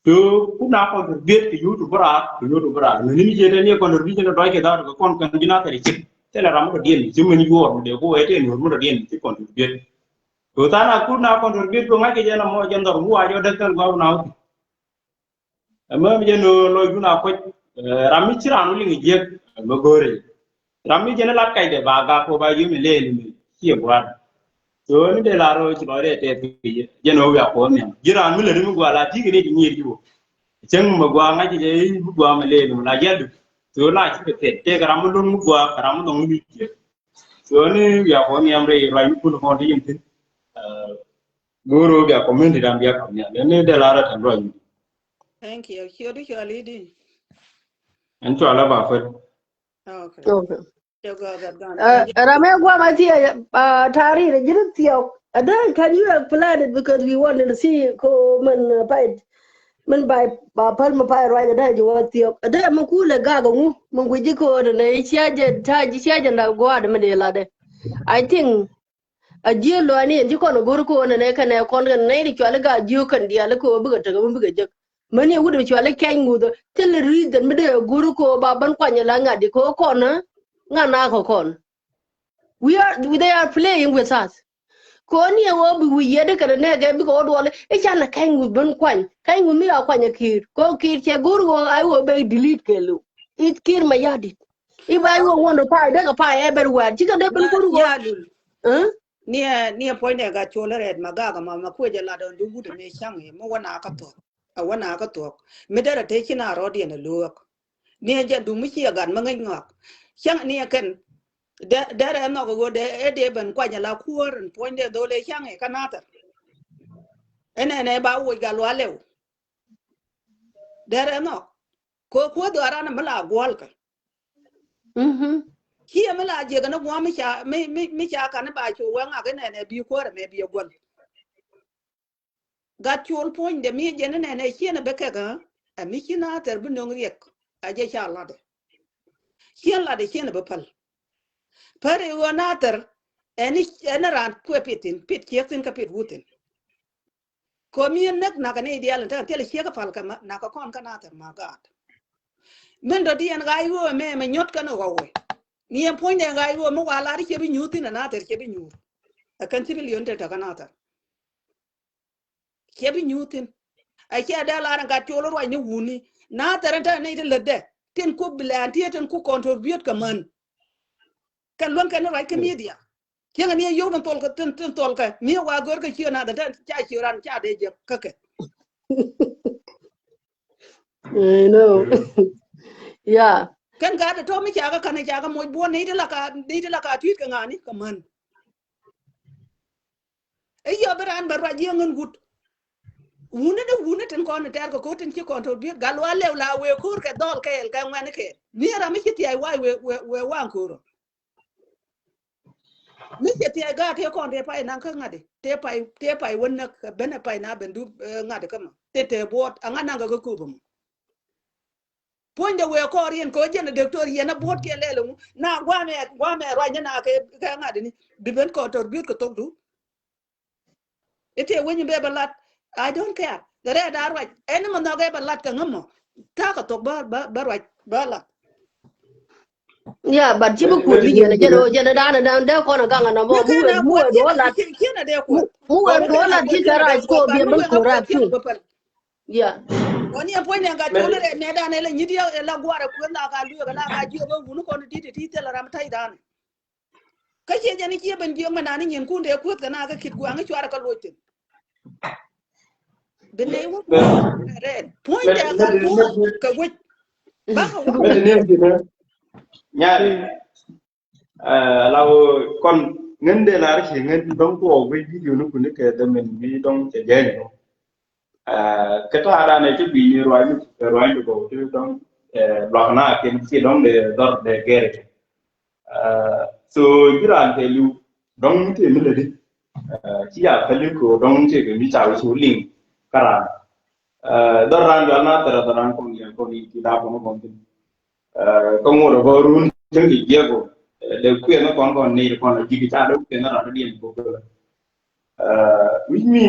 Kɛ ɣöö kun a kɔn thir biet kɛ yut bi raar kɛ yut bi raar. Ni ni jɛ tɛn yɛ kɔn thir biet ni dɔc kɛ dhaar kɛ kɔn kɛn ji̱ na thɛr cik. Thilɛ ram mi dɔ̱diɛn ci min yuɔɔr mi dee ku wee tëë nuɔr mi dɔ̱diɛn ci kɔn thir biet. Kɛ ɣöö than a kun a kɔn thir biet kɛ ŋa̱c kɛ jɛn amɔ jɛn dhɔr wu a jɔ dee thil gɔaa wun a wä. Ɛmɛ mi jɛ no̱o̱ŋ lɔcdun a kuec, eh, ram mi ci raan wä liŋ jiäk, ɛmɛ go̱o̱rɛ. Ram mi jɛn lat kacdɛ ba gak kɔ ba yiem ilɛɛl mi ciɛ gua̱a̱r. So ni dee la rɔ ci lɔcdɛ tɛth kɛ yɛ, jɛn ɣöö wiak kɔn nhiam. Ji̱ raan mi lät mi gua̱a̱r la ti̱i̱ kɛ ni ci nyiir ji̱ wä. Cäŋ mi gua̱a̱r ŋa̱c kɛ jɛ i̱ mi gua̱a̱r mi lɛɛl mi la jia̱l du. So la ci kɛ thɛt tëëkɛ ram mi lo̱ŋ mi gua̱a̱r kɛ ram mi nhɔŋ mi jiäk. So ni wiak kɔn nhiam rɛy ruac mi kun kɔn ti yim thi̱n. Eh, go̱o̱r ɣöö bia community dan bia kap nhial. Ni dee la rɔ tɛn ruac mi. Thank you. Ciöt i̱ cɔal i̱di? Ɛn cɔal a ba päl. Okay. Okay. Cɛ gɔaa gat gan. Ɛ, ram ɛ guam a thiɛ, ɛ, tari rɛ ji̱n thiɔk. Ɛ dee, can you explain it because we want to see ko min, ɛ, pay, min ba, ba päl mi pay ruac ɛ dee ji̱ wä thiɔk. Ɛ dee mi kulɛ gak ŋu min gui̱ci ko nɛ cia jɛ ta ji̱ cia jɛ na gua̱a̱r mi dee lat dɛ. I think a jiö lɔani ɛn ci kɔn a go̱r ko̱n ɛn ɛ kɛn ɛ kɔn kɛn nɛy ti cuali gaa jiö kɛn diaal kɛ ɣöö bikɛ tek ɛ wun bikɛ jek. Mäni ɛ wut ɛ cuali kɛny ŋuth ɛ thil reason mi dee a go̱r ko̱ ba bän kuany ɛ la ŋa̱t di kɛ ɣöö kɔn ɛ ŋa̱t na kɛ kɔn. We are, they are playing with us. Kɛ ɣöö ni ɛ ɣöö bi wi̱i̱ yɛt kɛn ɛ nɛɛkɛ bikɛ ɣöö duɔl i̱ can ɛ kɛny ŋuth bän kuany kɛny ŋuth mi a kuany ɛ ki̱i̱r kɛ ɣöö ki̱i̱r cɛ go̱r ɣöö a ɣöö bɛ delete kɛ lo̱w. I̱ ki̱i̱r mɛ ya̱di̱t. I̱ ba ɣöö ŋuɔ̱n ɛ pay dee kɛ pay everywhere cikɛ dee bän go̱r ɣöö. Niɛ, niɛ puɔ̱nydɛ gat col rɛɛt ma gak ma, ma kuec ɛ lat ɔn di wut mi caŋ i̱ mi wä na kä thuɔ̱k. Ɛ wä na kä thuɔ̱k. Mi derɛ te ci na rɔɔdiɛn ɛ lo̱o̱k. Niɛ jɛ duŋ mi ci ɛ gat mi ŋäc ŋɔak. Caŋ niɛ kɛn. Dɛ, derɛ ɛ nhɔk ɛ ɣöö dee, ɛ dee ben kuany ɛ la kuäär ɛn puɔ̱nydɛ dhol ɛ caŋ i̱ kä nathɛr. Ɛn ɛn ɛ ba woc gat lualɛw. Derɛ ɛ nhɔk. Kɛ kuäär dhuaaran mi la guɔ̱lkä. Mhm. Ciɛ mi la jiɛk ni gua̱a̱m mi ca, mi, mi, mi ca kan ba cu wee ŋak inɛnɛ bi kuäärɛ mɛ bi ɛ guäl. Gat col puɔ̱nydɛ mi jɛn inɛnɛ ciɛn ɛ bi kɛk ɛ, ɛ mi ci nathɛr bi nöŋ riɛk. A jɛ ca latdɛ. Ciɛn latdɛ ciɛn ɛ bi päl. Päl i̱ ɣöö nathɛr, ɛn i̱, ɛn i̱ raan kuɛ pit thi̱n, pit ciek thi̱n kä pit wut thi̱n. Komi näk nakä ni diaal in te thil ciek pal kä ma, nakä kɔn kä nathɛr ma gaat. Min dɔ̱diɛn ɣa̱c ɣöö mɛ, mɛ nyɔt kɛn ɣɔwɛ. Ni ɛn puɔ̱nydɛ ɣa̱c ɣöö mi wa lar i̱ cɛ bi nyuur thi̱n ɛ nathɛr cɛ bi nyuur. Ɛ kɛn civilian te te kä nathɛr. Cɛ bi nyuur thi̱n. Ɛ cɛ dee lar in gat col ruac ni wuni. Nathɛr in te ni ti lätdɛ. Tin ku bilɛn ti tin ku contribute kɛ män. Kɛn luäŋ kɛn ruac kä media. Cieŋ ni yio̱w tin thol kɛ, tin, tin thol kɛ. Mi wa gör kɛ ciö na dɛ tɛn ca ciö ran ca dee jɛ kä kɛ. I know. Yeah. Kɛn ka dɛ tɔ̱ mi ca kɛ, kɛn ca kɛ moc buɔ̱n ni ti la ka, ni ti la ka tui̱t kɛ ŋa̱ni kɛ män. I̱ yɔ bi ran bɛ ruac yieŋ in wut. Wuni ni wuni tin kɔn ni tɛr kɛ ko̱r tin ci kɔn to̱r biet gal wa lɛw la wee ko̱r kɛ dhɔl kɛɛl kɛ ŋuɛni kɛɛl. Mi ram mi ci thiac wa wee, wee, wee waŋ ko̱r ɔ. Mi cɛ thiac gaat tëë kɔn tëë pay naŋ kä ŋa̱t i̱ tëë pay, tëë pay wä näk kɛ ben ɛ pay na ben dup, eh, ŋa̱t i̱ kä ma tëë tëë buɔt aŋa naŋ kɛ kä köp ɛmɔ. Puɔ̱nydɛ wëë kɔɔr yɛn kɛ ɣöö jɛn ɛ dɔktor yɛn ɛ buɔ̱t kiɛn lɛl ɛŋu na gua̱a̱mɛ, gua̱a̱mɛ ruacni na kɛ, kɛ ŋa̱t i̱ni bi ben kɔn tɔr biöt kɛ thokdu. I̱ tëë wec in bɛ bɛ lat. I don't care. Kɛ rɛɛ da̱a̱ ruac ɛn ni mɛ nhɔk ɛ bɛ lat kɛ ŋämɔ. Ta̱a̱ kɛ thok bä, bä, bä ruac bä lat. Yeah, but ci bi kuɔt bi jɛn jɛn jɛn dan dan dee kɔn a gaŋ a nɔmɔ. Mu wee, mu wee duɔ lat. Mu wee duɔ lat ci kɛ rac kɔ bi ben corrupt too. Yeah. Wani a puɔ̱ny ni a gat tuɔ̱n rɛɛ mɛ dan ɛ la nyit yɛ ɛ la guarɛ kueth la ka luek ɛ la ka jiök ɛ wuni kɔn dit ti thil ram ta̱y dan. Kä ciɛ jɛn i̱ ciɛ ben jiök mɛ nani nyin kun dee kueth kɛ na kä kit gua̱a̱ŋ i̱ cuarɛ kä loc thi̱n. Bi nɛy wä rɛɛt puɔ̱ny tɛ kä guɔ̱ɔ̱k kɛ wec. Bä kɛ wä. Nyari. Ɛ la wä kɔn ŋän dee lar ci ŋän dɔ̱ŋ tuɔɔk wi̱c video ni kuni kɛ dämin mi dɔ̱ŋ cɛ jɛny dɔ̱ŋ. Ɛ kä ta̱a̱ danɛ ci bi̱i̱ni ruac mi ruac mi gɔw ti dɔ̱ŋ. Ɛ luak na ken ci dɔ̱ŋ dee dhɔr dee gɛr kɛ. Ɛ so ji̱ raan kɛ li̱w dɔ̱ŋ mi tëë mi lätdi. Ɛ ci ya päli kɛ dɔ̱ŋ mi tëë kɛ mi ca wi̱c wä liŋ kä raan. Ɛ dhɔr raan jual na thɛrɛ dhɔr raan kɔn yɛn kɔn i̱ ti da̱a̱ kɔn kɔn thin. Ɛ kä ŋot ɛ bä run cäŋ kɛ jiɛk ɔ. Ɛ dee kuɛn ni kɔn kɔn ni kɔn a ji̱k ca dee kuɛn ni ran diɛn bä kɛ. Ɛ wi̱c mi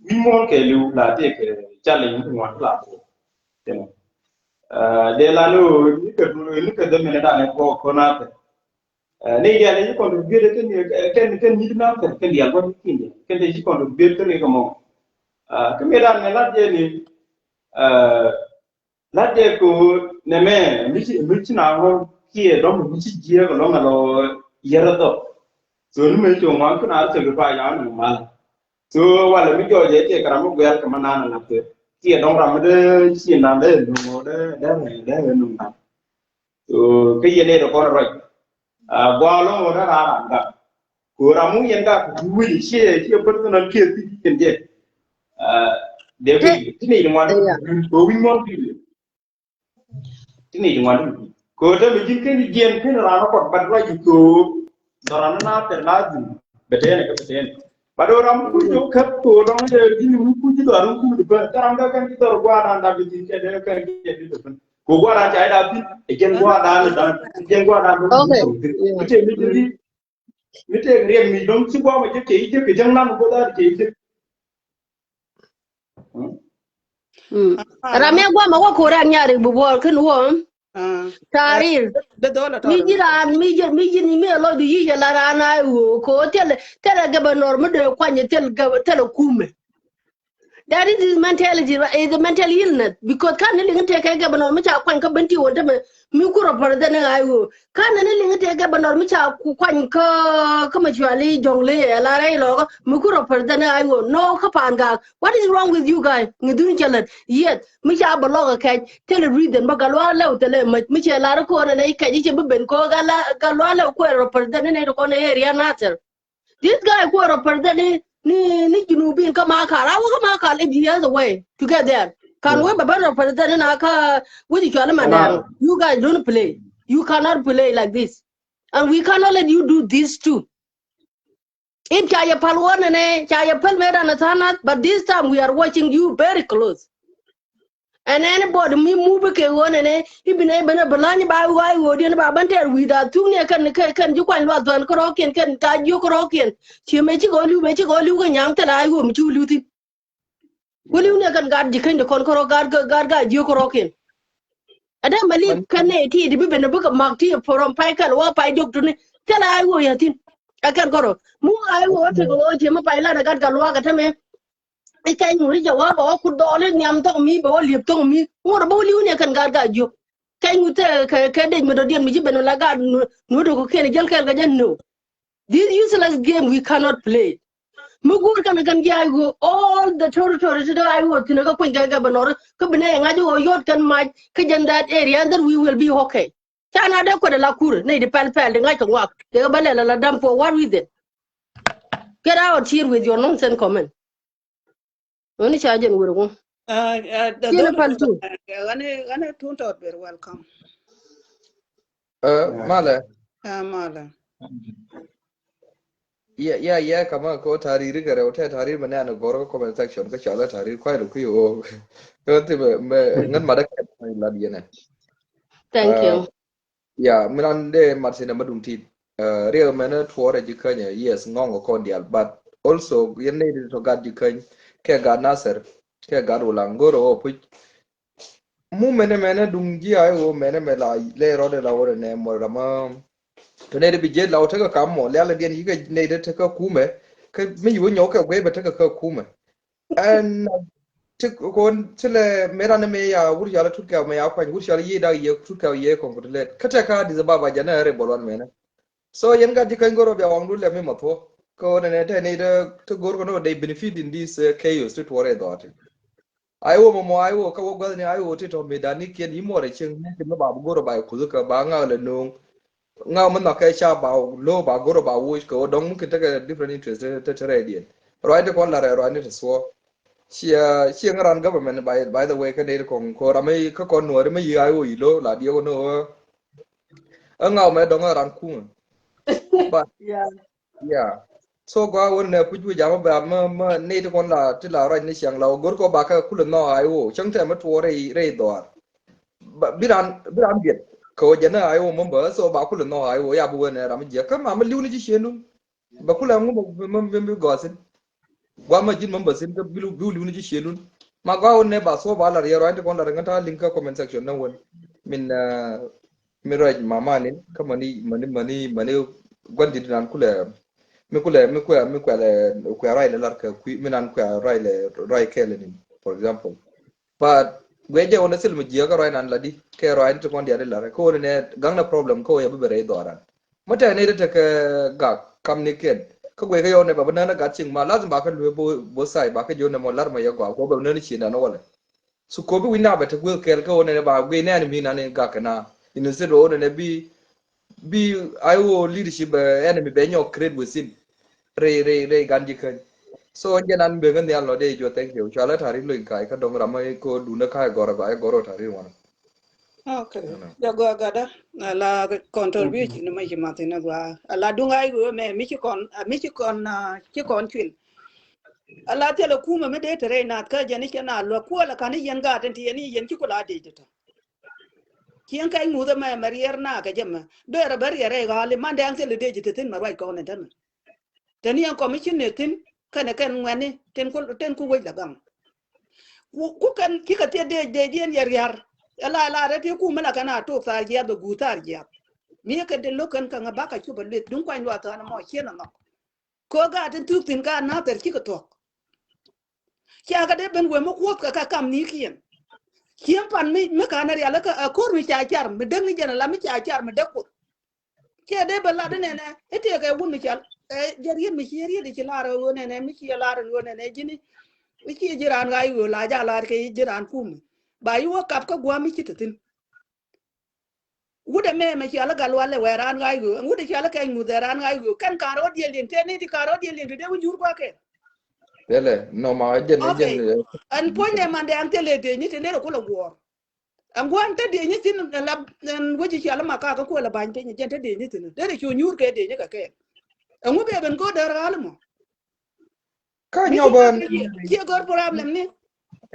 wi̱c muɔ̱ɔ̱n kɛ li̱w la tëë kɛ challenge ni ŋuan la tëë. Ɛ dee la ni ɣöö ni kɛ ni kɛ dhɛ mɛn dan ɛ kɔ kɔn a tɛ. Ɛ ni dial ni kɔn biet kɛn kɛn kɛn ni na kɛn kɛn dial bä ni kin dial kɛn dee ci kɔn biet kɛn kɛ mɔ. Ɛ kä mi dan ni la jɛ ni ɛ La̱t jɛ kɛ ɣöö nɛmɛ mi ci mi ci na ɣöö kiɛ dɔ̱ŋ mi ci jiääk ɛlɔ̱ŋ ɛlɔ yɛr ɛ dhɔk. So ni mëë ci ŋuan kä na cɛ bi pa ya̱a̱ ni mal. So walɛ mi jɔɔc ɛ cɛ kɛ ram mi guɛɛr kɛ ma naan ɛ ŋa̱th kɛ kiɛ dɔ̱ŋ ram mi dee ci naan dee nuŋ ɣöö dee dee dee nuŋ naan. So kä yɛn ɛ dee kɔn ruac. Ɛ gua̱a̱ lɔ̱ŋ ɣöö dee raar ran gak. Ko ram wun yɛn ka ku wi̱c ciɛ ciɛ personal case ti kɛn jɛ. Ɛ dee wi̱c ti ni ŋuan ti wi̱c mɔn ti. Ti ni ŋuan ti. Ko te mi ji̱n kɛn jiɛn kɛn ran kɔt bat ruac ko. Dɔran na te lazim. Bɛ tɛn kɛ bɛ tɛn. Ba do ram ku jɔ kɛp ko dɔŋ jɛ ji̱n mi ku ji̱ dɔran ku di bä. Karam da kɛn ji̱ dɔr guaran da bi ji̱n kɛn kɛn ji̱n kɛn di bä. Ko guaran ca ida pin. Ɛ jɛn guaran da da. Jɛn guaran da. Okay. Te mi ji̱n Mi tëëk riɛk mi dɔ̱ŋ ci guamɛ jek cɛ i̱ jek kɛ jäŋ nam goth a cɛ i̱ jek. Ram mi guamɛ wä ko̱r an nyari bi buɔɔr kän wä. Tarir. Mi ji̱ raan mi ji̱ mi ji̱ ni mi a lɔc di yic a la raan a i̱ ɣöö ko thil thil a gɛbɛ nɔr mi dee kuany thil gɛbɛ thil a kumɛ. That is his mentality, right? Is a mental illness. Because kan ni liŋ tëë kɛ gɛ bɛ nɔr mi ca kuany kä ben ti wä dämɛ mi ku rɔ pär dhɛn ɛ ɣa̱c ɣöö. Kan ni liŋ tëë kɛ gɛ bɛ nɔr mi ca ku kuany kä kä ma cuali jɔŋ le ɛ la rɛy lɔkä mi ku rɔ pär dhɛn ɛ ɣa̱c ɣöö. No kä paan gaak. What is wrong with you guys? Ŋi dhun cɛ lät. Yet mi ca bɛ lɔk ɛ kɛc thilɛ reason bä gal wa lɛw thilɛ mäc mi cɛ lar ko̱n ɛ nɛy kɛc i̱ cɛ bi ben ko̱ gal wa lɛw kuɛ rɔ pär dhɛn ɛ nɛy ti kɔn ɛ area Nasir. This guy kuɛ represent ni ni ni Junubin kä Makal. Awa kä Makal if he has a way to get there. Kan we bɛ bä represent ni na kä wi̱ci cuali Madang. You guys don't play. You cannot play like this. And we cannot let you do this too. If ca yɛ pal wä nɛnɛ ca yɛ pal mɛ dan a thanat, but this time we are watching you very close. And anybody mi move kɛ ɣöö nɛnɛ i̱ bi nɛ ben a bi la̱ny ba ɣɔaa i̱ ɣöö diɛn ba ben tɛɛr wi̱i̱ da̱a̱ thuk ni ɛ kɛn kɛ kɛn ji̱ kuany luath thuan kärɔ̱kiɛn kɛn ta̱a̱ jiök kärɔ̱kiɛn. Ci mɛ cikɛ ɣöö li̱w mɛ cikɛ ɣöö li̱w kɛ nyaŋ thilɛ a i̱ ɣöö mi ci wä li̱w thi̱n. Wä li̱w ni ɛ kɛn gaat ji̱ käny ti kɔn kärɔ̱ gaat gaat gaat jiök kärɔ̱kiɛn. Ɛ dee mɛ li̱k kɛn nɛ ti di bi ben a bikɛ mak ti ɛ pɔrɔm pay kɛl wä pay diɔ̱k tuni thilɛ a i̱ ɣöö yä thi̱n. Ɛ kɛn kärɔ̱ mi wä a i̱ ɣöö tekɛ ɣöö ci mɛ pay lat ɛ gat gat luaak ɛ tämɛ. I̱ kɛc ŋuri jɛ wä bɛ wä kut dhɔɔl i̱ nhiam thok mi bɛ wä liep thok mi. Ŋur bä wä li̱w ni kɛn gaat gaat jiök. Kɛc ŋu thɛ kɛ kɛ dec mi dɔ̱diɛn mi ci ben wä la gaat nu dɔ̱k kɛn jäl kɛl kɛ jɛ no. This useless game we cannot play. Mi guur kɛn kɛn ji̱ a i̱ ɣöö all the territory ti dee a i̱ ɣöö thi̱n kä kueny kɛ kɛ bɛ nɔri kä bi nɛ ŋa̱c i̱ ɣöö yot kɛn mac kä jɛn that area and then we will be okay. Ca na dee kuɛt ala kur nɛy di pɛl pɛl di ŋa̱c kɛ ŋuak kɛ kɛ bä lɛl ala dam for what reason? Get out here with your nonsense comment. Ɣän ca jɛn wër ŋu. Tiɛn pal tu. Ɣän ɣän tun tɔt ber welcome. Malɛ. Malɛ. Yeah, yeah, yeah, kama ko tariri kɛ rɛw tɛ tariri mɛ nɛ an gɔr kä comment section kä cɔalɛ tariri kuay rɛ kui̱ o. Kä ti mɛ mɛ ŋän madɛ kɛ la diɛnɛ. Thank you. Yeah, mi nan dee mat sinɛ ma duŋ tit. Riɛk mɛn tuɔɔrɛ ji̱ känyɛ, yes, ŋɔŋ kɔn dial, but also yɛn nɛy ti tɔ gat ji̱ käny kɛ gat Nasir kɛ gat Wulaŋ go̱rɛ wä puc. Mu mɛnɛ mɛnɛ duŋ ji̱ a i̱ ɣöö mɛnɛ mɛ la lɛ rɔɔdɛ la wä rɛ nɛ mɔ ram. Tɔ nɛy ti bi jiɛt la wä tekɛ kam mɔ lialɛ diɛn yikɛ nɛy ti tekɛ kumɛ. Kä mi yi wä nyɔk kɛ guey bɛ tekɛ kä kumɛ. Ɛn ti kon ti lɛ mera ni me ya wur yala tut kɛ me ya kwany wur yala yi da ye tut kɛ ye kon kut lɛ. Kata ka di zaba ba jana re bolwan mena. So yɛn gat ji̱ käny go̱r ɔ bia waŋdu lɛm mi ma thuɔ̱k. Kä ɣän ɛnɛ tɛn i̱ te go̱r kɔn ɔ dee benefit in this, uh, chaos ti tuɔɔr ɛ dhɔaati. Ai wä mɔmɔ ai wä kä wä gua̱thni ai wä ti tɔ mëëdan ni kiɛn i̱ muɔɔr ɛ cieŋ ni ti mi ba bi go̱r ɔ ba ɛ kuth kä ba ŋa̱k lɛ no̱o̱ŋ. Ŋa̱k mi nhɔk kɛ ca ba lo̱o̱ ba go̱r ɔ ba woc kɛ wä dɔ̱ŋ mungkin tekɛ different interest te te rɛɛdiɛn. Ruacni ti kɔn la̱r ɛ ruacni ti thuɔ̱k. Ciɛ ciɛ ŋäran government by by the way kä nɛy ti kɔn ko̱r ami kä kɔn nuɔɔri mi yi ai wä i̱ lo̱o̱ la diɛ wä ni wä. Ɛ ŋaw mɛ dɔŋ ɛ ran kuŋä. But yeah. Yeah. So gua wun nɛ puc wi̱c amä bɛ amä mä ni ti kɔn la ti la ruac ni ciaŋ la wä go̱r kɔ bakɛ kulɛ nhɔk a iwo cäŋ tɛ mä tuɔɔr rɛy rɛy dhɔaar. Bi ran bi ran biɛt kɛ wä jɛ ni a iwo mumba so ba kulɛ nhɔk a iwo ya bi wä nɛ ram jiɛ kä ma mi li̱w ni ci ciendun. Bɛ kulɛ ŋu bɛ mi gɔthin. Guamä ji̱n mambäthin kä bi li̱w ni ji̱ cielun. Ma gua wun ne ba thuɔ ba lar yɛ ruany ti kɔn lar ŋä ta liŋ kä comment section na wun. Min min ruac mamanin kä mani mani mani mani guan dit nan kulɛ mi kulɛ mi kuɛ mi kuɛ lɛ kuɛ ruac lɛ lar kä kui mi nan kuɛ ruac lɛ ruac kɛlɛ nin, for example. But guiɛ jɛ wun a thil mi jiɛ kä ruac nan la di kɛ ruac ni ti kɔn diari lar kä wun ne gaŋ na problem kä wun ya bi bɛ rɛy dhɔran. Mä tɛk ni ri tekɛ gak kam ni kiɛn kä guic kä yɔw nɛ ba bi nän a gat cieŋ ma lazim ba kä luee both side ba kä jiö nɛ mɔ lar ma yɛ gɔaa kuɔ ba bi nän ci nän a walɛ. Su kopi wi̱c na bɛ tek wek kɛl kä wä nɛnɛ ba guic nɛ enemy nani gak kɛ na. Instead ba wä nɛnɛ bi bi I O leadership bɛ enemy bɛ nyɔk create within. Rɛy rɛy rɛy gan ji̱ käny. So jɛ nan ben kä nhial nɔ dee jɔ thank you. Cualɛ ta̱ri̱ lo̱c ka̱a̱c kä dɔ̱ŋ ram ma ko duundä ka̱a̱c gɔr a gɔr a gɔr ɔ ta̱ri̱ wanɔ. Okay. Jɛ gɔaa gatdä a la contribution ni ma ci math in a gɔaa a la duŋ a i̱ wee mɛ mi ci kɔn mi ci kɔn ci kɔn cuil. A la thilɛ kumɛ mi dee te rɛy naath kä jɛn i̱ cɛ na luäk kuɔlɛ ka̱n i̱ yɛn gaat in ti yɛn i̱ yɛn ci ku la dee te tɔ. Cieŋ kɛc ŋuth ɛmɛ mɛ riɛr na kɛ jɛ mɛ bɛ rɛ bɛ riɛr rɛy ɣa̱l i̱ mandɛ ɛn thilɛ dee ci te thi̱n mɛ ruac kɔn in tɛmɛ. Teni ɛn kɔm i̱ ci nɛ thi̱n kɛnɛ kɛn ŋuɛni tin ku wec la gaŋ. Ku kɛn cikɛ thiet dee dee diɛn yɛ riar. Ɛ la la rɛ ti kum mi la kɛn a tok thar jiath bɛ guur thar jiath. Mi kɛ dee lo̱k kɛn kɛ ŋä bakɛ cop a lueth duŋ kuany luath than mɔ cien a nhɔk. Kɛ ɣöö gaat tin thuk thi̱n gaat nathɛr cikɛ thuɔ̱k. Ca kɛ dee ben wee mi kuɔth kɛ kɛ kam ni kiɛn. Cieŋ pan mi mi ka̱n a rial ɛ ko̱r mi ca car mi däk ni jɛn a la mi ca car mi däk kuoth. Ciɛ dee bɛ lat inɛnɛ i̱ tëëkɛ wun mi cɔal ɛ jɛ riet mi ciɛ riet i̱ ci lar ɛ ɣöö nɛnɛ mi ciɛ lar in ɣöö nɛnɛ ji̱ni. I̱ ciɛ ji̱ raan ɣa̱c ɣöö la ja lar kɛ ji̱ raan kumi ba yi wä kap kä gua̱a̱m i̱ ci te thi̱n. Wut ɛmɛ mɛ cɔal i̱ gal walɛ wɛ raan ɣa̱c ɣöö ɛn wut ɛ cɔal i̱ kɛc ŋuth ɛ raan ɣa̱c ɣöö kɛn ka̱n rɔɔd diɛl liŋ tëë ni ti ka̱n rɔɔd diɛl liŋ ti dee wä nyuur gua̱a̱kɛ. Tëlɛ nɔ ma jɛn jɛn. Ɛn puɔ̱nydɛ mandɛ ɛn thilɛ dee ni ti ner ɛ kulɛ guɔ̱ɔ̱r. Ɛŋu ɛn te dieny ithin ɛn la ɛn wec i̱ cial ma kakä kuɛ la ba̱ny piny jɛn te dieny ithin derɛ cu nyuur kɛ dieny kɛ kɛɛl. Ɛŋu bɛ ben go̱o̱r däär ɣa̱l mɔ. Kä nyɔk bä ciɛ go̱o̱r problem ni.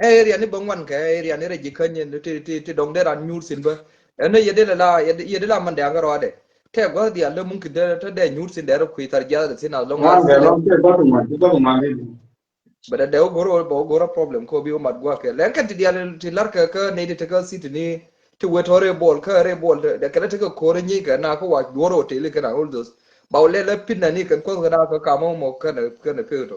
Ɛ area ni bä ŋuan kɛ area ni rɛ ji̱ käny ti ti ti dɔŋ dee ran nyuur thin bä. Ɛn ni yɛ dee la la yɛ dee la man dee aŋä rɔadɛ. Tɛ gua̱th diaal dee mumkin te te dee nyuur thin dee rɛ kui̱ thar jiath thin as long as. But a dee wä go̱r wä bä wä go̱r a problem ko bi wä mat gua̱a̱k kɛ lɛn kɛn ti diaal ti lar kɛ kä ney ti te kä city ni ti wet tɔ rɛ bol kä rɛ bol dee kɛn ti kɛ ko̱r nyi kɛ na kä wa duɔr hotel kɛ na all those. Ba wä lɛ lɛ pin na ni kɛn kuoth kɛ na kä kamä mɔ kɛn kɛn pek tɔ.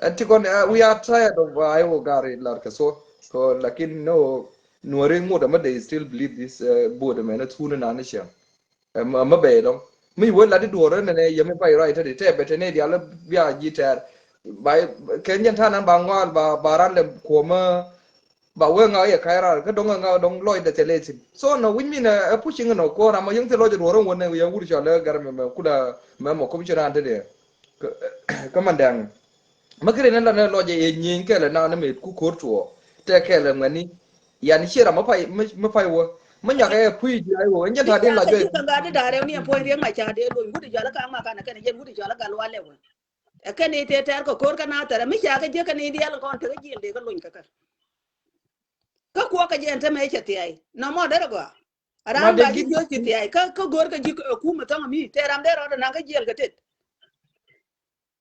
Ɛn ti kɔn we are tired of ai wä gari lar kɛ so. Ko lakin no nuɔri ŋut ɛmɛ they still believe this board ɛmɛ ni thun na ni cɛ. Ɛmɛ bɛ dɔŋ mi wee lat i̱ duɔ̱ɔ̱r ɛn ɛnɛ yɛ mi pay ruac i̱ tätdi tɛ bɛ te nɛy diaal bia ji̱ tɛɛr. Ba kɛn jɛn ta̱a̱ nan ba ŋɔaal ba ba ran lɛ kuɔ̱mä. Ba wee ŋa̱ yɛ ka̱c raar kä dɔ̱ŋ ɛ ŋa̱ dɔ̱ŋ lɔcdɛ thilɛ thi̱n so nɔ wi̱c min ɛ puc iŋ nɔ kuɔ̱ɔ̱n ram ɛ yäŋ thil lɔc i̱ duɔ̱ɔ̱r ɛn wä nɛ wi̱c ɛ wut cɔal ɛ gɛr mɛ mɛ kulɛ mɛ mɔ commissioner an tätdi. Kä mandɛŋ. Mä kiri ni la ni lɔcɛ yɛ nyieny kɛlɛ na ni met ku ko̱r tuɔ tɛ kɛlɛ ŋuɛni. Yan ciɛ ram mä pay mä pay wä mä nyakɛ yɛ puc ji̱ ay wä ɛn jɛ ta di la jɔy. Kä ŋa̱t di da̱rɛ ni ɛn puɔ̱ny riɛk ma ca dee lony wut i̱ jɔal kä ŋa̱ kanɛ kɛn jɛ wut i̱ jɔal kä gal walɛ wä. Ɛ kɛn i̱ tɛ tɛr kɛ ko̱r kä na thɛrɛ mi ca kä jiäk kɛn i̱ diɛl kɔn tekɛ jiɛl dee kä lony kä kɛ. Kä kuɔk kɛ jɛ ɛn tämɛ cɛ thiay nɔmɔ derɛ gɔaa. Ram ba ji̱ jiöc ci thiay kä kä go̱o̱r kä ji̱ kum ɛ thäŋ mi tɛ ram dee rɔɔdɛ naŋ kä jiɛl kɛ tet.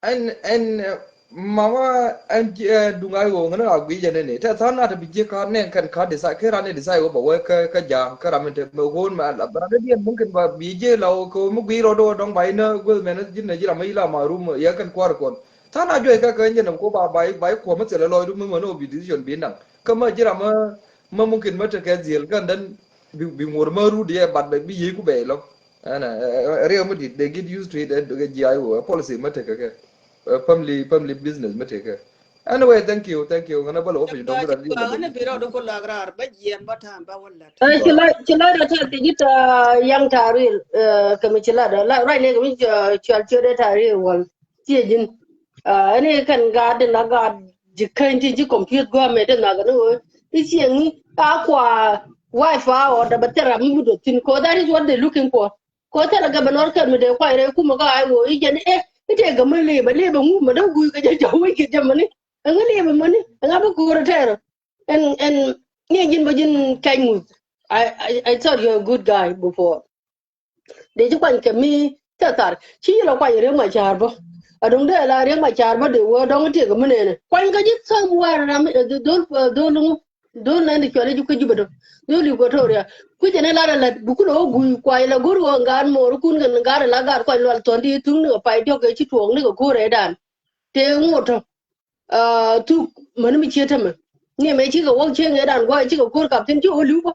Ɛn ɛn mama ɛn duŋ ay ɣöö ŋäni a guic ɛn ɛn tɛ tha̱a̱n na te bi ji̱ ka̱a̱t nɛn kɛn ka̱a̱t disay kä ran ni disay ɣöö bɛ wee kä kä ja̱a̱ŋ kä ram in te mɛ ɣöö mɛ ala ran ni diɛn mungkin ba bi ji̱ la ɣöö kɛ ɣöö mi guic rɔɔdɛ ɣöö dɔ̱ŋ ba inä gueth mɛn ji̱n nɛ ji̱ ram mi yila ma rum yɛ kɛn kua̱r kuɔn. Tha̱a̱ŋ a juɔc kä kä nyɛ nam ko ba, ba, ba kuɔ̱m thilɛ lɔcdu mi mɛ ni wä bi decision bi naŋ. Kä mɛ ji̱ ram mɛ, mɛ mumkin mɛ tekɛ dhiel kän den bi, bi ŋuɔ̱t mɛ rut yɛ bat bɛ bi yiëë ku bɛ ilɔ. Ɛn, ɛ, ɛ, ɛ, riɛk mi dit, they get used to it, ɛ, ɛ, ji̱ I O, ɛ, policy mɛ tekɛ kɛ. Ɛ, family, family business mɛ tekɛ. Anyway, thank you, thank you. Ŋänä bä lɛ wä piny dɔ̱ŋ rat. Ŋänä bi rɔɔdu ku lak raar bä jiɛn bä ta̱a̱m bä wä la̱t. Ɛ, ci la, ci la dɔ tɛth kɛ ji̱ ta yaŋ ta̱a̱ riɛl, ɛ, kɛ mi ci la dɔ la ruac ni kɛ mi, ɛ, cual ciöt ɛ ta̱a̱ riɛl wäl. Ciɛ ji̱n. Ɛ, ɛn i̱ kɛn gaat in la gaat ji̱ käny ti ji̱ compute gua̱a̱mɛ ti nhak ni ɣöö i̱ ciɛ ŋi̱ a kua wipe out dɛ bɛ thil ram mi bi dot thi̱n, 'cause that is what they looking for. 'Cause thilɛ gɛ bɛ nɔr kɛn mi dee kuay rɛy kumɛ kä I O i̱ jɛn i̱ ɛ i̱ tëë gɛ mi li̱i̱bɛ li̱i̱bɛ ŋu mɛ dee gui̱i̱ kɛ jɛ jɔw wec kɛ jɛ mɛni. Ɛŋi li̱i̱bɛ mɛni ɛŋa bi ko̱o̱r ɛ tɛɛrɛ. Ɛn, ɛn, ni ji̱n bä ji̱n kɛc ŋuth. I, I, I thought you're a good guy before. Dee ji̱ kuany kɛ mi thil thar. Ci yilɛ kuany Riek Machar bä. A duŋ dee la Riek Machar bä dee wä dɔŋ tiek mi nɛnɛ. Kuany kä ji̱ somewhere ram, eh, dhol, eh, dhol ŋu. Dhol nɛn di cuali ji̱ kä Juba dɔ. Dhol Equatoria. Kui̱ jɛ ni lar a lat bi kulɛ wä gui̱ kuany la go̱r wä ŋa̱a̱n mo̱o̱r kun kɛn ŋa̱a̱n la ŋa̱a̱n kuany lual thɔn di thuŋ ni kɛ pay diɔk kɛ ci tuɔɔk ni kɛ ko̱r ɛ dan. Tëë ŋot tɔ. Ah, thuk mäni mi ciet tämɛ. Ni mɛ cikɛ wäk cieŋ ɛ dan gua̱a̱ cikɛ ko̱r kap thi̱n ci wä li̱w bä.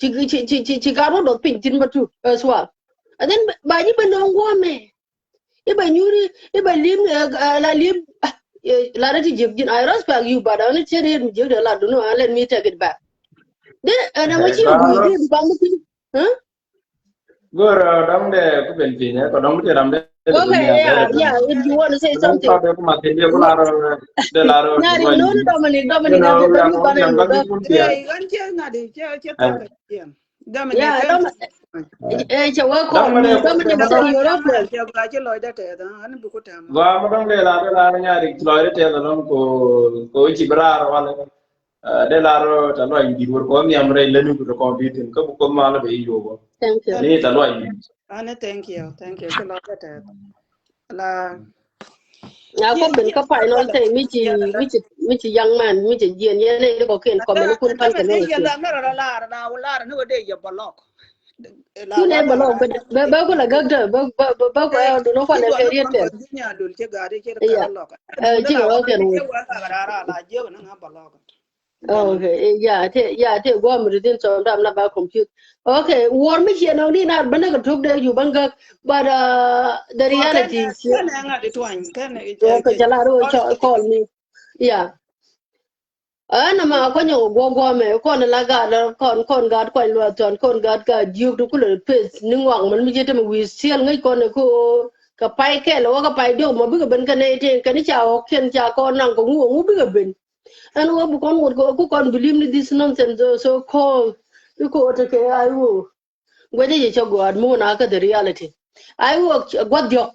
Ci, ci, ci, ci, ci gat wä dɔth piny thi̱n bä tu, eh, sual. And then ba ji̱ bä nɔŋ gua̱a̱ mɛ. I̱ bä nyuri, i̱ bä lim, eh, eh, la lim, ah, eh, la rɛ ti jiäk ji̱n. I respect you, but ɔni ciet riet mi jiäk dee la duni, ah, let me take it back. Dee, eh, ɛn ɛmɔ ci gui̱, dee bi bam mi thi̱n. Huh? Gör, uh, dɔŋ dɛ ku ben piny, eh, kɔ dɔŋ ti ram dɛ. Okay, yeah, yeah, if you want to say something. Dɔŋ dɛ ku ma kɛ dɛ ku la rɔ, dɛ la rɔ. Nyari, no, no, Dominic, Dominic, I'm very good. Hey, ɣän cɛ ŋa̱di, cɛ, cɛ thok kɛ jiɛn. Dominic, yeah, Dominic. Eh, cɛ wä kɔ, Dominic, Dominic, sɛ yoro kɛ. Cɛ gua cɛ lɔc dɛ tɛ, dɔŋ, ɣän bi ku tɛm. Gua ma dɔŋ dɛ la, dɛ la nyari, lɔc dɛ tɛ, dɔŋ ko, ko ci bi rar wala. Ah, dee lar tɛ luac in di̱t wär kɔn nhiam rɛy lätni ku tɛ kɔn di̱t thi̱n kä bi Kuoth mal bɛ i̱ yio̱w bä. Thank you. Ni tɛ luac in di̱t. Ani, thank you, thank you. Ci lɔc kɛ tɛth. La. Na kɔ ben kä final thing mi ci, mi ci, mi ci young man mi ci jiɛn yɛn ni kɔ ken kɔmɛ ni kun pan kɛ ni wä ci. Yɛn la mɛ rɔ la lar na wä lar ni wä dee yɛ bɔlɔk. Kun ɛ bɔlɔk bɛ, bɛ, bɛ ku la gäk dee bɛ, bɛ, bɛ, bɛ ku ɛ dun kɔn ɛ kɛ riet tɛth. Nya dul ci gari ci kɛ lɔk. Ɛ, ci kɛ wä kɛn wä. Ci wä kɛ rara la jiök ni ŋa bɔlɔk. Okay, eh, yeah, te, yeah, te guam within some time na ba compute. Okay, war mi cie nong di na bana ka tuk de yu banga, but, uh, the reality is, kɛn ŋa di tuany kɛn. Okay, chala ro call me. Yeah. Ana ma ko nyo go go me ko na la ga la kon kon ga ko lo ton kon ga ga yu du kulo pes ni ngwang man mi jete mi wi siel ngai ko ne ko ka pai ke lo ka pai dio mo bi ka ben ka ne te ka ni cha o ken cha ko nan ko ngu ngu bi ka ben. Ɛn wä bi kɔn wä kɛ wä ku kɔn believe ni this nonsense so, so called. I̱ ko wä tekɛ I O. Guɛcä yɛ cä gua̱a̱t mi wä na kä the reality. I O gua̱th diɔ̱k.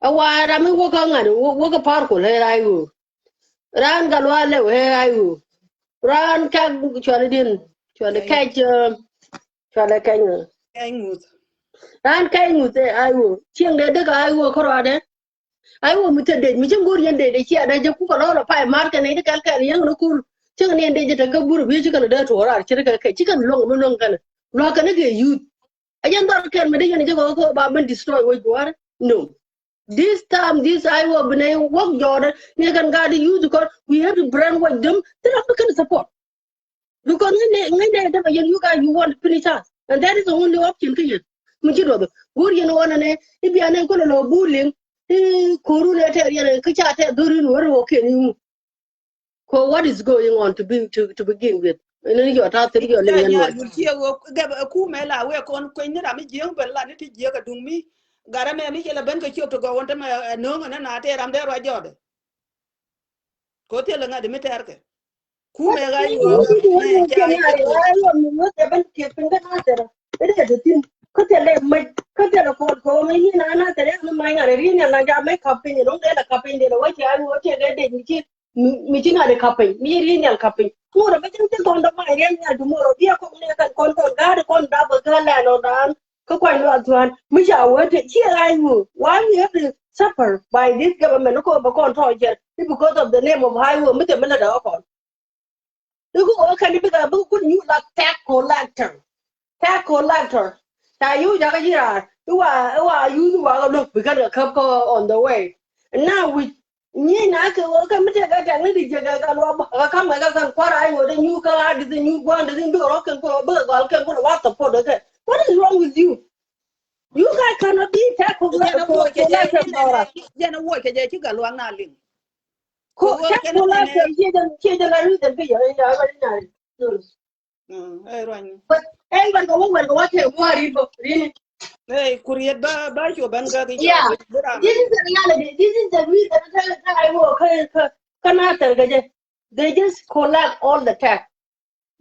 A wa ram i̱ wä kä ŋa̱n wä kä par ku lɛ I O. Raan gal wa lɛ wä I O. Raan kɛk cuali din cuali kɛc, cuali kɛc ŋa̱n. Kɛc ŋuth. Raan kɛc ŋuth ɛ I O. Cieŋ dee dek I O kä ruaadɛ. I O mi thil dec mi ci ŋo̱r yɛn dec dec cia dec jɛ kukɛ lɔl ɛ pay mar kɛn i̱ kɛl kɛl yɛn ni kur. Cikɛ ni yɛn dec jɛ te kä bur bi cikɛ ni dee tuɔɔr ar ci kɛ kɛ cikɛ ni luäŋ mi luäŋ kɛn. Luäk kɛn kɛ youth. A yɛn dhɔr kɛn mi dee yɛn jɛ kɛ kɛ ba ben destroy wec buar. No. This time this I O bi nɛ wok jɔɔdɛ ni kɛn gat youth kɔn, we have to brainwash them. Thil a bi kɛn support. Because ŋäcnɛ, ŋäcnɛ dämɛ yɛn, you guys, you want to finish us. And that is the only option kä yɛn. Mi ci duɔth. Go̱o̱r yɛn ɣɔn ɛnɛ i̱ bia nɛ kulɛ lɔ bullying. I̱ ko̱ru nɛ tɛr yɛn kä ca tɛr dho̱r in wär wä kiɛn i̱ ŋu. Ko what is going on to be, to, to begin with? Ɛn ni yɔ ta̱a̱ thil yɔ liŋ yɛn ŋuan. Dul cie wä gɛp ɛ kumɛ la wee kɔn kueny ni ram mi jiäŋ ben la ni ti jiäk ɛ duŋ mi. Gat ɛmɛ mi cɛ lɛ ben kɛ ciöp ti gɔw wän tämɛ ɛ nöŋ ɛn na tɛr ram dee ruac jɔɔdɛ. Ko thilɛ ŋa̱t mi tɛrkɛ. Kumɛ ɣa̱c wä. Kä thilɛ mec kä thilɛ kɔn kɔn mi na na thilɛ ni ma ŋa̱t ri ni la ja mec kap piny ni dɔ̱ŋ dee la kap piny dee la wä ci a wä ci kɛ dec mi ci, mi ci ŋa̱t kap piny mi ri ni al kap piny. Ŋurɛ bä cin ci kɔn dɔ̱ŋ ma ri ni al dumoro bi a kɔn ni kɔn kɔn gaat kɔn dap kɛ lɛn ɔ dan. Kä kuany luath tuan mi ca wee te ci I O. Why we have to suffer by this government? Ko bɛ kɔn tɔɔc jɛn because of the name of I O mi te mi lɛ dɔ̱ kɔn. Iku wä kɛn i̱ bikɛ bikɛ kun you like tax collector. Tax collector. Ca you jakä ji̱ raar i̱ wa i̱ wa you ni wa kɛ lo̱k bikɛ kɛ käp kɔ on the way. Na wi̱c nyi na kɛ ɣöö kɛ mi tëë kɛ tɛk ni di jɛ kɛ kɛ luɔp bä kɛ ka̱m kɛ kɛ kɛn kua̱r a ɣöö dee nyuur kä a di dee nyuur gua̱a̱n dee dee nyuur rɔ kɛn kulɛ bä gɔl kɛn kulɛ wa support kɛ. What is wrong with you? You guys cannot be tackled like for like a Dora. Jɛn a wuɔc kɛ jɛ ci Gatluak na liŋ. Ko tackled like a jɛ jɛ jɛ la reason kɛ jɛ ya ba ni na. Mm, ɛ ruany. But ɛ wer kɛ wä wer kɛ wä kɛ wä ri bä ri ni. Ɛ kuriet ba ba cu ban ga ki. Yeah. This is the reality. This is the reason that I work. Kɛ na tɛr kɛ jɛ. They just collect all the tax.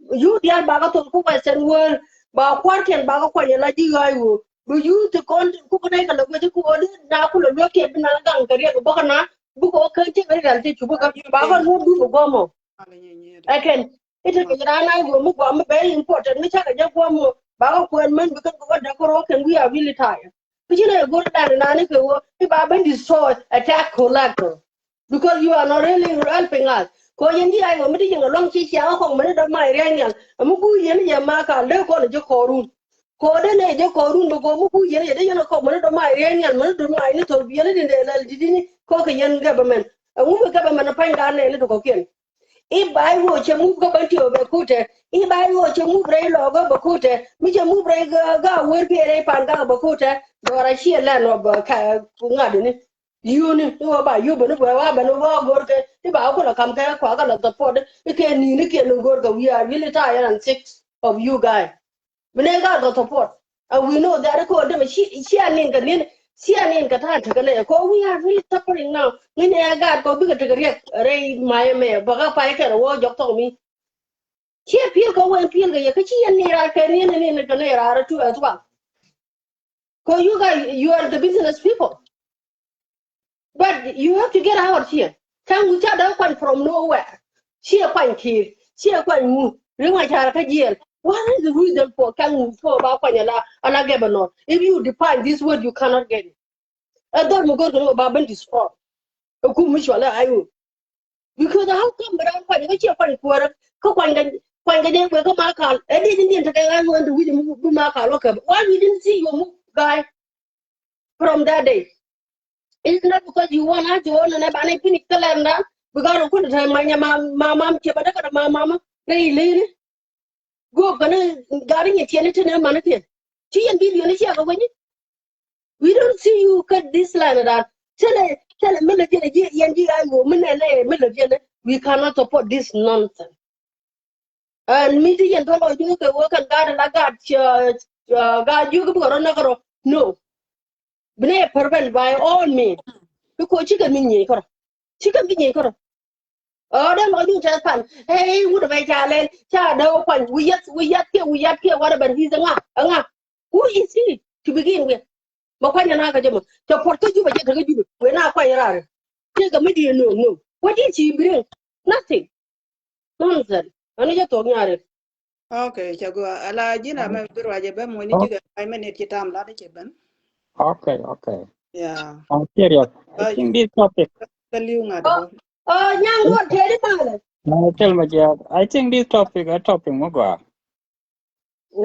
You dial ba ka thol ku Western world ba kuartian ba ka kuany la di gai wo. Bi you ti kon ku ku nai ka la wete ku odi na ku la lo ke bi na gang ka riek ba ka na bu ko ka ti ka rial ti ku ba ka ba ka no du ko mo. Ɛ kɛn ite ke ran ai wo mu gwa mu very important mi cha ka ja gwa mo ba ka kuan men bi ka ko da ko ro ken we are really tired. Ki ci na ye go̱r dan na ni ke wo i̱ ba ben destroy attack collector. Because you are not really helping us. Ko yɛn ji̱ ay wä mi ti yɛn alɔŋ ci cia kä kɔk mɛni dɔ̱ may ria̱a̱ny nhial. Ami guy yɛn yɛ ma ka lek kɔn jɛ kɔɔrun. Ko dee nɛ jɛ kɔɔrun bɛ ko mi guy yɛn yɛ dee yɛn a kɔk mɛni dɔ̱ may ria̱a̱ny nhial mɛni dɔ̱ may ni thol bi yɛn ni dee lɛl di̱t ni kɔk kɛ yɛn government. Ɛŋu bɛ government a pa̱ny dan nɛ ni tɔkɔ kiɛn. I̱ ba i̱ wä cɛ mup kä bän tiɔ bɛ kutɛ. I̱ ba i̱ wä cɛ mup rɛy lɔɔkä bɛ kutɛ. Mi cɛ mup rɛy ga wer kiɛ rɛy pan gak bɛ kutɛ. Dɔɔr a ciɛ lɛn ɔ bɛ ŋa̱t ni. Yuni i̱ wä ba yupä ni bɛ wa bɛ ni wä go̱r kɛ i̱ ba kulɛ kam kɛ kua kɛ lɛ support i̱ kɛ ni̱n i̱ kɛ ni go̱r kɛ we are really tired and sick of you guys. Mi nɛ gat kɛ support and we know that ko dämɛ ci a nin kɛ nin ci a nin kɛ ta̱a̱ tekɛ nɛ ko we are really suffering now. Mi nɛ gat kɔ bikɛ tekɛ riɛk rɛy mayɛ mɛ bä kä pay kɛn wä jɔk thɔk mi. Ci a pi̱el kɛ wen pi̱el kɛ yɛ kä ci a nin rat kɛ nin nin kɛ nɛ rat tu as well. Ko you guys, you are the business people. But you have to get out here. Kaŋ wi̱c ca dee kuany from nowhere. Ciɛ kuany ki̱i̱r, ciɛ kuany ŋu, riŋ a car kä jiɛl. What is the reason for kaŋ wi̱c ko ba kuany ala, ala governor? If you define this word, you cannot get it. Ɛ dhɔr mi go̱r kɛ ni ba ben destroy. Ɛ kum mi cual ɛ ayo. Because how come bi raan kuany kä ciɛ kuany kuäärä kä kuany kɛ, kuany kɛ jɛ kuɛ kä Makal. Ɛ dee ji̱n diɛn tekɛ ɣa̱c ɣän ti wi̱c mi bi Makal wä käp. Why we didn't see you move, guy, from that day? It's not because you want us to own and banɛ finish kä lɛnda. Bi gat rɔ kun te manya ma ma ma ciɛ ba dee kä ma ma ma rɛy leni. Guɔk kɛn gari nyɛ tiɛni ti nɛ mani kiɛn. Ci yɛn video ni ciɛ kɛ weny. We don't see you cut this line at all. Tell it, tell it, mi lɛ jɛn ji̱ yɛn ji̱ ay wo mi nɛ lɛ mi lɛ jɛn. We cannot support this nonsense. And mi ti yɛn tɔlɔ ji̱ kɛ wä kɛn gat la gat gat ji̱ kɛ bi kɛ rɔ näk rɔ. No. Bi nɛ prevent by all means. Because cikɛ mi nyieeny kärɔ. Cikɛ mi nyieeny kärɔ. Ɔ dee lɔcdu tɛth pan. Ɛ i̱ wut ɛ bɛ ca lɛl ca dee wä kuany wi̱i̱ yath wi̱i̱ yath kiɛ wi̱i̱ yath kiɛ whatever he's a ŋa a ŋa. Who is he to begin with? Mɛ kuany na kä jɛ mɔ cɛ puɔt kä Jubɛ cɛ te kä Jubɛ wee na kuany raar. Tëëkɛ mi diɛ no no. What did she bring? Nothing. Nonsense. Ani jɛ thuɔk nyaari. Okay, cɛ gua ala ji̱n amɛ bi ruacɛ bɛ muɔ̱ni cikɛ five minute ci tam lat cɛ ben. Okay, okay. Yeah. I'm serious. I think this topic. Kä liw ŋa̱t bä. Oh, nyaŋ ruɔt tëëdi malɛ. Tell me, yeah, I think this topic a topic mi gɔaa.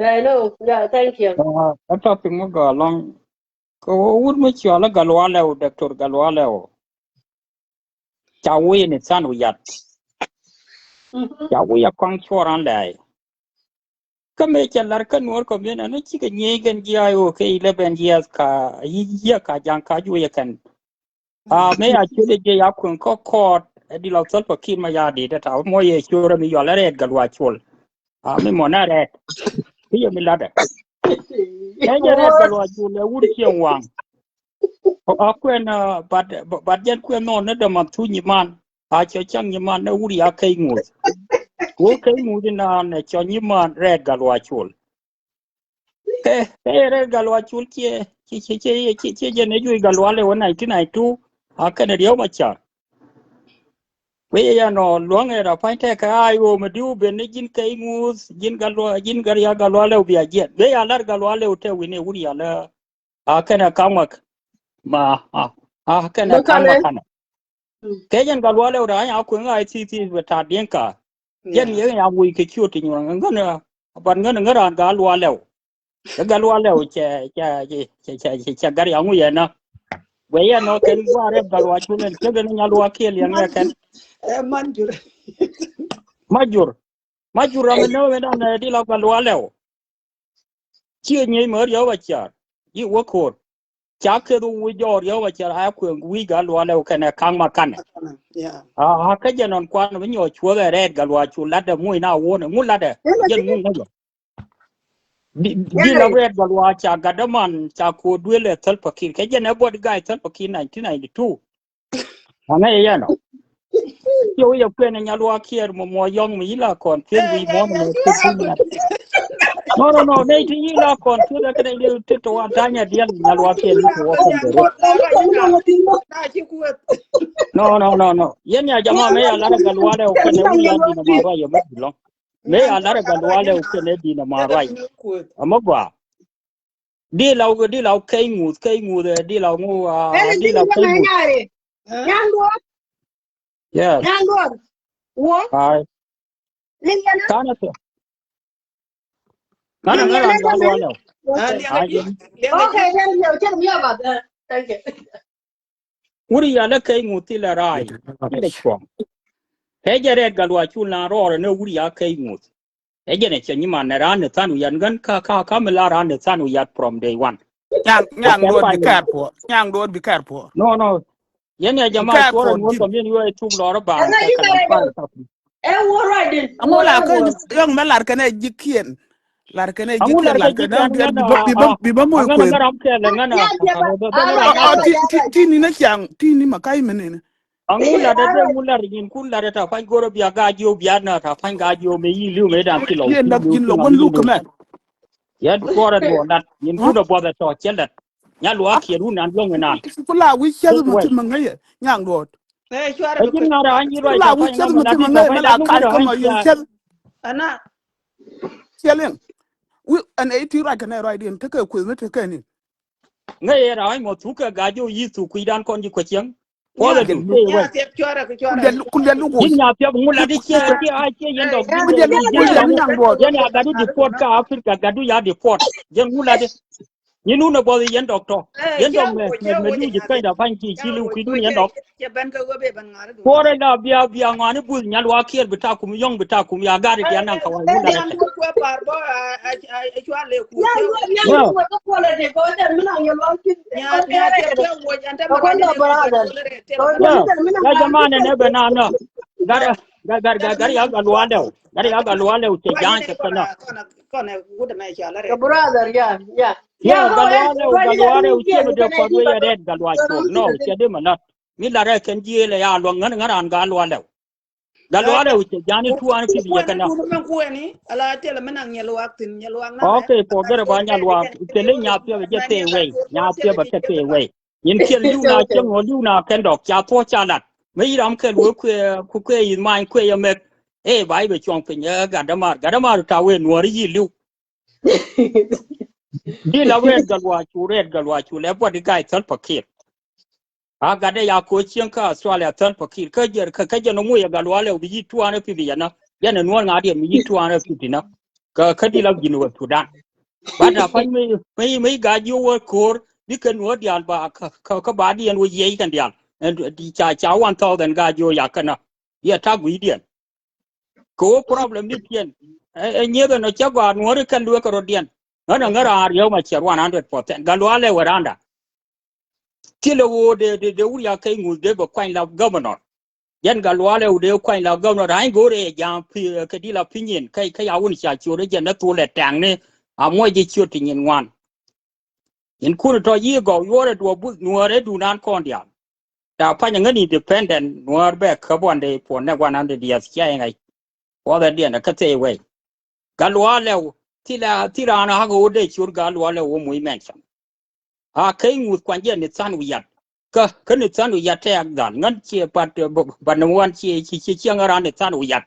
I know. Yeah, thank you. A topic mi gɔaa lɔŋ. Kɛ wut mi cɔal i̱ Gatluak Lɛw, Doctor Gatluak Lɛw. Ca wi̱i̱ ni than wi̱i̱ yat. Ca wi̱i̱ a kɔŋ cuɔr an lɛy. Kä mëë cɛ lar kä Nuɔr community ni cikɛ nyiey kɛn ji̱ ay wä kɛ eleven years ka yi̱ yi̱ ka ja̱ŋ ka juɔyɛ kɛn. A mëë a cuɔl i̱ jiɛ ya kueŋ kä kɔɔt ɛ di la Salva Kiir Mayardit ɛ ta̱a̱ mɔ yɛ cuɔr ɛ mi yɔl ɛ rɛɛt Gatluak Cuɔl. A mi mɔ na rɛɛt. Ki yɛ mi latdɛ. Ɛ jɛ rɛɛt Gatluak Cuɔl ɛ wut cieŋ waŋ. A kuɛn bat bat jɛn kuɛn nɔn ni däman thu nyiman. A cɛ cäŋ nyiman ni wut ya kɛy ŋuth. Wut kɛy ŋuth inan ɛ cɔ nyiman rɛɛt Gatluak Cuɔl. Kɛ kɛ rɛɛt Gatluak Cuɔl ciɛ ciɛ ciɛ ciɛ ciɛ jɛn ɛ juɔc Gatluak Lɛw wä nineteen ninety two. A kɛn ɛ Riek Machar. Wee yɛ nɔ luäŋ ɛ rɔ pa̱ny tɛkɛ a i̱ ɣöö mi di̱w ben ni ji̱n kɛy ŋuth ji̱n Gatluak ji̱n Gatluak Lɛw bia jiɛn. Wee ya lar Gatluak Lɛw tɛ wi̱n ɛ wut ya lä. A kɛn ɛ ka̱ŋ wak ma a a kɛn ɛ ka̱ŋ wak kanɛ. Kɛ jɛn Gatluak Lɛw raan a kueŋ a i̱ thi̱i̱ thi̱i̱ bɛ ta̱a̱ diɛŋ ka. Jɛn yɛ ŋi̱ a wuc kɛ ciöt ti nyuɔ̱n ŋän ɛ ban ŋän ŋän raan Gatluak Lɛw. Kä Gatluak Lɛw cɛ cɛ cɛ cɛ cɛ cɛ gat yaŋu yɛ na. Guɛ yɛ nɔ kɛn gua̱a̱r ɛ Gatluak Col ɛn kek ɛn Nyaluak Kiɛɛr liɛŋ ɛ kɛn. Ɛ man jur. Ma jur. Ma jur ram ɛ nɛ wɛ dan ɛ di la Gatluak Lɛw. Ciɛ nyey mɛ riɛw a ciar. Yi wä ko̱r. Ca keth wä jɔɔr yɛ wä cɛ a kueŋ wi̱i̱ Gatluak Lɛw kɛnɛ ka̱ŋ ma kanɛ. Yeah. A, a kä jɛ nɔn kuan mi nyɔɔ cuɔth ɛ rɛɛt Gatluak Col latdɛ muc na wuɔ̱nɛ ŋu latdɛ. Jɛn ŋu ŋu jɛ. Di, di la rɛɛt Gatluak ca gatdä man ca ko̱o̱r duël ɛ Salva Kiir. Kɛ jɛn ɛ buɔt guy Salva Kiir nineteen ninety-two. Aŋä yɛ yɛn ɔ. Ciɛ wi̱i̱ yɛ kuɛn ɛ Nyaluak Kiɛɛr mɔ mɔ yɔŋ mi yila kɔn kuɛn wi̱i̱ mɔ mɔ kuɛn wi̱i̱ mɔ. No, no, no, ney ti yila kɔn kuɛn ɛ kɛnɛ yili ti to wa tanyɛ diɛl Nyaluak Kiɛɛr mi ti wä kuɛn bɛ rɛ. No, no, no, no. Yɛn ya jama mɛ ya lar ɛ Gatluak Lɛw kɛnɛ wi̱i̱ ya di̱n ɛ ma ruac yɛ mɛ bi lɔŋ. Mɛ ya lar ɛ Gatluak Lɛw kɛnɛ di̱n ɛ ma ruac. Ɛmɛ gɔaa. Di la wä, di la wä kɛy ŋuth, kɛy ŋuth, ɛ, di la wä ŋu, a, di la wä kɛy ŋuth. Nyan duɔr. Yes. Nyan duɔr. Wo. Ai. Liŋ yɛn. Kanɛ tɔ. Kanɛ ŋa̱ ran Gatluak Lɛw. Ah, liɛŋ. Ai. Okay, then you tell me about that. Thank you. Wuri ya lɛ kɛy ŋuth thilɛ raay. Thilɛ cuɔ̱ŋ. Kɛ jɛ rɛɛt Gatluak Col na rɔɔrɛ ni wuri ya kɛy ŋuth. Ɛ jɛn ɛ cɛ nyiman nɛ raan ni than wi̱i̱ yat ŋän ka, ka, ka mi la raan ni than wi̱i̱ yat from day one. Nyaŋ, nyaŋ duɔt bi careful. Nyaŋ duɔt bi careful. No, no. Yɛn ya jama cuɔrɛ ŋuɔ̱n kɔmin yuɔ ɛ tuk lɔrä ba. Ɛ wä right in. Aŋu la kä yɔŋ mɛ lar kɛnɛ jikiɛn. Lar kɛnɛ jikiɛn, lar kɛnɛ bi ba, bi ba moc kuëth. Ti, ti, ti ni na ciaŋ, ti ni ma ka̱c mɛ nini. Aŋu lat dee ŋu lat nyin kun lat ta pa̱ny go̱rä bia Gaajiok bia na ta pa̱ny Gaajiok mɛ yi li̱w mɛ dan kilo. Yɛn dak jin lɔ wän luk kɛ mɛ. Yɛn kuɔrɛ duɔ lat nyin kun a buɔth a tɔ cɛ lat. Nya luaak kiɛ run nan luɔŋ nan. Ku la wi̱c cɛth mɛ ti mɛ ŋäyɛ nyaŋ duɔt. Ɛ jin ŋa̱rɛ an yi ruac ta pa̱ny ŋa̱ mɛ la di tɔ pa̱ny la ŋu ŋa̱rɛ an yi cɛth. Ana. Ciɛ liŋ. Wi̱c ɛn ɛ ti ruac kɛ nɛ ruac diɛn tekɛ kuëth ni tekɛ ni. Ŋäc yɛ ra̱a̱c mɔ thuk kɛ Gaajiok yi thuk kui̱dan kɔn ji̱ kuɛ cieŋ. Puɔth ɛ du. Kun dɛ luk. Ji̱ nya piɛth ŋu lat i̱ ciɛ ciɛ a ciɛ yɛn dɔk. Ji̱ nya gat i̱ deport kä Africa gat i̱ ya deport. Jɛn ŋu lat i̱. Nyin wun ɛ buɔth i̱ yɛn dɔk tɔ. Yɛn dɔk mɛ mɛ mɛ du ji̱ kɛny da ba̱ny ci ci li̱w kui̱dun yɛn dɔk. Puɔrɛ la bia bia ŋɔani buth nya luaak kiɛɛr bi takum yɔ̱ŋ bi takum ya gat i̱ dian naŋ kɛ wa̱i̱ wun lat i̱. Ya jamaa nɛ nɛ bɛ na nɔ. Gat gat gat gat ya Gatluak Lɛw. Gat ya Gatluak Lɛw cɛ ja̱a̱ŋ cɛ kɛ nɔ. Kɔnɛ wut ɛmɛ cɔal rɛt. Brother, yeah, yeah. Yeah, Gatluak Lɛw, Gatluak Lɛw ciɛ mi dee kɔt wee yɛ rɛt Gatluak Col. No, cɛ dee mi lat. Mi lat rɛ kɛn jiëël ɛ ya luaŋ ŋän ŋän raan Gatluak Lɛw. Gatluak Lɛw cɛ ja̱a̱ŋ ni tuaani pi̱th yɛ kɛn na. Kuɛni, ala tɛlɛ mi naŋ nyɛ luaak thi̱n, nyɛ luaak na. Okay, forget about nya luaak. Kɛn ni nya piɛth jɛ tëë wei. Nya piɛth bɛ kɛ tëë wei. Nyin kiɛn li̱w na cieŋ ɣöö li̱w na kɛn dɔk ca thuɔ̱k ca lat. Mi yi ram kɛl wee kuɛ ku kuɛ yi̱th ma̱a̱ny kuɛ yɛ mɛk. Ëë ba i̱ bɛ cuɔ̱ŋ piny ɛ gat dämaar gat dämaar ta̱a̱ wee nuɔ̱ɔ̱ri yi̱ li̱w. Di la rɛɛt Gatluak Col rɛɛt Gatluak Col lɛ buɔt i̱ ga̱a̱c Salva Kiir. A gat dee ya koc cieŋ kä Australia Salva Kiir kä jɛ kä jɛ nɔ muc ɛ Gatluak Lɛw bi yi̱ two hundred fifty yɛn nä. Yɛn ɛ nuɔ̱ɔ̱r ŋa̱diɛn bi yi̱ two hundred fifty nä. Kä kä di la ji̱n wä Sudan. Ba da pa̱ny mi mi mi Gaajiok wä ko̱o̱r bikɛ nuɔ̱ɔ̱r diaal ba kä kä ba diɛn wä yiɛc kɛn diaal. Ɛn di ca ca one thousand Gaajiok ya kɛn nä. Yɛ tak gui̱diɛn. Kɛ wä problem ni tiɛn. Ɛ nyieth ɛn ɔ cɛ gɔaa nuɔ̱ɔ̱ri kɛn lueek kɛ rɔ̱diɛn. Ɣän ɛ ŋära an riɛw ma ciɛr one hundred percent Gatluak Lɛw wä randa. Thilɛ ɣöö dee dee dee wur ya kɛc ŋuth dee bɛ kuany la governor. Jɛn Gatluak Lɛw dee kuany la governor ra̱ny go̱o̱r ɛ ja̱a̱ŋ kɛ di la pinyin kɛ kɛ ya wun ca ciöt ɛ jɛn ɛ thol ɛ tɛŋni. A muɔc ji̱ ciöt ti nyin ŋuan. In kun tɔ yi gɔw yuɔr ɛ duɔ buth nuɔɔr ɛ dunan kɔn diaal. Ta pany ŋän independent nuɔɔr bɛ käp wan de puɔn nɛ wan an de diɛth cia iŋac. Puɔth ɛ diɛn ɛ kä thee wei. Gatluak Lɛw thil a thil raan a hak ɣöö dee ciöt Gatluak Lɛw wä muc mɛn cam. A key ŋuth kuany jɛ ni than wi̱i̱ yat. Kä kä ni than wi̱i̱ yat tɛɛk dhal ŋän ciɛ pat bat ni wan ciɛ ciɛ ciɛ ŋän raan ni than wi̱i̱ yat.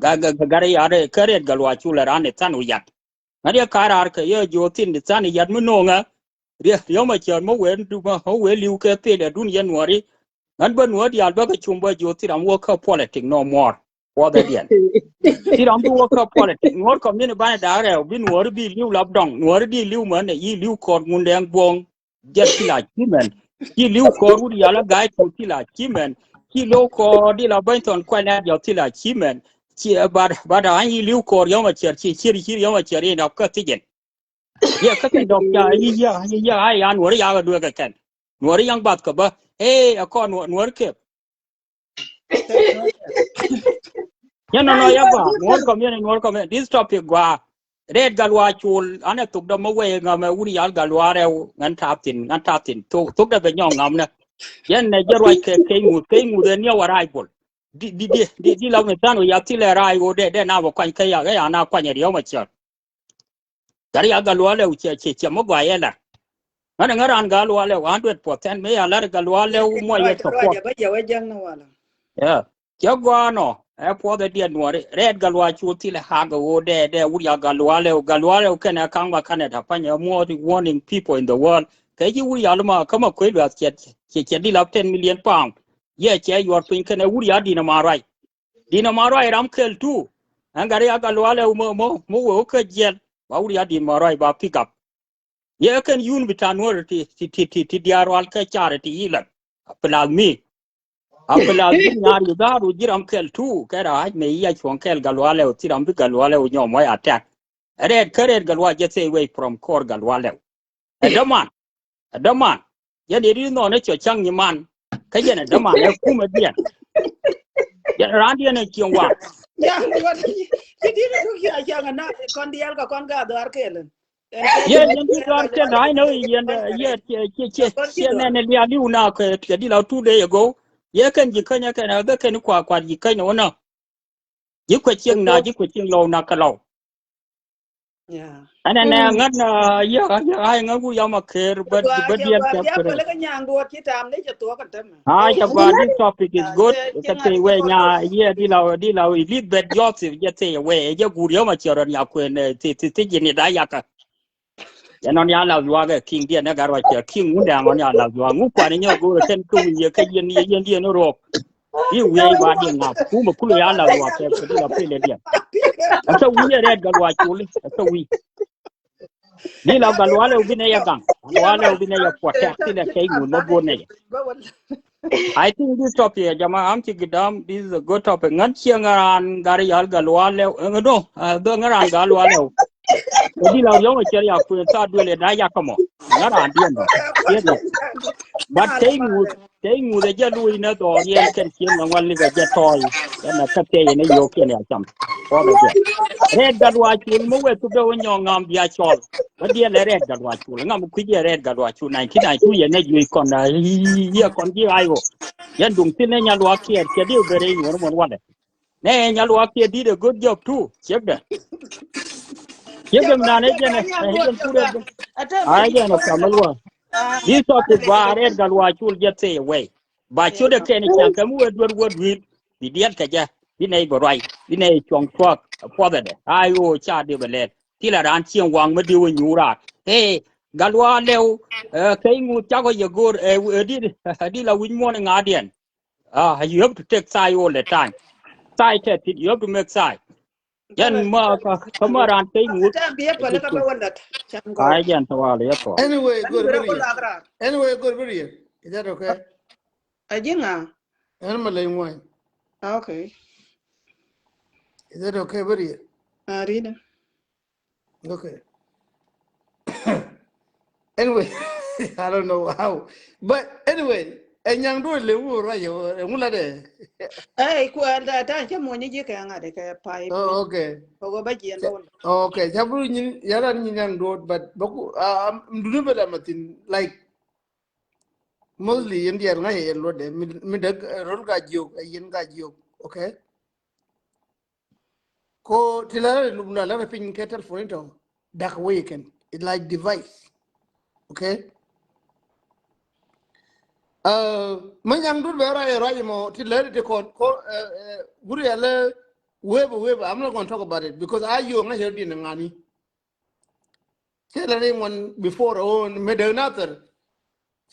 Gat gat gat gat gat kä rɛt Gatluak Col ɛ raan ni than wi̱i̱ yat. Ŋädiɛ ka̱a̱c raar kɛ yɛ jiö thi̱n di tha̱a̱n i̱ yat mi no̱o̱ŋä. Riɛ riɛ ma cäär mi wee ma wee li̱w kɛ thil ɛ dun yɛn nuɔ̱ɔ̱ri. Ŋän bä nuɔ̱ɔ̱r diaal bä kɛ cum bä jiö thi̱n ram wä kä politic no more. Puɔth ɛ diɛn thi̱n ram bi wä kä politic nuɔ̱ɔ̱r kɔmini banɛ da̱a̱k rɛw bi nuɔ̱ɔ̱ri bi li̱w lap dɔŋ nuɔ̱ɔ̱ri di li̱w män ɛ yi li̱w kɔɔr ŋundɛ ŋuɔ̱ɔ̱ŋ. Jɛn thil a cimɛn Ci li̱w kɔɔr wut yal a ga̱a̱c ku thil a ci mɛn. Ci li̱w kɔɔr di la bäny thɔn kuɛn a diɔk thil a ci mɛn. Ci, but, but a yi li̱w kɔɔr yɔm a ciɛr, ci ciɛr, ci yɔm a ciɛr in dɔk kä thi̱cin. Yɛ kä thi̱n dɔk ca yi yɛ, yi yɛ a yan wär ya kɛ duɛ kɛ kɛn. Nuɔr yaŋ bath kɛ bä. Ee, a kɔn nuɔr, nuɔr kɛ. Nyɛ nɔnɔ ya gua, nuɔr kɔmiɛn, nuɔr kɔmiɛn. This topic gua. Rɛɛt Gatluak Col, anɛ thok dɔ mɛ wee ŋa mɛ wuri yal Gatluak Rɛw, ŋan tap thin, ŋan tap thin. Thok, thok dɔ bɛ nyɔŋ ŋam nɛ. Yɛn nɛ jɛ ruac kɛ, kɛ ŋuth, kɛ ŋuth ɛ niɛ wa rac bol. Di, di, di, di, di la mi than wä ya thilɛ rac wä dɛ, dɛ na bɛ kuany kɛ ya, kɛ ya na kuany ɛ riɔm ɛ ciɔt. Gari ya Gatluak Lɛw cɛ, cɛ, cɛ mɛ gua yɛ lar. Ŋän ŋän ran Gatluak Lɛw hundred percent, mɛ ya lar Gatluak Lɛw mɔ yɛ support. Ruac, ruac, bä jɛ wä jäŋ ni walɛ. Yeah. Cɛ gɔaa nɔ, ɛ puɔth ɛ diɛt nuɔri. Rɛɛt Gatluak Col thilɛ hak ɛ ɣöö dɛ, dɛ wut ya Gatluak Lɛw, Gatluak Lɛw kɛnɛ kaŋ ba kanɛ ta pany ɛ muɔt warning people in the world. Kɛ ji̱ wut ya luma kä ma kuec luath cɛ, cɛ, cɛ dil up ten million pound. Yɛ cɛ yuɔr piny kɛnɛ wut ya Dina Maruac. Dina Maruac ram kɛl tu. Ɛn gari ya Gatluak Lɛw mɔ, mɔ, mɔ wee wä kä jiɛl. Ba wut ya Dina Maruac ba pick up. Yɛ kɛn yun bi ta nuɔr ti, ti, ti, ti, ti diaar wal kɛ car ti ilak. A pilath mi. A pilath mi nyar yu dhar wu jiram kɛl tu. Kɛ ra haj me iya chuɔŋ kɛl Gatluak Lɛw, ti ram bi Gatluak Lɛw nyɔm wa attack. Rɛɛt kä rɛɛt Gatluak jɛ say way from kɔr Gatluak Lɛw. Ɛ däman. Ɛ däman. Yɛn yɛ di nɔn ɛ cɔ caŋ nyi man. Kä yɛn ɛ däman ɛ kumɛ diɛn. Yɛn ran diɛn ɛ cieŋ wa. Ya, what? Ci di ni duk ya caŋ na kɔn diɛl ka kɔn ga dhar kɛl. Yɛ yɛn di dhar kɛl, I know yɛn, yɛ, cɛ, cɛ, cɛ, cɛ nɛn ɛ lia liu na kɛ, kɛ di la two day ago. Yɛ kɛn ji̱ käny ɛ kɛn ɛ bɛ kɛn kua kuat ji̱ käny ɛ wä na. Ji̱ kuɛ cieŋ na, ji̱ kuɛ cieŋ lɔw na kä lɔw. Ɛn ɛn ɛ ŋän, yɛ, yɛ, ay ŋän wur yam a ker, bä, bä diɛn kɛ kɛ rɛ. Ay, jɛ gua, this topic is good. Kɛ tëë wee nya, yɛ, di la, di la, Elizabeth Joseph, jɛ tëë wee, jɛ gur yam a cɛ rɔ nya kuɛn, ɛ, ti, ti, ti, ji̱ ni da yakä. Yɛ nɔn ya la yuak ɛ king diɛn ɛ gar wa cɛ king wundɛ ŋɔn ya la yuak. Ŋu kuan nyɔ go̱o̱rɛ kɛn kä wi̱i̱ yɛ kä yɛn, yɛ yɛn diɛn rɔɔk. I̱ wi̱i̱ ba diɛn ŋa̱p kumɛ kulu ya la yuak kɛ kɛ di la pele diɛn. Ɛ kä wi̱i̱ ɛ rɛɛt Gatluak Col, ɛ kä wi̱i̱. Di la Gatluak Lɛw bi nɛ yɛ gaŋ. Gatluak Lɛw bi nɛ yɛ protect ti lɛ kɛ i̱ ŋun lɔ go̱o̱r nɛ yɛ. I think this topic, ya jama, am ci gidam, this is a good topic. Ŋän cieŋ ran gari yal Gatluak Lɛw, eh, no, eh, dho ŋän ran Gatluak Lɛw. Kɛ di la yɔŋ a cɛr ya kuën tha duël ɛ da yak kɛ mɔ. Ŋän ran diɛn dɔ. Diɛn dɔ. But tey ŋuth, tey ŋuth ɛ jɛ luɔi nɛ dhɔr yɛn kɛn cieŋ ŋä ŋuan likɛ jɛ tɔy. Yɛn a kä tey yɛn a yo̱o̱k yɛn a cam. Kɔn a jɛ. Rɛɛt Gatluak Col mi wee thuk dee wä nyɔŋ ŋam bia cɔl. Bä diɛn lɛ Rɛɛt Gatluak Col. Ŋam kui̱c yɛ Rɛɛt Gatluak Col nineteen ninety-two yɛn a juec kɔn a yɛ kɔn ji̱ ay wä. Yɛn duŋ thi̱n ni Nyaluak Kiɛɛr cɛ di wä ben rɛy nuɔr muɔn walɛ. Nɛ Nyaluak Kiɛɛr did a good job too. Ciek dɛ. Ciek dɛ mi nan ɛ jɛn ɛ jɛn kurɛ. Ay jɛn ɛ kamɛ luɔ. This topic ba Rɛɛt Gatluak Col jɛ thee wɛy. Ba ciöt ɛ kɛn ɛ ciaŋ kɛ mi wee duer wä dui̱l. Bi diɛt kɛ jɛ. Bi nɛy bɛ ruac. Bi nɛy cuɔ̱ŋ tuɔ̱k. Puɔthɛ dɛ. Ay ɣöö ca di bɛ lɛl. Thilɛ raan cieŋ waŋ mi di wä nyuur raar. Ee, Gatluak Lɛw, ɛ, kɛ iŋu cakɔ yɛ go̱o̱r, ɛ, ɛ, di, di la wi̱c muɔ̱n ŋa̱diɛn. Ah, you have to take side all the time. Side tɛ thin, you have to make side. Yɛn ma kä, kä ma raan kɛ iŋu. Ay jɛn tawali yɛ tɔ. Anyway, good video. Anyway, good video. Is that okay? A ji̱ ŋa? Ɛn ma leny ŋuany. Okay. Is that okay, video? A rida. Okay. Anyway, I don't know how. But anyway, ɛ nyaŋ duɔl le wur ruac ɛ ŋu la dɛ. Ɛ ku ɛ da ta cɛ muɔny ji̱ kɛ ŋa̱t kɛ pay. Oh, okay. Kɛ wä ba jiɛn ba wä. Oh, okay. Ca bru nyin yala nyin nyaŋ duɔl, but ba ku, ah, duni bɛ la ma thin, like, mostly yɛn diɛɛr ŋa̱c yɛ yɛn luɔtdɛ mi, mi däk, eh, rol Gatjiok, eh, yɛn Gatjiok, okay? Ko ti la rɛ lum la la rɛ piny kɛ telephone in tɔ dak wee kɛn. It's like device. Okay? Uh, mi nyaŋ dut bɛ ruac ruac mɔ ti lɛ ti kɔn ko, uh, uh, guri alɛ web web. I'm not gonna talk about it because a yo ŋa̱c yɛ din ŋani. Cɛ lɛ ni ŋuan before on mi dee nathɛr.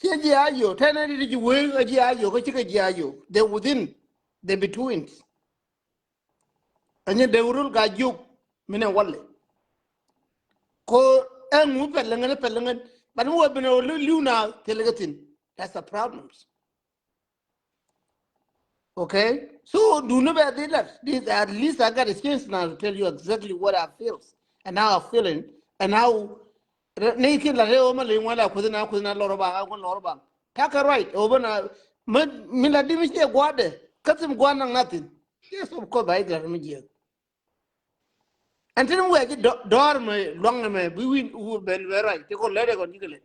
Cɛ ji̱ a yo tɛnɛ di ji̱ wee a ji̱ a yo kä cikɛ ji̱ a yo. They within, they between. Ɛnyɛ dee wurul Gatjiok mi nɛ walɛ. Ko ɛŋu pɛl ŋän pɛl ŋän. But mi wä ben ɔ liu na thil kä thin. That's the problems. Okay? So do not be a dealer. This, at least I got a chance now to tell you exactly what I feel and how I feeling and how ni kin la reo ma le ŋuan la kuthi na kuthi na lɔr ba ŋa kun lɔr ba. Kaka right over na mi la di mi cie guade. Kathim guan na nothing. Yes, of course, ba igra mi jie. Ɛn tin wee ji̱ dɔɔr mɛ luaŋ mɛ bi wi̱n wuu ben ben ruac ti kɔn lɛt ɛ kɔn ji̱ kɛ lɛt.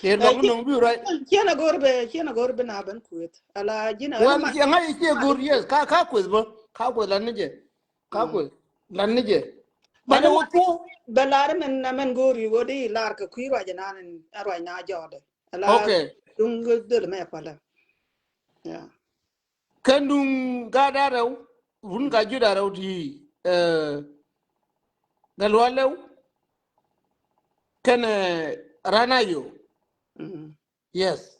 Tëë luaŋ nɔŋ bi ruac. Ciɛn a go̱r bɛ ciɛn a go̱r bi na ben kueth ala ji̱n a wal ŋa i̱ ciɛ go̱r yes ka ka kueth bä ka kueth lan ni jɛ ka kueth lan ni jɛ. Bat ɛ wä tuɔk bɛ lar mɛn na mɛn go̱r i̱ wä di lar kɛ kui̱ ruac nan a ruac na jɔɔdɛ ala. Okay. Duŋ dhöl mɛ kualɛ. Yeah. Kɛn duŋ gaat a rɛw wun ka ji̱ da rɛw ti ɛ gal wa lɛw kɛn ɛ ran a yo. Yes.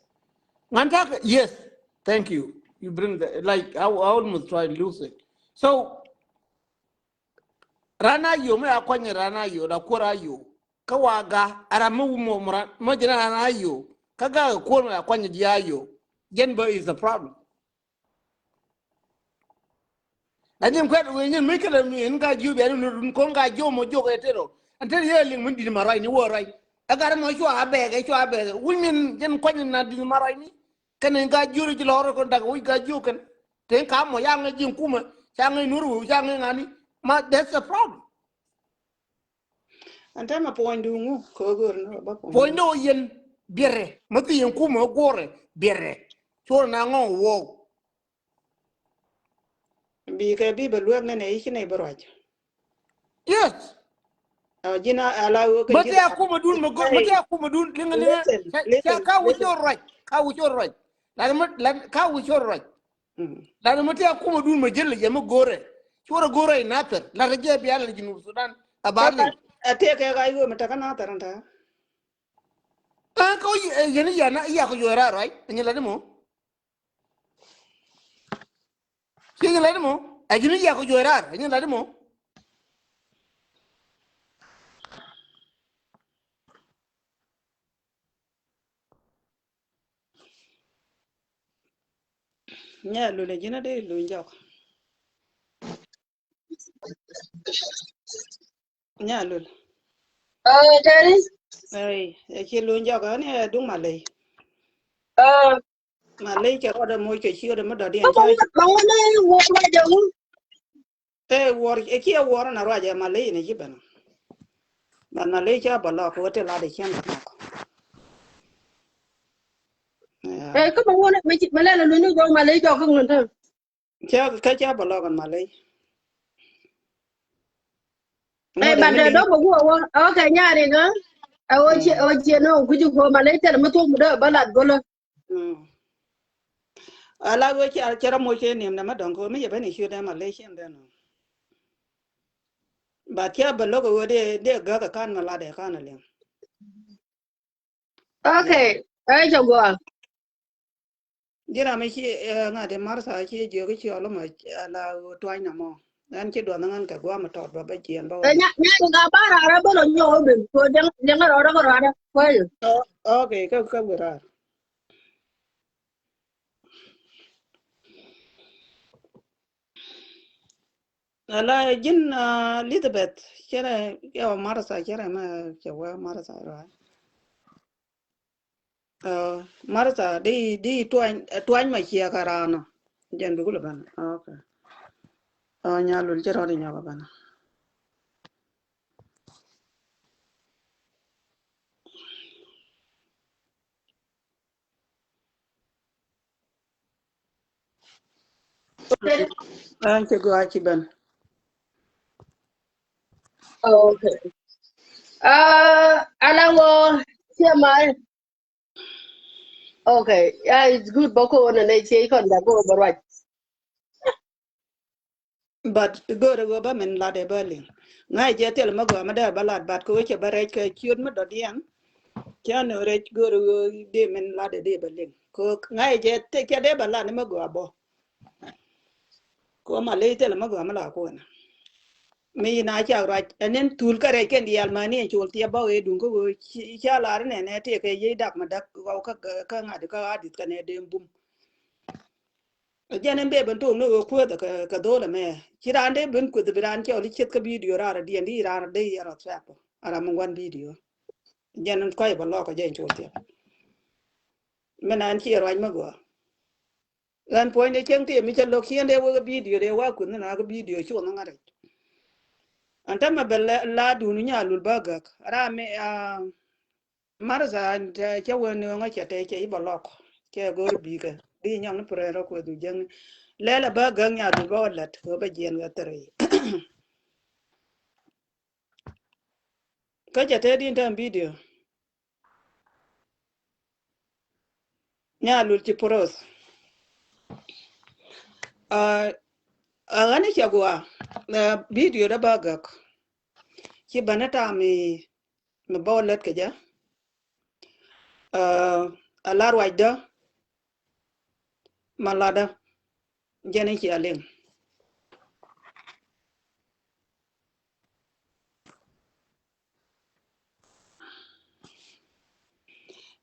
Ŋan tak yes. Thank you. You bring the like I, I almost try to lose it. So ran a yo mɛ a kuany ran a yo la kuɔr a yo. Kä wa ga a ram mi wumɔ mɔ ran mɔ jɛn a ran a yo kä ga kuɔr mɛ a kuany di a yo. Jɛn bä is the problem. Ɛn jɛn kuɛt wee nyin mi kɛlɛ mi ɛn ka jiu bia ni run kɔn ka jiu mɔ jiu kɛ tero. Ɛn tero yɛ liŋ mi dit ma ruac ni wä ruac. Ɛ gat mɔ cua a bɛɛkɛ cua a bɛɛkɛ wi̱ny min jɛn kuany na dit ma ruac ni. Kɛn in ka jiu ri ci lɔr kɔn dak wi̱c ka jiu kɛn. Ten ka mɔ ca ŋɛ jiŋ kumɛ ca ŋɛ nur wi̱u ca ŋɛ ŋani. Ma that's the problem. Ɛn tɛmɛ puɔ̱nydu ŋu kɛ ɣöö go̱o̱r ni ba puɔ̱ny. Puɔ̱nydu yen biɛrɛ mi thi yen kumɛ guɔrɛ biɛrɛ. Cuɔr na ŋɔŋ wuɔk. Bi kɛ bi bɛ luɛk nɛnɛ i̱ ci nɛy bä ruac. Yes. Ji̱n a la ɣöö kɛ ji̱. Mɛ ti a kumɛ dun mɛ go̱o̱r mɛ ti a kumɛ dun liŋɛ liŋɛ. Ca ka wi̱c cor ruac ka wi̱c cor ruac. Lan mɛ lan ka wi̱c cor ruac. Lan mɛ ti a kumɛ dun mɛ jil yɛ mɛ go̱rɛ. Cuɔrɛ go̱rɛ i nathɛr la rɛ jɛ bia la Junub Sudan. A ba liŋ. A tëë kɛ ka iwee mɛ tɛ kä nathɛr ɛn tɛ. Kä yɛn i̱ ya na i̱ ya kɛ juɔc raar ruac. Ɛn nyi la di mɔ. Ci nyi la di mɔ. Ɛ ji̱n i̱ ya kɛ juɔc raar. Ɛn nyi la di mɔ. Nya lul ɛ ji̱n a dee luny jɔk. Nya lul. Ɛ tɛri. Ɛ ci luny jɔk ɛ ni ɛ duŋ ma ley. Ɛ ma ley cɛ rɔɔdɛ moc kɛ ci ɣödɛ mi dɔ̱diɛn. Ma wä ni wä ruac ɛ wä. Ɛ wuɔr ɛ kiɛ wuɔr na ruac ɛ ma ley ni ci ben. Ban ma ley ca bä lɔk wä ti lat ɛ cien bä nɔk. Ɛ kä ma wä ni mi lɛl ɛ luni gɔk ma ley jɔk kä ŋun tɛ. Ca kä ca bä lɔk ɛn ma ley. Ɛ ban dɛ dɔk bä wä wä. Okay nyari kä. Ɛ wä ci ɛ wä ci ni wä guji ko ma ley tɛl mi thok mi dee bä lat gölä. Ala wee cɛ cɛ rɔ moc kɛ niɛm nɛmɛ dɔ̱ŋ kɛ mi yɛ ben i̱ ciöt ɛn ma ley ciɛn dɛn ɔ. Ba thiap bɛ lo̱k ɛ wee dee dee gäk ɛ kan ma lat ɛ kan ɛ liɛŋ. Okay. Ɛ cɛ guɔ. Ji̱n ram mi ci ŋa̱t in Martha ci jiök i̱ ci ɔlɔmɔ ala wee tuany nɔmɔ. Ɛn ci duɔth ŋän kɛ guam tɔt bä bä jiɛn bä wä. Nya nya nya ba rara bä lɔ nyɔk ben ko diɛŋ diɛŋ rɔɔdä kɛ rɔɔdä. Kuɛ. Okay kä kä wi rar. Ala ji̱n Elizabeth cɛrɛ yɛ wä Martha cɛrɛ mɛ cɛ wä Martha rɔɔdä. Martha di di tuany tuany ma ciɛ ka raan ɔ. Jɛn bi kulɛ bän. Okay. Ɔ nya lul ci rɔɔd inyɔk bän. Ɛn ci gɔaa ci bän. Okay. Ala wä ciɛ ma. Okay, yeah, it's good. Bä ko nɛ nɛ cie ikɔn da ko bä ruac. But go̱o̱rɛ ɣöö bä min lat ɛ bä liŋ. Ŋa̱c jɛ thil mä gɔaa mä dee bä lat but ko cɛ bä rɛc kɛ ciöt mä dɔ̱diɛn. Cä nö rɛc go̱o̱rɛ ɣöö dee min lat ɛ dee bä liŋ. Ko ŋa̱c jɛ thil cɛ dee bä lat ni mä gɔaa bä. Ko ma ley thil mä gɔaa mä la kuɔnɛ. Mi na cak ruac ɛn ɛn thul kä rɛc kɛn diaal mani ɛn col thiɛ bä wee duŋ kä wee ca lar nɛnɛ tëë kɛ yiey dak ma dak ɣɔw kä kä ŋa̱t kä ɣa̱ di̱th kɛnɛ dee bum. Jɛn ɛn bee ben to̱o̱ŋ ni ɣöö kuäth kɛ dhol ɛmɛ ci raan dee ben kuäth bi raan cɔl i̱ cieth kä bidio raan rɔ diɛn di raan rɔ dee yɛn rɔ thuɛp. Ara mi ŋuan bidio jɛn ɛn kɔc bä lɔk kɛ jɛn col thiɛ. Mi naan ci ruac mi gɔaa. Ɣän puɔ̱nydɛ cieŋ ti mi cä lo̱k ciëŋdɛ wek bidio dee wa kueth ni na kä bidio cuɔn ŋa̱t rɛc. Ɛn tämɛ bɛ la dun nya lul bä gäk ram mi Martha cä wen ni ŋä cɛ te cɛ i̱ bä lɔk cɛ go̱r bikɛ di nyɔŋ ni purɛn rɔ kueth u jäŋ. Lɛl ɛ bä gäk nya lul bä wä lät wä bä jiɛn wä thɛrɛ. Kä cɛ te din tɛm bidio. Nya lul ci poroth. Ɛ ɣän i̱ cɛ gua bidio dä bä gäk. Ci bä ni tam mi bä wä lät kɛ jɛ. Ɛ la ruacdä ma latdä jɛn i̱ cia liŋ.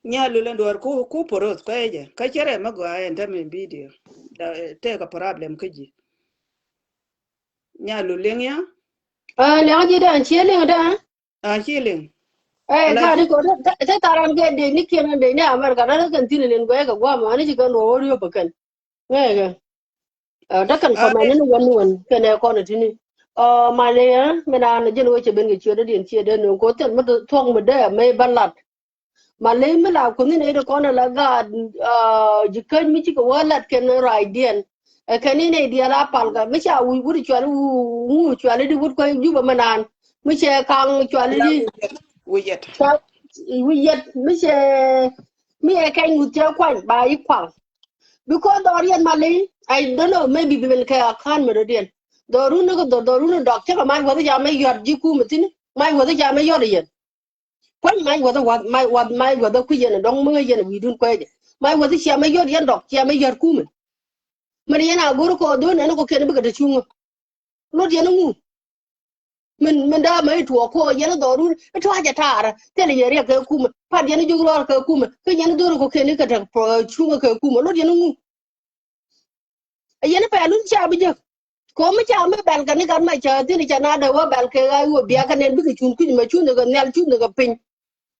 Nya lul ɛn duɔr ku ku poroth kɔyɛ jɛ kä cɛ rɛ mɛ gɔaa ɛn tɛmɛ bidio. Tɛk a problem kä ji̱. Nya lul liŋ ya. Liŋ ji̱ dan ciɛ liŋ dan. A ci liŋ. Ɛ ka di ko te taran kɛ dee ni kiɛn dee ni America dan kɛn thin liŋ gɔɛ kɛ guam ani ci kɛn ruɔ wä riöp kɛn. Ŋɛkɛ. Ɛ däkɛn kɔmɛn ni wän ni wän kɛn ɛ kɔn ɛ tini. Ɔ malɛ ɛ mi naan jɛn wä cɛ ben kɛ ciöt dee ciɛ dee ni ko thil mi thuɔk mi dee mɛ ba lat. Ma ley mi la kuth ni ney ti kɔn ala gaat ji̱ käc mi cikɛ wä lat kɛn rac diɛn. Ɛ kɛn ni ney diɛl a palkä mi ca wi̱i̱ wut cuali ŋu cuali di wut kuäc Jubɛ mi naan mi cɛ kaŋ cuali di. Wi̱i̱ yɛt mi cɛ mi ɛ kɛc ŋuth cɛ kuany ba i̱ kuaŋ. Because dhɔriɛn ma ley I don't know, maybe bi ben kɛ a ka̱n mi dɔ̱diɛn. Dhɔrun ni kɛ dhɔr dhɔrun ni dɔk cä kɛ mac wäth ca mɛ yɔt ji̱ kumɛ thi̱n. Mac wäth ca mɛ yɔt yɛn. Kuany mac wäth wath mac wäth mac wäth kui̱ yɛn dɔ̱ŋ mi ɣä yɛn wi̱i̱dun kuecɛ. Mac wäth cia mɛ yɔt yɛn dɔk cia mɛ yɔt kumɛ. Mɛn yɛn a go̱r kɔ dhon ɛn kɔ kɛn bikɛ te cuŋä. Lot yɛn ŋu. Min min daa mɛ i̱ tuɔɔk kɔ yɛn dhɔrun i̱ tua̱cɛ taarä thilɛ yɛ riɛk kɛ kumɛ pat yɛn i̱ jiök rɔɔr kɛ kumɛ kä yɛn i̱ dhor kɔ kɛn i̱ kɛ te cuŋä kɛ kumɛ lot yɛn ŋu. Ɛ yɛn i̱ pɛlun ca bi jek. Kɛ ɣöö mi ca mi bɛl kɛ ni gat ma cä thi̱n ca na dee wä bɛl kɛ ɣa̱c wä bia kɛ nɛn bikɛ cun kui̱c mɛ cun kɛ nhial cun kɛ piny.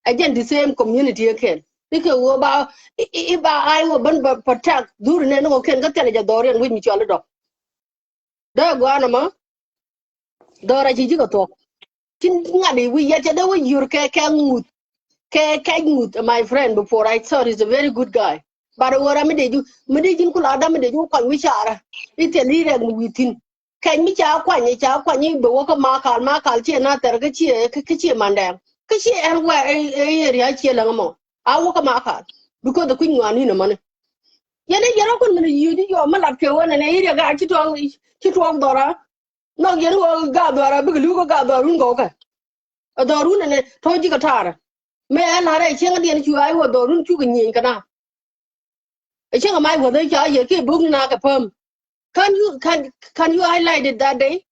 Ɛ jɛn the same community ɛ kɛn ni kɛ ɣöö ba i̱ ba ɣa̱c wä ben ba protect dhuri nɛn ni kɔ kɛn kä thilɛ jɛ dhɔriɛn wi̱c mi cɔl i̱ dɔk. Dee gɔaa nɔmɔ. Dhɔra ci ji̱ kɛ thuɔ̱k. Ci ŋa̱t i̱ wi̱i̱ yɛt cɛ dee wä yur kɛ kɛ ŋuth. Kɛ kɛ ŋuth my friend before I thought he's a very good guy. But wä ram mi dee ju mi dee ji̱n kula dam mi dee ju kuany wi̱i̱ carä. I̱ thil i̱ rɛk mi wi̱i̱ thi̱n. Kɛc mi ca kuany i̱ ca kuany i̱ bɛ wä kä makal makal ciɛ na thɛr kä ciɛ kä ciɛ mandɛɛŋ kä ciɛ ɛn wɛ ɛ area ciɛ läŋ mɔ. A wä kä makal because the kui̱ny ŋuan ni̱n ɛmɔni. Yɛn i̱ yɛn rɔ kun min i̱ yiëë ji̱ yɔɔ mi lat kɛ wä nɛnɛ i̱ riɛk a ci tuɔɔk ci tuɔɔk dhɔra. Nhɔk yɛn wä gaa dhɔra bikɛ li̱w kä gaa dhɔrun gɔw kɛ. Ɛ dhɔrun ɛnɛ tɔ̱ ji̱ kɛ taarä. Mëë ɛ la̱rɛ cieŋädiɛn cu a i̱ wä dhɔrun cukɛ nyieny kɛ na. Ɛ cieŋ ɛ mac wäth ɛ ca yɛ kiɛ bo̱k ni na kɛ päm. Can you can can you highlight it that day?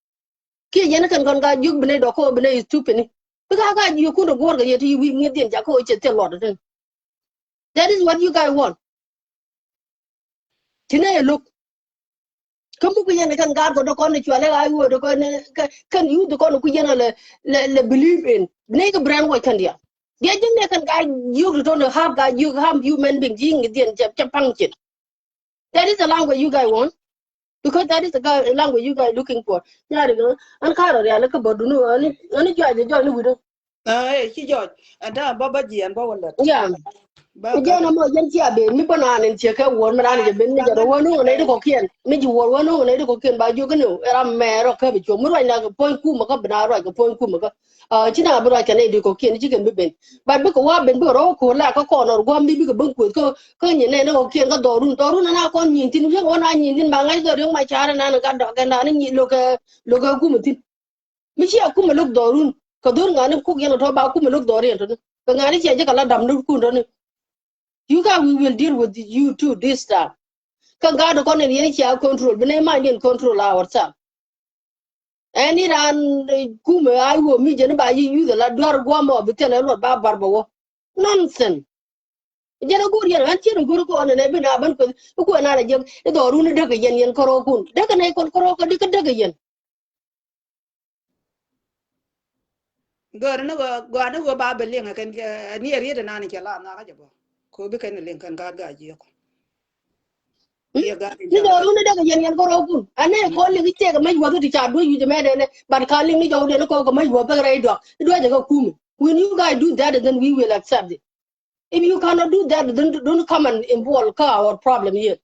Kiɛ yɛn kɛn kɔn ka jiök bi nɛy dɔk kä bi nɛy stupid ni. Bi ka ka jiök kun rɔ guɔ̱ɔ̱r kɛ yɛ ti wi̱i̱ ŋi̱eth diɛn jakä ɣöö cɛ thil luɔt ɛ tɛn. That is what you guys want. Ci nɛ yɛ lo̱k. Kä muk yɛn kɛn gaat kɔ dɔ̱kɔn ni cualɛ ɣa̱c wee dɔ̱kɔn ni kɛn yuth dɔ̱kɔn ni ku yɛn lɛ lɛ believe in. Bi nɛ kɛ brainwash kɛn diaal. Diɛ ji̱n ni kɛn gaat yio̱k ti tɔ̱ ni half gaat yio̱k half human being ji̱ ŋi̱th diɛn cɛ paŋ cin. That is the language you guys want. Because that is the language you guys looking for. Nyari ni an karɔ riali kä bä duni ani juac jɛ jɔc ni wi̱dä. Ɛ ci jɔc ɛn ta bä bä jiɛn bä wä lät. Yeah. Ku jɛn amɔ jɛn cia ben mi bä naan in ciɛ kɛ wuɔr mi naan jɛ ben mi jɛ rɔ wä nuŋ nɛy di kɔkiɛn mi ji̱ wuɔr wä nuŋ nɛy di kɔkiɛn ba jiök ni ɛ ram mɛɛr rɔ käp i̱ cuɔ̱k mi ruac na kɛ puɔ̱ny kumä kä bi na ruac kɛ puɔ̱ny kumä kä. Ci na bi ruac kɛ nɛy di kɔkiɛn ci kɛ mi ben. But bikɛ wa ben bikɛ rɔ wä ko̱r la kä kɔn ɔr gua̱m di bikɛ ben kueth kä kä nyin nɛy ni kɔkiɛn kä dhɔrun dhɔrun ana kɔn nyin thin wi̱i̱ wä na nyin thin ba ŋa̱c dhɔr yɔ̱ŋ ma ca̱r ɛnan gat dɔk kɛn dan ni nyin lo̱kɛ lo̱kɛ kumä thin. Mi ciɛ kumɛ lo̱k dhɔrun kɛ dho̱r ŋa̱ni kuk yɛn kɛ tɔ̱ ba kumɛ lo̱k dhɔr yɛn tɔ̱ni kɛ ŋa̱ni ciɛ jɛ kɛ la dam ni kun tɔ̱ni. You guys, we will deal with you too this time. Kä gaat kɔn in yɛn ciɛ control bi nɛ ma yɛn control ourselves. Ɛn iran, eh, kumɛ a yuɔ mi jɛn ba yi yuth la duar guam ɔ bi thil ɛ luɔt ba bar bɛ wä. Nonsense. Jɛn a go̱r yɛn ɣän ciɛn a go̱r kɔn ɛn ɛ bi na bän kueth. I̱ kuɛ na la jiɛk i̱ dhɔrun i̱ däk ɛ yɛn yɛn kärɔɔkun. Däk ɛ nɛy kɔn kärɔɔk kä di kä däk ɛ yɛn. Gör ni wä, gör ni wä ba bɛ liŋ ɛ kɛn, eh, ni ɛ riet ɛ nan i̱ cɛ la na kä jɛ bɔ. Ko bi kɛn liŋ kɛn gaat gaa jiɛk. Ni dɔɔru ni dek yɛn yɛn kärɔɔkun. Anɛ kɔn liŋ i̱ cɛk ɛmɛ yuɔth ti ca duec wi̱c ɛmɛ dɛnɛ. But ka liŋ ni jɔw dɛn kɔn kɛ mɛ yuɔth pek rɛy duak. I̱ duec ɛ kɛ kumi. When you guys do that, then we will accept it. If you cannot do that, then don't come and involve kä our problem here.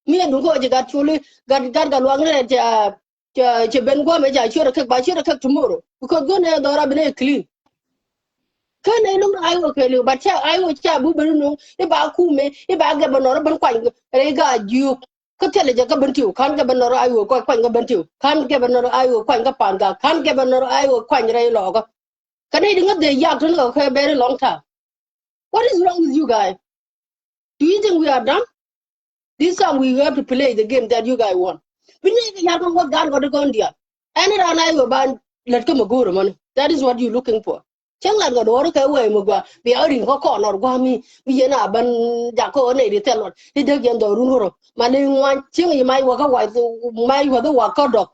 Mi ɛ duŋ kɛ wä ji̱ gat culi, gat, gat gat luaŋ ni rɛn ca, ca, ca ben guam ɛ ca ciöt ɛ kek, ba ciöt ɛ kek tomorrow. Because guam ɛ dhɔra bi nɛ clean. Kä nɛ nuŋ Iowa kɛ liw, but ca Iowa ca bu ben nuŋ i̱ ba kumɛ i̱ ba gɛ bɛ nɔr ben kuany rɛy ga jiök. Kä thilɛ jɛ kä ben tiw, kan gɛ bɛ nɔr Iowa kuany, kuany gɛ ben tiw. Kan gɛ bɛ nɔr Iowa kuany kä pan ga, kan gɛ bɛ nɔr Iowa kuany rɛy lɔɔkä. Kä nɛ di ŋä dhɛ yak tun kɛ kɛ very long time. What is wrong with you guys? Do you think we are dumb? This time we have to play the game that you guys want. Bi ni kɛ yar kɔn wä gan kɔn di kɔn dial. Ɛn ran a yɔ ban lät kä ma go̱o̱r mɔni. That is what you looking for. Cäŋ lat kɔn wä kɛ wee mi gua. Bi a rin kɔ kɔn nɔr gua mi. Bi yɛn a ban jak kɔ nɛ di thɛl wan. Di dek yɛn dhɔrun wä rɔ. Ma ni ŋuan cäŋ yi ma yi wä kä wa, ma yi wä kä dɔk.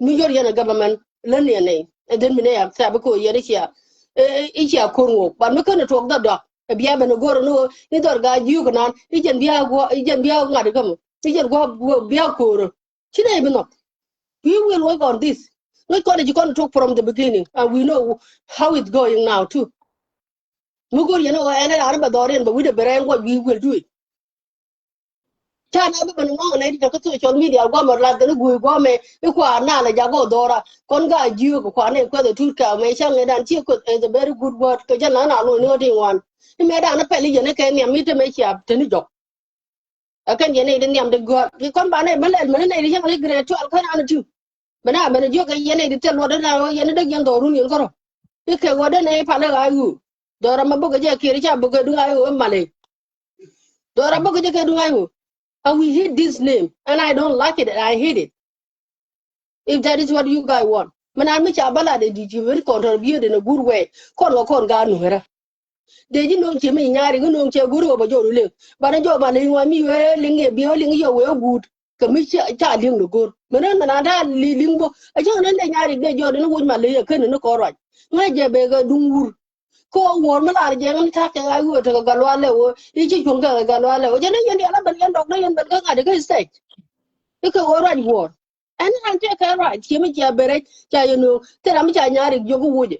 Mi jɔr yɛn a government lä niɛn nɛy. Ɛ dhen mi nɛy a thɛp i̱ ko̱ yɛn i̱ cia, i̱ cia ko̱r ŋok. But mi känɛ tuɔk dhɔr dɔak ɛ bia ben a go̱r ni ɣöö ni dhɔr ga jiök nan i̱ jɛn bia guɔ, i̱ jɛn bia ŋa̱t i̱ käm i̱ jɛn guɔ bia ko̱r. Ci nɛy bi nhɔk. We will work on this. Ŋäc kɔn i̱ ci kɔn tuɔk from the beginning and we know how it's going now too. Mi go̱r yɛn ɣöö ɛn ɛ raan bɛ dhɔr yɛn bɛ wi̱cdɛ bɛ rɛɛŋ guɔc, we will do it. Ca na bi ben ŋɔŋ nɛ ti te kä social media guamɛ lat kɛn i̱ gui̱i̱ guamɛ i̱ kua na lɛ jak ɣöö dhɔra kɔn ga jiök kua nɛ kuɛth ɛ tut kɛ mɛ cäŋ ɛ dan ci kueth is a very good word kɛ jɛn la na lo̱c ni ɣä ti ŋuan. I̱ mɛ dan i̱ pɛl i̱ yɛn i̱ kɛ nhiam i̱ te mɛ cia te ni jɔk. Ɛ kɛn yɛn i̱ di nhiam di gɔ̱a̱r ki kɔn ba nɛ mɛ lɛl mɛ ni nɛ di cäŋ i̱ grade twelve kä raan i̱ ti. Bɛ na bɛ ni jiök kɛ yɛn i̱ di thil luɔt i̱ na yɛn i̱ däk yɛn dhɔrun yɛn kärɔ. I̱ kɛ wä dee nɛ i̱ palä ɣa̱a̱c ɣöö dhɔra ma bäkɛ jɛ kiɛɛr i̱ ca bäkɛ duŋ ɣa̱a̱c ɣöö i̱ malɛ. Dhɔra bäkɛ jɛ kɛ duŋ ɣa̱a̱c ɣöö. And we hate this name and I don't like it and I hate it. If that is what you guys want. Mɛ naan mi ca bä lat ɛ di̱t ci ben kɔn tɔr biööt in a good way. Kɔn kɛ kɔn gaat nuɛrä. Dee ji̱ no̱o̱ŋ ci mi nyaari ŋä no̱o̱ŋ cɛ go̱ri wä bä jɔɔr wä leŋ. Banɛ jɔɔk ba leŋ wa mi wee liŋ yɛ biɛ wä liŋ yɛ wee wä guut. Kɛ mi ca, ca liŋ ni go̱r. Mɛ naan mɛ naan ta̱a̱ li liŋ bä. A cä ŋä naan dee nyaari dee jɔɔr in woc ma leŋ yɛ ken in kɔn ruac. Ŋa̱c jɛ bɛ kɛ duŋ wur. Kä wä wuɔ̱ɔ̱r mi lar jɛ ŋä ni ta̱a̱ kɛ ɣa̱c wee tekɛ gal wa lɛ wee. I̱ ci cuɔ̱ŋ kɛ gal wa lɛ wee. Jɛ ni yɛn diaal a ben yɛn dɔk ni yɛn ben kä ŋa̱t kä stage. I̱ kɛ wä ruac wuɔ̱ɔ̱r. Ɛn ran tëë kɛ ruac, ciɛ mi cia ben rɛc, ca yɛ no̱o̱ŋ. Thil ram mi ca nyaari jiök i̱ wucɛ.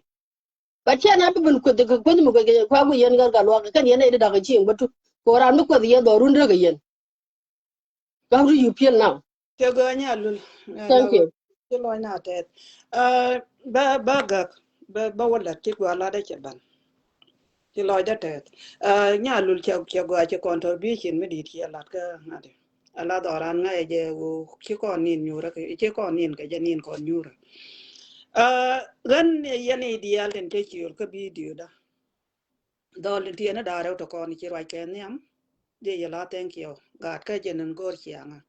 But ciɛ na bi ben kueth kɛ kueth mi kueth kɛ kua guic yɛn gat gat luaak kɛn yɛn nɛy di da̱k kɛ cieŋ bä tuk. Kɛ ɣöö ran mi kueth yɛ dhɔrun däk kɛ yɛn. How do you feel now? Cɛ gɔaa Nyalul. Thank you. Ci lɔc na tɛth. Bä, bä gäk, bä, bä wä lät ci gɔaa lat ɛ cɛ ben. Ci lɔcdä tɛth. Nyalul cɛ, cɛ gɔaa ci contribution mi di̱i̱t ci ɛ lat kä ŋa̱t. Ala dhɔran ŋa̱cɛ jɛ ɣöö ci kɔn nin nyuurä kɛ, ci kɔn nin kɛ jɛ nin kɔn nyuurä. Ɣän yɛn i̱ diaal tin te ciöl kä video da. Dhɔl tin tiɛɛni da̱a̱ rɛw tɔ kɔn ci ruac kɛ nhiam. Dee yɛ la thank you. Gaat kä jɛ nin go̱o̱r ciaŋä.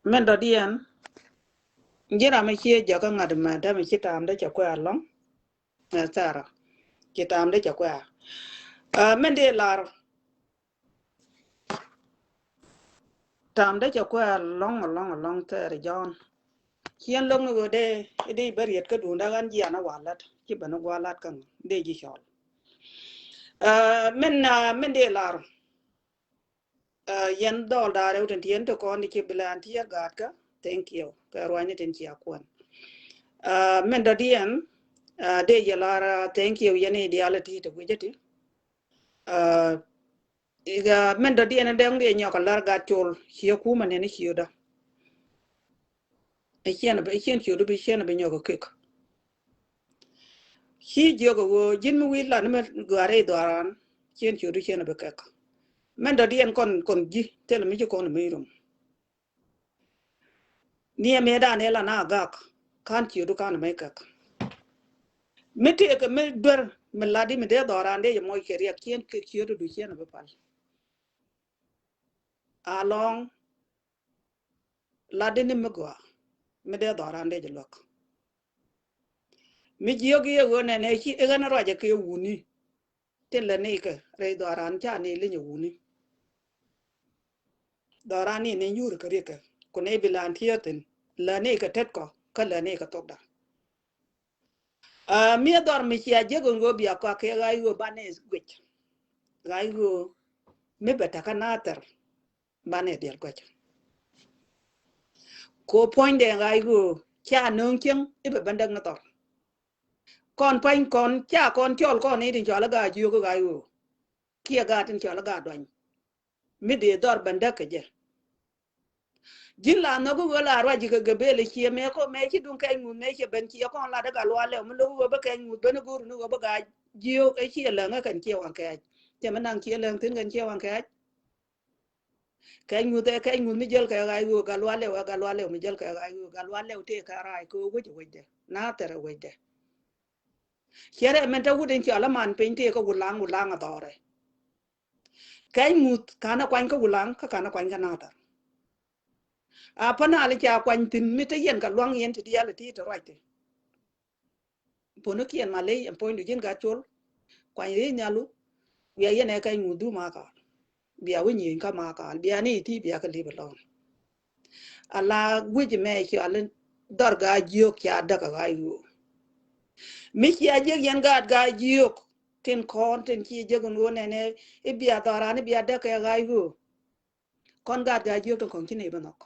Min dɔ̱diɛn. Ji̱n ram mi cië jɔkä ŋa̱t mɛ dämi ci ta̱a̱mdä cɛ kuɛ alɔ̱ŋ. Ɛ thɛrä. Ci ta̱a̱mdä cɛ kuɛ a. Min dee lar. Ta̱a̱mdä cɛ kuɛ alɔ̱ŋ, alɔ̱ŋ, alɔ̱ŋ thɛrä Jɔ̱ɔ̱n. Ciɛn lo̱ŋ ni ɣöö dee, dee bä riet kä duundä ɣän jianä wa lät. Ci bä ni gua̱a̱ lät kä ŋɔ. Dee ji̱ cɔl. Min, min dee lar. Yɛn dhɔl da̱a̱ rɛw tin tiɛɛn ti kɔn ti ci bi lɛn ti yɛ gaatkä. Thank you. Kɛ ruanyni tin cia kuɛn. Min dɔ̱diɛn, dee yɛ lar, thank you yɛn i̱ diaal ti ti guic ti. Min dɔ̱diɛn dee ŋu yɛ nyɔk a lar gat col ciɛ kumä nɛn i̱ ciötdä. Ɛ ciɛn, ɛ ciɛn ciötdu bi ciɛn bi nyɔk ɛ kek. Ci jiök ɛ ɣöö ji̱n mi wi̱i̱ lat ni mi gɔaa rɛy dhɔaaran, ciɛn ciötdu ciɛn bi kɛk. Min dɔ̱diɛn kɔn, kɔn ji̱ thilɛ mi ci kɔn mi rum. Ni ɛ mëëdan ɛ la na gak, ka̱n ciötdu ka̱n mi kɛk. Mi tëëkɛ mi duer mi lat di mi dee dhɔaaran dee yɛ moc kɛ riɛk, ciɛn kɛ ciötdu ciɛn bi pal. Alɔ̱ŋ. latdä ni mi gɔaa mi dee dhɔran dee jɛ luäk. Mi jiök i̱ ɛ ɣöö nɛnɛ ci i̱ ɣän ruacɛ kɛ wuni. Tin lɛ nikɛ rɛy dhɔran ca ni li̱ny ɛ wuni. Dhɔran ni ni nyuur kɛ riɛkɛ ku ni bi lan tiee thin lɛ nikɛ tet kɔ kä lɛ nikɛ thokda. Aa, mi dhɔr mi cia jek in ɣöö bia kɔak kɛ ɣa̱c ɣöö banɛ guic. Ɣa̱c ɣöö mi bɛ takä nathɛr banɛ diɛl guic. Ko puɔ̱nydɛ ɣa̱c ɣöö ca nööŋ cieŋ i̱ bɛ bändäk ni thɔr. Kɔn pa̱ny kɔn ca kɔn cɔl kɔn i̱ tin cɔal i̱ gaa jiök i̱ ɣa̱c ɣöö kiɛ gaa tin cɔal i̱ gaa duany. Mi dee dhɔr bändäk kɛ jɛ. Ji̱n la nhɔk i̱ ɣöö la ruac ji̱ kɛ gɛ bel i̱ ciɛ mëë kɔ mëë ci duŋ kɛc ŋuth mëë ciɛ ben ciɛ kɔn lat i̱ gat lual lɛw mi lo̱k i̱ ɣöö bä kɛc ŋuth ben i̱ go̱o̱r ni ɣöö bä gaa jiök i̱ ciɛ läŋ i̱ kɛn ciɛ waŋ kɛc. Cɛ mi naŋ ciɛ läŋ thi̱n kɛn ciɛ waŋ kɛc. Kɛc ŋuth ɛ kɛc ŋuth mi jäl kɛ ɣa̱c ɣöö gat lual lɛw ɛ gat lual lɛw mi jäl kɛ ɣa̱c ɣöö gat lual lɛw tëë kɛ rac kɛ ɣöö wec ɛ wecdɛ nathɛr ɛ wecdɛ. Ciɛ rɛ min te wut in cɔal i̱ man piny tëë kɛ wulaŋ wulaŋ ɛ dhɔrɛ. Kɛc ŋuth ka̱n ɛ kuany kä wulaŋ kä ka̱n ɛ kuany kä nathɛr. A pä naal i̱ ca kuany thi̱n mi te yɛn kɛ luaŋ yɛn ti diaal iti te ruac ti. Poni kiɛn ma ley ɛn puɔ̱nydu ji̱n gat col. Kuany ri̱i̱c nhialu. Bia yɛn ɛ kɛc ŋuth du ma kaal. Bia wi̱ny yieny kä ma kaal bia ni iti bia kɛ li̱p ɛlɔ̱ŋ. Ala wi̱c mɛ cɔal i̱ dhɔr gaa jiök ca däk ɛ ɣa̱c ɣöö mi cia jiök yɛn gaat gaa jiök. Tin kɔn tin ci jiök in ɣöö nɛnɛ i̱ bia dhɔran i̱ bia däk ɛ ɣa̱c ɣöö. Kɔn gaat gaa jiök tin kɔn ci nɛy bi nhɔk.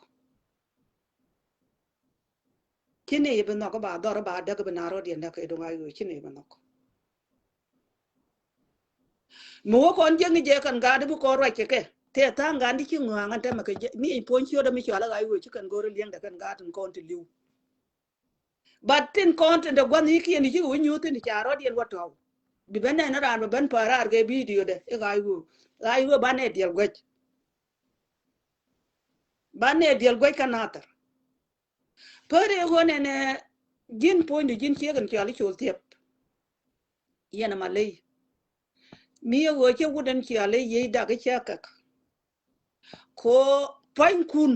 Ci nɛy bi nhɔk ba dhɔr ba däk bi na rɔ̱diɛn däk kɛ duŋ a yo̱o̱ ci nɛy bi nhɔk. Mi wä kɔn jiäkni jɛ kɛn gaat bi kɔn ruac kɛ kɛ tëë tha̱a̱ŋ gaat di ci ŋɔ̱a̱ŋ ɛn tɛmɛ kɛ jɛ ni puɔ̱ny ciötdä mi cɔal a ɣa̱c ɣöö ci kɛn go̱r li̱eŋdɛ kɛn gaat tin kɔn ti li̱w. But tin kɔn tin dɛ gua̱n i̱ kiɛn i̱ ci wä nyuuth tin ca rɔ̱diɛn wä tɔ̱w. Bi ben nɛn raan bɛ ben pär raar kɛ bidiodɛ i̱ ɣa̱c ɣöö ɣa̱c ɣöö banɛ diɛl guɛc. Banɛ diɛl guɛc kä nathɛr. Pär i̱ ɣöö nɛnɛ ji̱n puɔ̱nydu ji̱n ciek in cɔal i̱ col thiep. Yɛn ɛma ley mi i̱ ɣöö cä wut in cɔal i̱ yiec dak i̱ cä kɛk. Ko puɔ̱nykun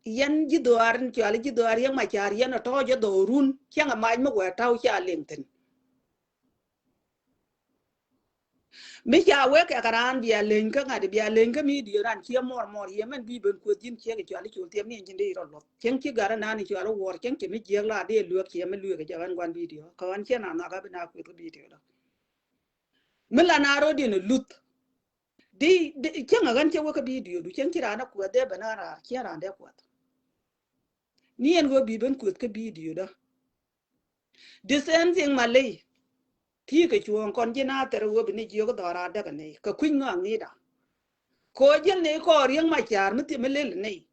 yɛn ji̱ dhɔaar in cɔal i̱ ji̱ dhɔaar yɛn ma ca̱a̱r yɛn ɛ tɔ̱ɔ̱c ɛ dhɔɔrun cäŋ ɛ mac mi wɛɛ ta̱w ca liŋ thi̱n. Mi ca wek kɛ kɛ raan bia leny kä ŋa̱t bia leny kä mi diö ran ciɛ mɔr mɔr yɛ mɛn bi ben kueth ji̱n ciek i̱ cɔal i̱ col thiep ni ɛn ji̱n dee irɔ luɔth cäŋ ci gat inan i̱ cɔal i̱ wuɔr cäŋ ci mi jiɛk la dee luek ciɛ mi luek i̱ cɛ ɣän guan bidio kɛ ɣän ciɛ na nhɔakä bi na kueth kä bidio dɔ. Mi la na rɔ̱diɛn ɛ luth di cäŋ ɛ ɣän cɛ wek kä bidio du cäŋ ci raan ɛ kueth dee ben ɣän raar ciɛ raan dee kueth. Ni ɛn ɣöö bi ben kueth kä bidio dɔ. The same thing ma ley. Ti kɛ cuɔ̱ɔ̱ŋ kɔn ji̱ na thɛr ɣöö bi ni jiök dhɔra däk ni kɛ kui̱ny ŋɔak ni da. Ko ji̱l ni kɔɔr yäŋ ma ca̱a̱r mi thim mi lel ni.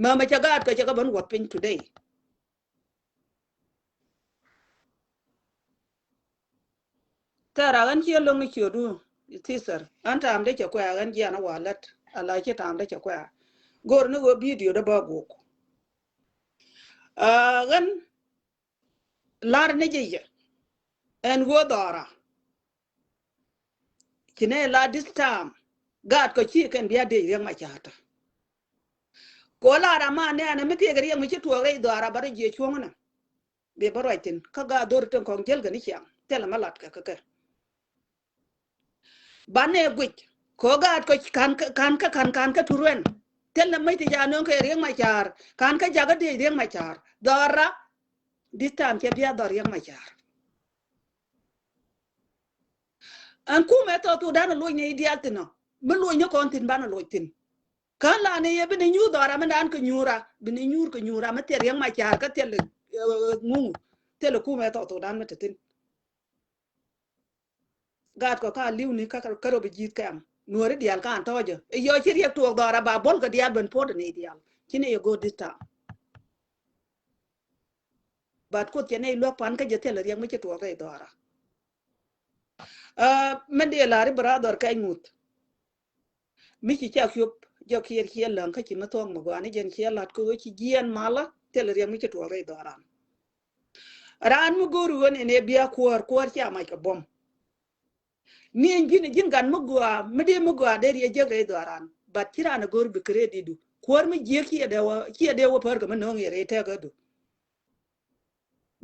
Mɛ mɛ cɛ gaat kɛ cɛ kɛ ben wuɔth piny today. Thɛr a ɣän ciɛ lo̱ŋ i̱ ciötdu. Thisɛr ɣän ta̱a̱m dee cɛ kuɛ a ɣän jian a wa lät a la ci ta̱a̱m dee cɛ kuɛ a. Go̱r ni ɣöö bidio dee bä guk. Aa, ɣän lar ni jɛ yɛ ɛn ɣöö dhɔra. Ci nɛ la this time gaat kɔ ci kɛn bia dec riɛk ma ca̱a̱tä. Ko lar ama nɛɛnɛ mi tiek riɛk mi ci tuɔɔk rɛy dhɔra bä rɔ jiɛ cuɔ̱ŋnɛ. Bi bä ruac thi̱n kä gaat dhor tin kɔŋ jiäl kɛ ni ciaŋ thilɛ ma lat kɛ kɛ kɛ. Banɛ guic ko gaat kɔ kan kä kan kä kan kan kä turuɛn. Thilɛ mäc ti ca nöŋ kɛ riɛk ma ca̱a̱r kan kä jakä dec riɛk ma ca̱a̱r dhɔra. This time cɛ bia dhɔr riɛk ma ca̱a̱r. Ɛn kumɛ thɔɔk thokdan ɛ loc ni diaal thi̱n ɔ mi loc ni kɔn thi̱n banɛ loc thi̱n. Kä la ni yɛ bi ni nyuur dhɔra mi naan kɛ nyuura bi ni nyuur kɛ nyuura mi thil riɛk ma ca̱a̱r kä thil ŋuŋ thil kumɛ thɔɔk thokdan mi te thi̱n. Gaat kɔ ka li̱w ni kä kä rɔ bi ji̱th kɛm nuɔri diaal kan tɔɔcä i̱ yɔ ci riɛk tuɔɔk dhɔra ba bo̱l kɛ diaal ben puɔ̱t ni diaal ci ni yɛ go̱o̱r this time. But kuoth cɛ nɛy luäk pan kä jɛ thilɛ riɛk mi ci tuɔɔk rɛy dhɔra. Aa, mɛn diɛ la̱r i̱ brother kɛc ŋuth. Mi ci cak yop jɔ kiɛɛr ciɛ läŋ kä ci mi thuɔ̱k mi gɔaa ni jɛn ciɛ la̱t kä ɣöö ci jiɛɛn malä thilɛ riɛk mi ci tuɔɔk rɛy dhɔran. Raan mi go̱o̱r ɣöö nɛn ɛ bia kuäär kuäär cia mac kɛ buɔ̱m. Ni ɛn ji̱n ji̱n gat mi gɔaa mi dee mi gɔaa dee riɛ jek rɛy dhɔran. But ci raan ɛ go̱o̱r bi credit du Kuäär mi jiäk ciɛ dee wä, ciɛ dee wä pär kɛ mi no̱o̱ŋ yɛ rɛy tɛk kä du.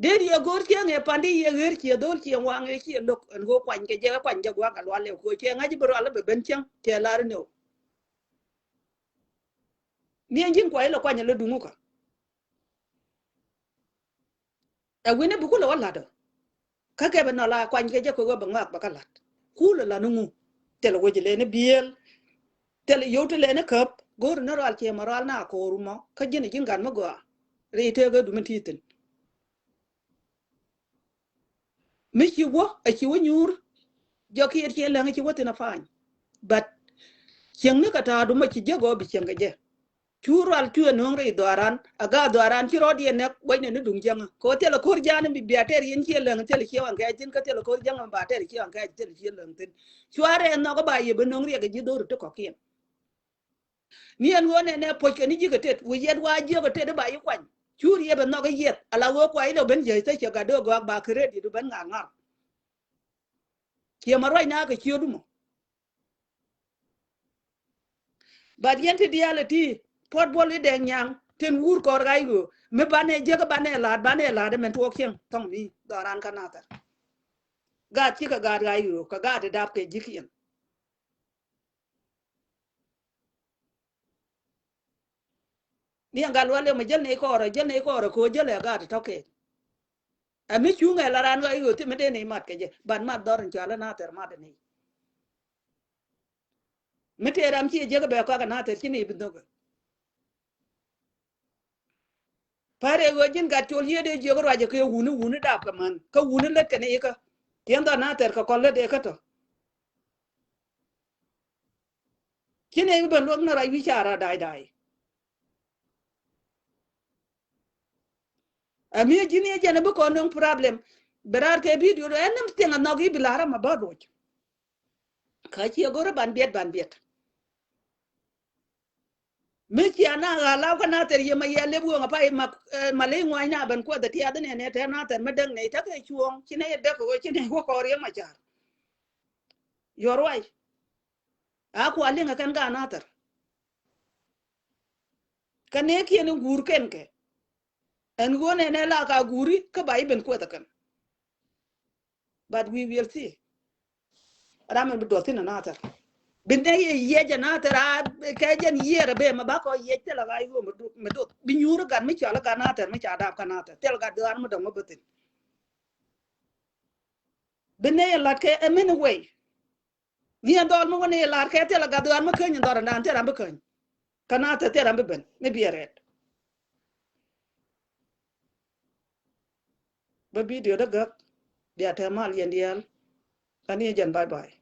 Dee riɛ go̱o̱r ciɛ ŋɛ pandi yɛ ɣer ciɛ dho̱l ciɛ waŋ ɛ ciɛ lo̱k ɛn ɣöö kuany kɛ jɛ, kuany jɛ gua̱a̱k a lual ɛ ko̱ ciɛ ŋa̱c bi rual bɛ ben cäŋ ciɛ lar ni ɣöö. Ni ɛn ji̱n kuay lɛ kuany lɛ duŋu kä. Ɛ wi̱ni bi kulɛ wä la̱t ɔ. Kä kɛ bɛ nɔ la kuany kɛ jɛ kɛ wä bɛ ŋɔak bɛ kä la̱t. Kulɛ la̱t ni ŋu. Thilɛ wec lɛ ni biëël. Thilɛ yio̱w ti lɛ ni käp. Go̱o̱ri ni rual ciɛ mɛ rual na ko̱o̱ru mɔ. Kä ji̱n ɛ ji̱n gat mi gɔaa. Ri tëëk ɛ dumi ti thi̱n. Mi ci wä, ɛ ci wä nyuur. Jɔ kiɛt ciɛ läŋ ci wä thi̱n a pa̱ny. But cieŋni kɛ ta̱a̱du mɔ ci jek ɔ bi cieŋ kɛ jɛ. Cu rual cu ɛ no̱o̱ŋ rɛy dhɔaran, a gaat dhɔaran ci rɔɔd yɛ nɛk gua̱cnɛ ni duŋ jiäŋä. Kɛ ɣöö thilɛ ko̱r ja̱a̱n mi bia tɛr yɛn ciɛ läŋ thilɛ ciɛ waŋ kɛɛc thi̱n, kä thilɛ ko̱r jäŋä mi ba tɛr ciɛ waŋ kɛɛc thilɛ ciɛ läŋ thi̱n. Cua rɛɛ nhɔk ɛ ba yɛ bi no̱o̱ŋ riɛk ɛ ji̱ dho̱r ti kɔ̱kiɛn. Ni ɛn ɣöö nɛnɛ puɔ̱ckɛ ni ji̱ kɛ tet, wi̱i̱ yɛt wa jiäk kɛ tet i̱ ba yi kuany. Cu riɛp ɛ nhɔk i̱ yieth, ala ɣöö kua ilɛ ben jiäc thä ciɛ gat dee gɔak ba kɛ ret yet i̱ ben ŋa̱r ŋa̱r. Ciɛ ma ruac na kɛ ciötdu mɔ. But yɛn ti diaal ɛ ti puɔt buɔl i̱ dɛŋ nyaŋ tin wur kɔr ɣac ɣöö mi banɛ jiäk banɛ la̱a̱t, banɛ la̱a̱t ɛmɛn tuɔɔk cieŋ thɔŋ mi dhɔran kä nathɛr. Gaat cikɛ gaat ɣac ɣöö kɛ gaat ti dap kɛ ji̱kiɛn. Ni ɛn gal wal yom a jäl ni kɔɔrɛ, jäl ni kɔɔrɛ ko̱ jäl ɛ gaat tɔ̱ kɛ. Ɛ mi cuŋ ɛ la ran ɣac ɣöö thi mi dee ni mat kɛ jɛ, ban mat dhɔr in cual ɛ nathɛr mat ɛ ni. Mi tëë ram ci jiäk bɛ kɔak ɛ nathɛr ci ni bi nhök ɛ. Pär ɛ ɣöö ji̱n gat col yiëë dee jiök ruacɛ kɛ wuni, wuni dap kɛ män kä wuni lät kɛ ni ikä. Tiɛn dhɔ nathɛr kɛ kɔl lät ɛ kä tɔ. Ci ni bi ben luɔk ni ruac wi̱c ca ra da̱a̱c da̱a̱c. Ɛ mi ji̱n i̱ jɛn bi kɔn nöŋ problem. Bi raar kɛ video do ɛn ni thiɛŋ a nhɔk i̱ bi la̱r ama bä roc. Kä ciɛ go̱rä ban biɛt, ban biɛt. Mi cia na ɣa̱ law kä nathɛr yɛ ma yɛ lep weŋ a pay ma, eh, ma ley ŋuany na ben kuɔth a tiath nɛ nɛ tɛ nathɛr mi däk nɛ i̱ tekɛ cuɔ̱ɔ̱ŋ ci nɛ yɛ däk kɛ ɣöö ci nɛ wä kɔɔr yɛ ma car. Yuɔr ruac. A kua liŋ a kɛn ka nathɛr. Kä nɛ kiɛn in guur kɛn kɛ. Ɛn ɣöö nɛ nɛ la ka guuri kä ba i̱ ben kuɔth a kɛn. But we will see. Ram mi bi duɔth thin a nathɛr. Bi nɛ yɛ yiɛc a nathɛr a kɛ jɛn yiɛɛr a bee ma ba kɔ yiɛc thil a ɣac ɣöö mi duɔth, mi duɔth. Bi nyuur gat mi cɔal a gat nathɛr mi ca dap kä nathɛr. Thil gat duan mi dɔŋ mi bi thin. Bi nɛ yɛ la̱t kɛ a mini way. Ni ɛn dhɔl mi wä ni yɛ la̱t kɛ thil a gat duan mi käny in dhɔr in dan thil ram bi käny. Kä nathɛr thil ram bi ben mi bi ɛ rɛt. Bä video dä gäk. Bia te mal yɛn diaal. Kä ni jɛn, bye bye.